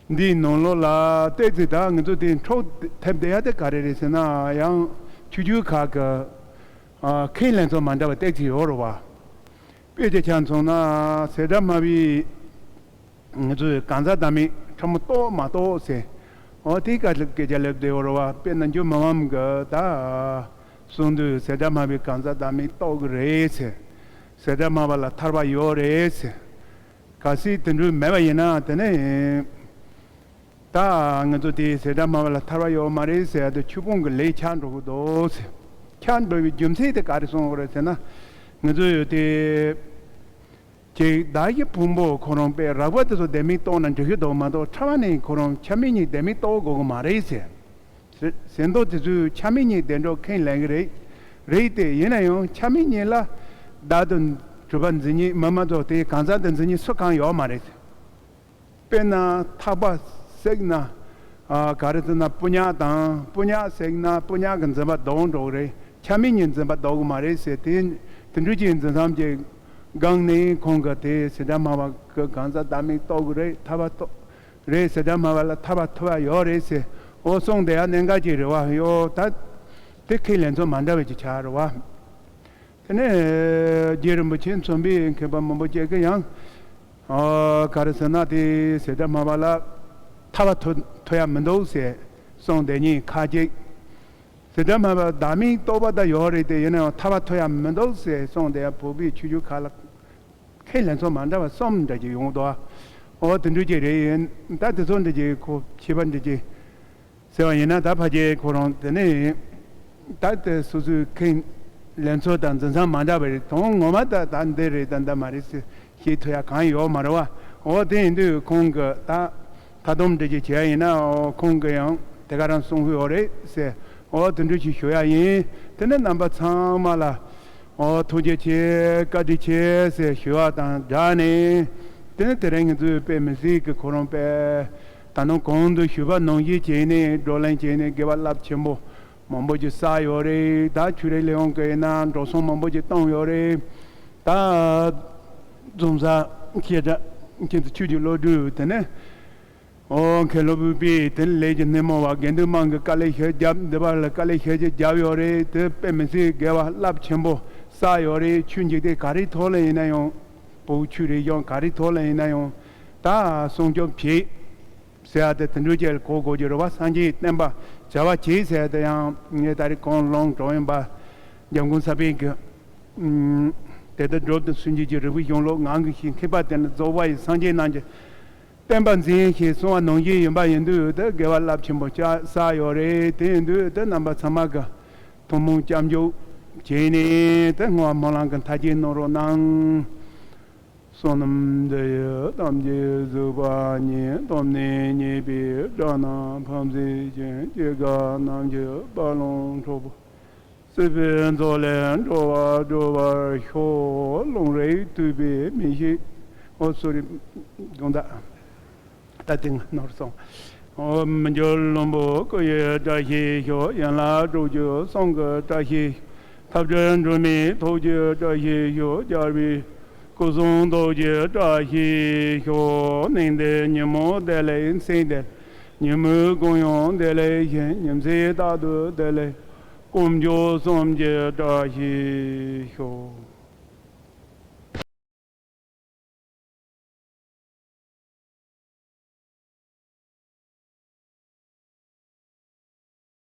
འདིའི་ནང་ལོགས་ལ་ཏོག་ཙམ་ད་ང་ཚོ་དེ་འཕྲོ་ཐེབས་བསྡད་ཡ་དེ་ག་རེ་རེད་ཟེར་ན། ཡང་ཆོས་བརྒྱུད་ཁག་གི་ཁས་ལེན་ཚོ་མ་འདྲ་བ་ཏོག་ཙམ་ཡོད་རེད་བ། དཔེ་ཆ་ཆ་མཚོན་ན་ཟེར་སྒྲ་སྨྲ་བའི་ང་ཚོས་གང་ཟག་བདག་མེད་ཕྲ་མོ་རྟོགས་མ་རྟོགས་ཟེར། འོ་དེའི་སྐད་ཆ་སྐད་ཆ་ལབ་བསྡད་ཡོད་རེད་བ། དཔེར་ན་འཇུ་མི་ཕམ་གྱི་ད་གསུང་དུས་ཟེར་སྒྲ་སྨྲ་བའི་གང་ཟག་བདག་མེད་རྟོགས་ཀྱི་རེད་ཟེར། ཟེར་སྒྲ་སྨྲ་བ་ལ་ཐར་པ་ཡོད་རེད་ཟེར། གལ་སྲིད་དེ་འདྲ་མེད་པ་ཡིན་ན་དེ་ནས་ད་ང་ཚོ་དེ་ཟེར་སྒྲ་སྨྲ་བ་ལ་ཐར་པ་ཡོད་མ་རེད་ཟེར་ཡ་དེ་ཆོས་སྤོང་གི་ལས་ཆགས་འགྲོ་གི་འདུག་ཟེར། ཆགས་འགྲོ་བའི་རྒྱུ་མཚན་དེ་ག་རེ་གསུངས་ཡོད་རེད་ཟེར་ན། ང་ཚོ་ཡོད་དེ། ཅིག་བདག་གི་ཕུང་པོ་ཁོ་རང་དཔེ་རགས་པ་དེ་ཚོ་བདེན་མེད་རྟོགས་ན་འགྲིག་གི་འདུག་མ་གཏོགས་ཕྲ་བ་ནས་ཁོ་རང་ཆ་མེད་གཉིས་བདེན་མེད་རྟོགས་དགོས་ཀྱི་མ་རེད་ཟེར། ཟེར་ཟེར་མདོག་དེ་ཚོས་ཆ་མེད་གཉིས་བདེན་གྲུབ་ཁས་ལེན་གྱི་རེད། རེད་དེ་ཡིན་ན་ཡང་ཆ་མེད་གཉིས་ལ་བདག་ཏུ་གྲུབ་པ་འཛིན་མཁན་མི་མ་གཏོགས་དེ་གང་ཟག་ཏུ་འཛིན་མཁན་སུ་གང་ཡོད་མ་རེད་ཟེར། དཔེར་ན་ཐག་པ་བསྲེགས་ན། ཨ་ག་རེ་ཟེར་ན་སྤུ་ཉག་དང་སྤུ་ཉག་བསྲེགས་ན་སྤུ་ཉག་གི་འཛིན་པ་ལྡོག་འགྲོ་གི་རེད། ཆ་མེད་གཉིས་འཛིན་པ་ལྡོག་གི་མ་རེད་ཟེར། དེ་དེ་འདྲ་ཅིག་འཛིན་བསམ་གྱི་སྒང་ནས་ཁོང་གིས་དེ་ཟེར་སྒྲ་སྨྲ་བ་གི་གང་ཟག་བདག་མེད་རྟོགས་གི་རེད། ཐར་པ་རྟོགས་རེད། ཟེར་སྒྲ་སྨྲ་བ་ལ་ཐར་པ་ཐོབ་ཡ་ཡོད་རེད་ཟེར། འོ་གསུངས་བསྡད་ཡ་གནད་འགག་ཅིག་རེད་བ། ཡོ་ད་དེ་ཁས་ལེན་ཚོ་མ་འདྲ་བའི་ཅིག་ཆགས་རེད་བ། དེ་ནས་རྗེ་རིན་པོ་ཆེ་མཚོན་པའི་མཁས་པ་མང་པོ་ཅིག་གིས་ཡང་། ཨ་ག་རེ་ཟེར་ན་དེ་ཟེར་སྒྲ་སྨྲ་བ་ལ་ཐར་པ་ཐོབ་ཐོབ་ཡ་མི་འདུག་ཟེར་གསུངས་བསྡད་མཁན་ཁ་ཅིག་ཟེར་སྒྲ་སྨྲ་བ་བདག་མེད་རྟོགས་པ་ད་ཡོད་རེད་དེ་ཡིན་ནའང་ཐར་པ་ཐོབ་ཡ་མི་འདུག་ཟེར་གསུངས་བསྡད་ཡ་བོད་པའི་ཆོས་བརྒྱུད་ཁག་ལ་ཁས་ལེན་ཚོ་མ་འདྲ་བ་གསུམ་འདྲ་ཅིག་ཡོང་འདུག་འོ་དེ་འདྲ་ཅིག་རེད། ཡིན་ད་དེ་ཚོ་འདྲ་ཅིག་ཁོ་ཁྱད་པར་འདྲ་ཅིག་ཟེར་བ་ཡིན་ན་ད་ཕལ་ཆེར་ཁོ་རང་དེ་ནས་ད་དེ་སོ་སོའི་ཁས་ལེན་ཚུལ་དང་འཛིན་བཟུང་མ་འདྲ་བ་རེད། དོན་ངོ་མ་ད་ད་འདི་རེད་ད་འདི་མ་རེད་ཟེར་ཤེས་ཐུབ་ཡ་གང་ཡོད་མ་རེད་བ། འོ་དེ་ཡིན་དུས་ཁོང་གི་ད་ད་དུང་འདྲི་རྒྱུ་བྱས་ཡིན་ན་འོ་ཁོང་གི་ཡང་དེ་ག་རང་གསུང་གི་ཡོད་རེད་ཟེར། འོ་དེ་འདྲ་ཞིག་ཞུ་ཡ་ཡིན། དེ་ནས་རྣམ་པ་ཚང་མ་ལ་འོ་ཐུགས་རྗེ་ཆེ་བཀའ་དྲིན་ཆེ་ཟེར་ཞུ་བ་དང་སྦྲགས་ནས། དེ་ནས་དེ་རིང་ང་ཚོའི་དཔེ་མི་སྲིད་ཀྱི་ཁོ་རང་དཔེ། ད་ནང་གོང་དུ་ཞུས་པ་ནང་བཞིན་བྱས་ནས་བགྲོ་གླེང་བྱས་ནས་དགེ་བ་རླབས་ཆེན་པོ་མང་པོ་ཅིག་བསགས་ཡོད་རེད། ད་ཆོས་རའི་ལས་ཁུངས་ཀྱིས་ཡིན་ན་འགྲོ་སོང་མང་པོ་ཅིག་བཏང་ཡོད་རེད། ད་འཛོམས་ས་ཁྱེད་ད་ཁྱེད་ཚོ་ཆོས་ཀྱི་བློ་གྲོས་དེ་ནས་ཨོ་མཁན་སློབ་དཔོན་པས་དེ་ནས་ལས་ཀྱི་སྣེ་མོ་བ་དགེ་འདུན་དམངས་ཀྱི་དཀའ་ལས་ཞེ་བརྒྱབ་འདི་པ་ལ་དཀའ་ལས་ཞེ་ཅིག་བརྒྱབ་ཡོད་རེད། དེ་དཔེ་མི་སྲིད་དགེ་བ་རླབས་ཆེན་པོ་བསགས་ཡོད་རེད། ཆོས་འཇིག་རྟེན་ག་རེའི་ཐོག་ལ་ཡིན་ན་ཡང་བོད་ཆོས་རིག་གཞུང་ག་རེའི་ཐོག་ལ་ཡིན་ན་ཡང་ད་སྲུང་སྐྱོབ་བྱེད། ཟེར་ཡ་དེ་དེ་འདྲ་ཅིག་གོ་དགོས་ཀྱི་རེད་བ། སངས་རྒྱས་བསྟན་པ་བྱ་བ་བྱེད་ཟེར་ཡ་དེ་ཡང་ངས་ད་རེས་གོང་ལོང་འགྲོ་ཡིན་པ། འཇམ་མགོན་ས་པཎ་གྱི་ཨུམ། དེ་ལྟར་སྒྲུབ་དང་སུན་འབྱིན་གྱི་རིལ་བུ་གཞུང་ལུགས་ངང་གིས་ཤིང་མཁས་པ་དེ་ནི་རྫོགས་པ་ཡི་སངས་རྒྱས་རྣམས་ཀྱི་བསྟན་པ་འཛིན་ཞེས་གསུངས་པ་ནང་བཞིན་ཡིན་པ་ཡིན་དུས་དེ་དགེ་བ་རླབས་ཆེན་པོ་བསགས་ཡོད་རེད། དེ་ཡིན་དུས་དེ་རྣམ་པ་ཚང་མ་གི་ཐུན་མོང་སྐྱབས་འཇུག་ བྱས་ནས་དེ་བསྔོ་བ་སྨོན་ལམ་གྱི་མཐའ་རྒྱས་གནང་རོགས་གནང་། བསོད་ནམས་འདི་ཡིས་ཐམས་ཅད་གཟིགས་པ་ཉིད། ཐོབ་ནས་ཉེས་པའི་དགྲ་རྣམས་ཕམ་བྱས་ཤིང་། སྐྱེ་རྒ་ན་འཆིའི་རྦ་ཀློང་འཁྲུགས་པ། སྲིད་པའི་མཚོ་ལས་འགྲོ་བ་སྒྲོལ་བར་ཤོག། རླུང་རིགས་ཐུབ་པའི་མི་ཤིགས། ཨོ་སོ་རི། དགོངས་དག་ད་དེ་ནོར་སོང་། ཨོ་མི་འགྱུར་ལྷུན་པོ་སྐུ་ཡི་བཀྲ་ཤིས་ཤོག། ཡན་ལག་དྲུག་ཅུ་གསུང་གི་བཀྲ་ཤིས། ཐབས་ཀྱི་སྒྲོན་མེ་ཐུགས་ཀྱི་བཀྲ་ཤིས་ཤོག། རྒྱལ་བའི་སྐུ་གསུང་ཐུགས་ཀྱི་བཀྲ་ཤིས་ཤོག། གནས་འདིར་ཉིན་མོ་བདེ་ལེགས་མཚན་བདེ་ལེགས། ཉིན་མོའི་གུང་ཡང་བདེ་ལེགས་ཤིང་། ཉིན་མཚན་རྟག་ཏུ་བདེ་ལེགས། དཀོན་མཆོག་གསུམ་གྱི་བཀྲ་ཤིས་ཤོག།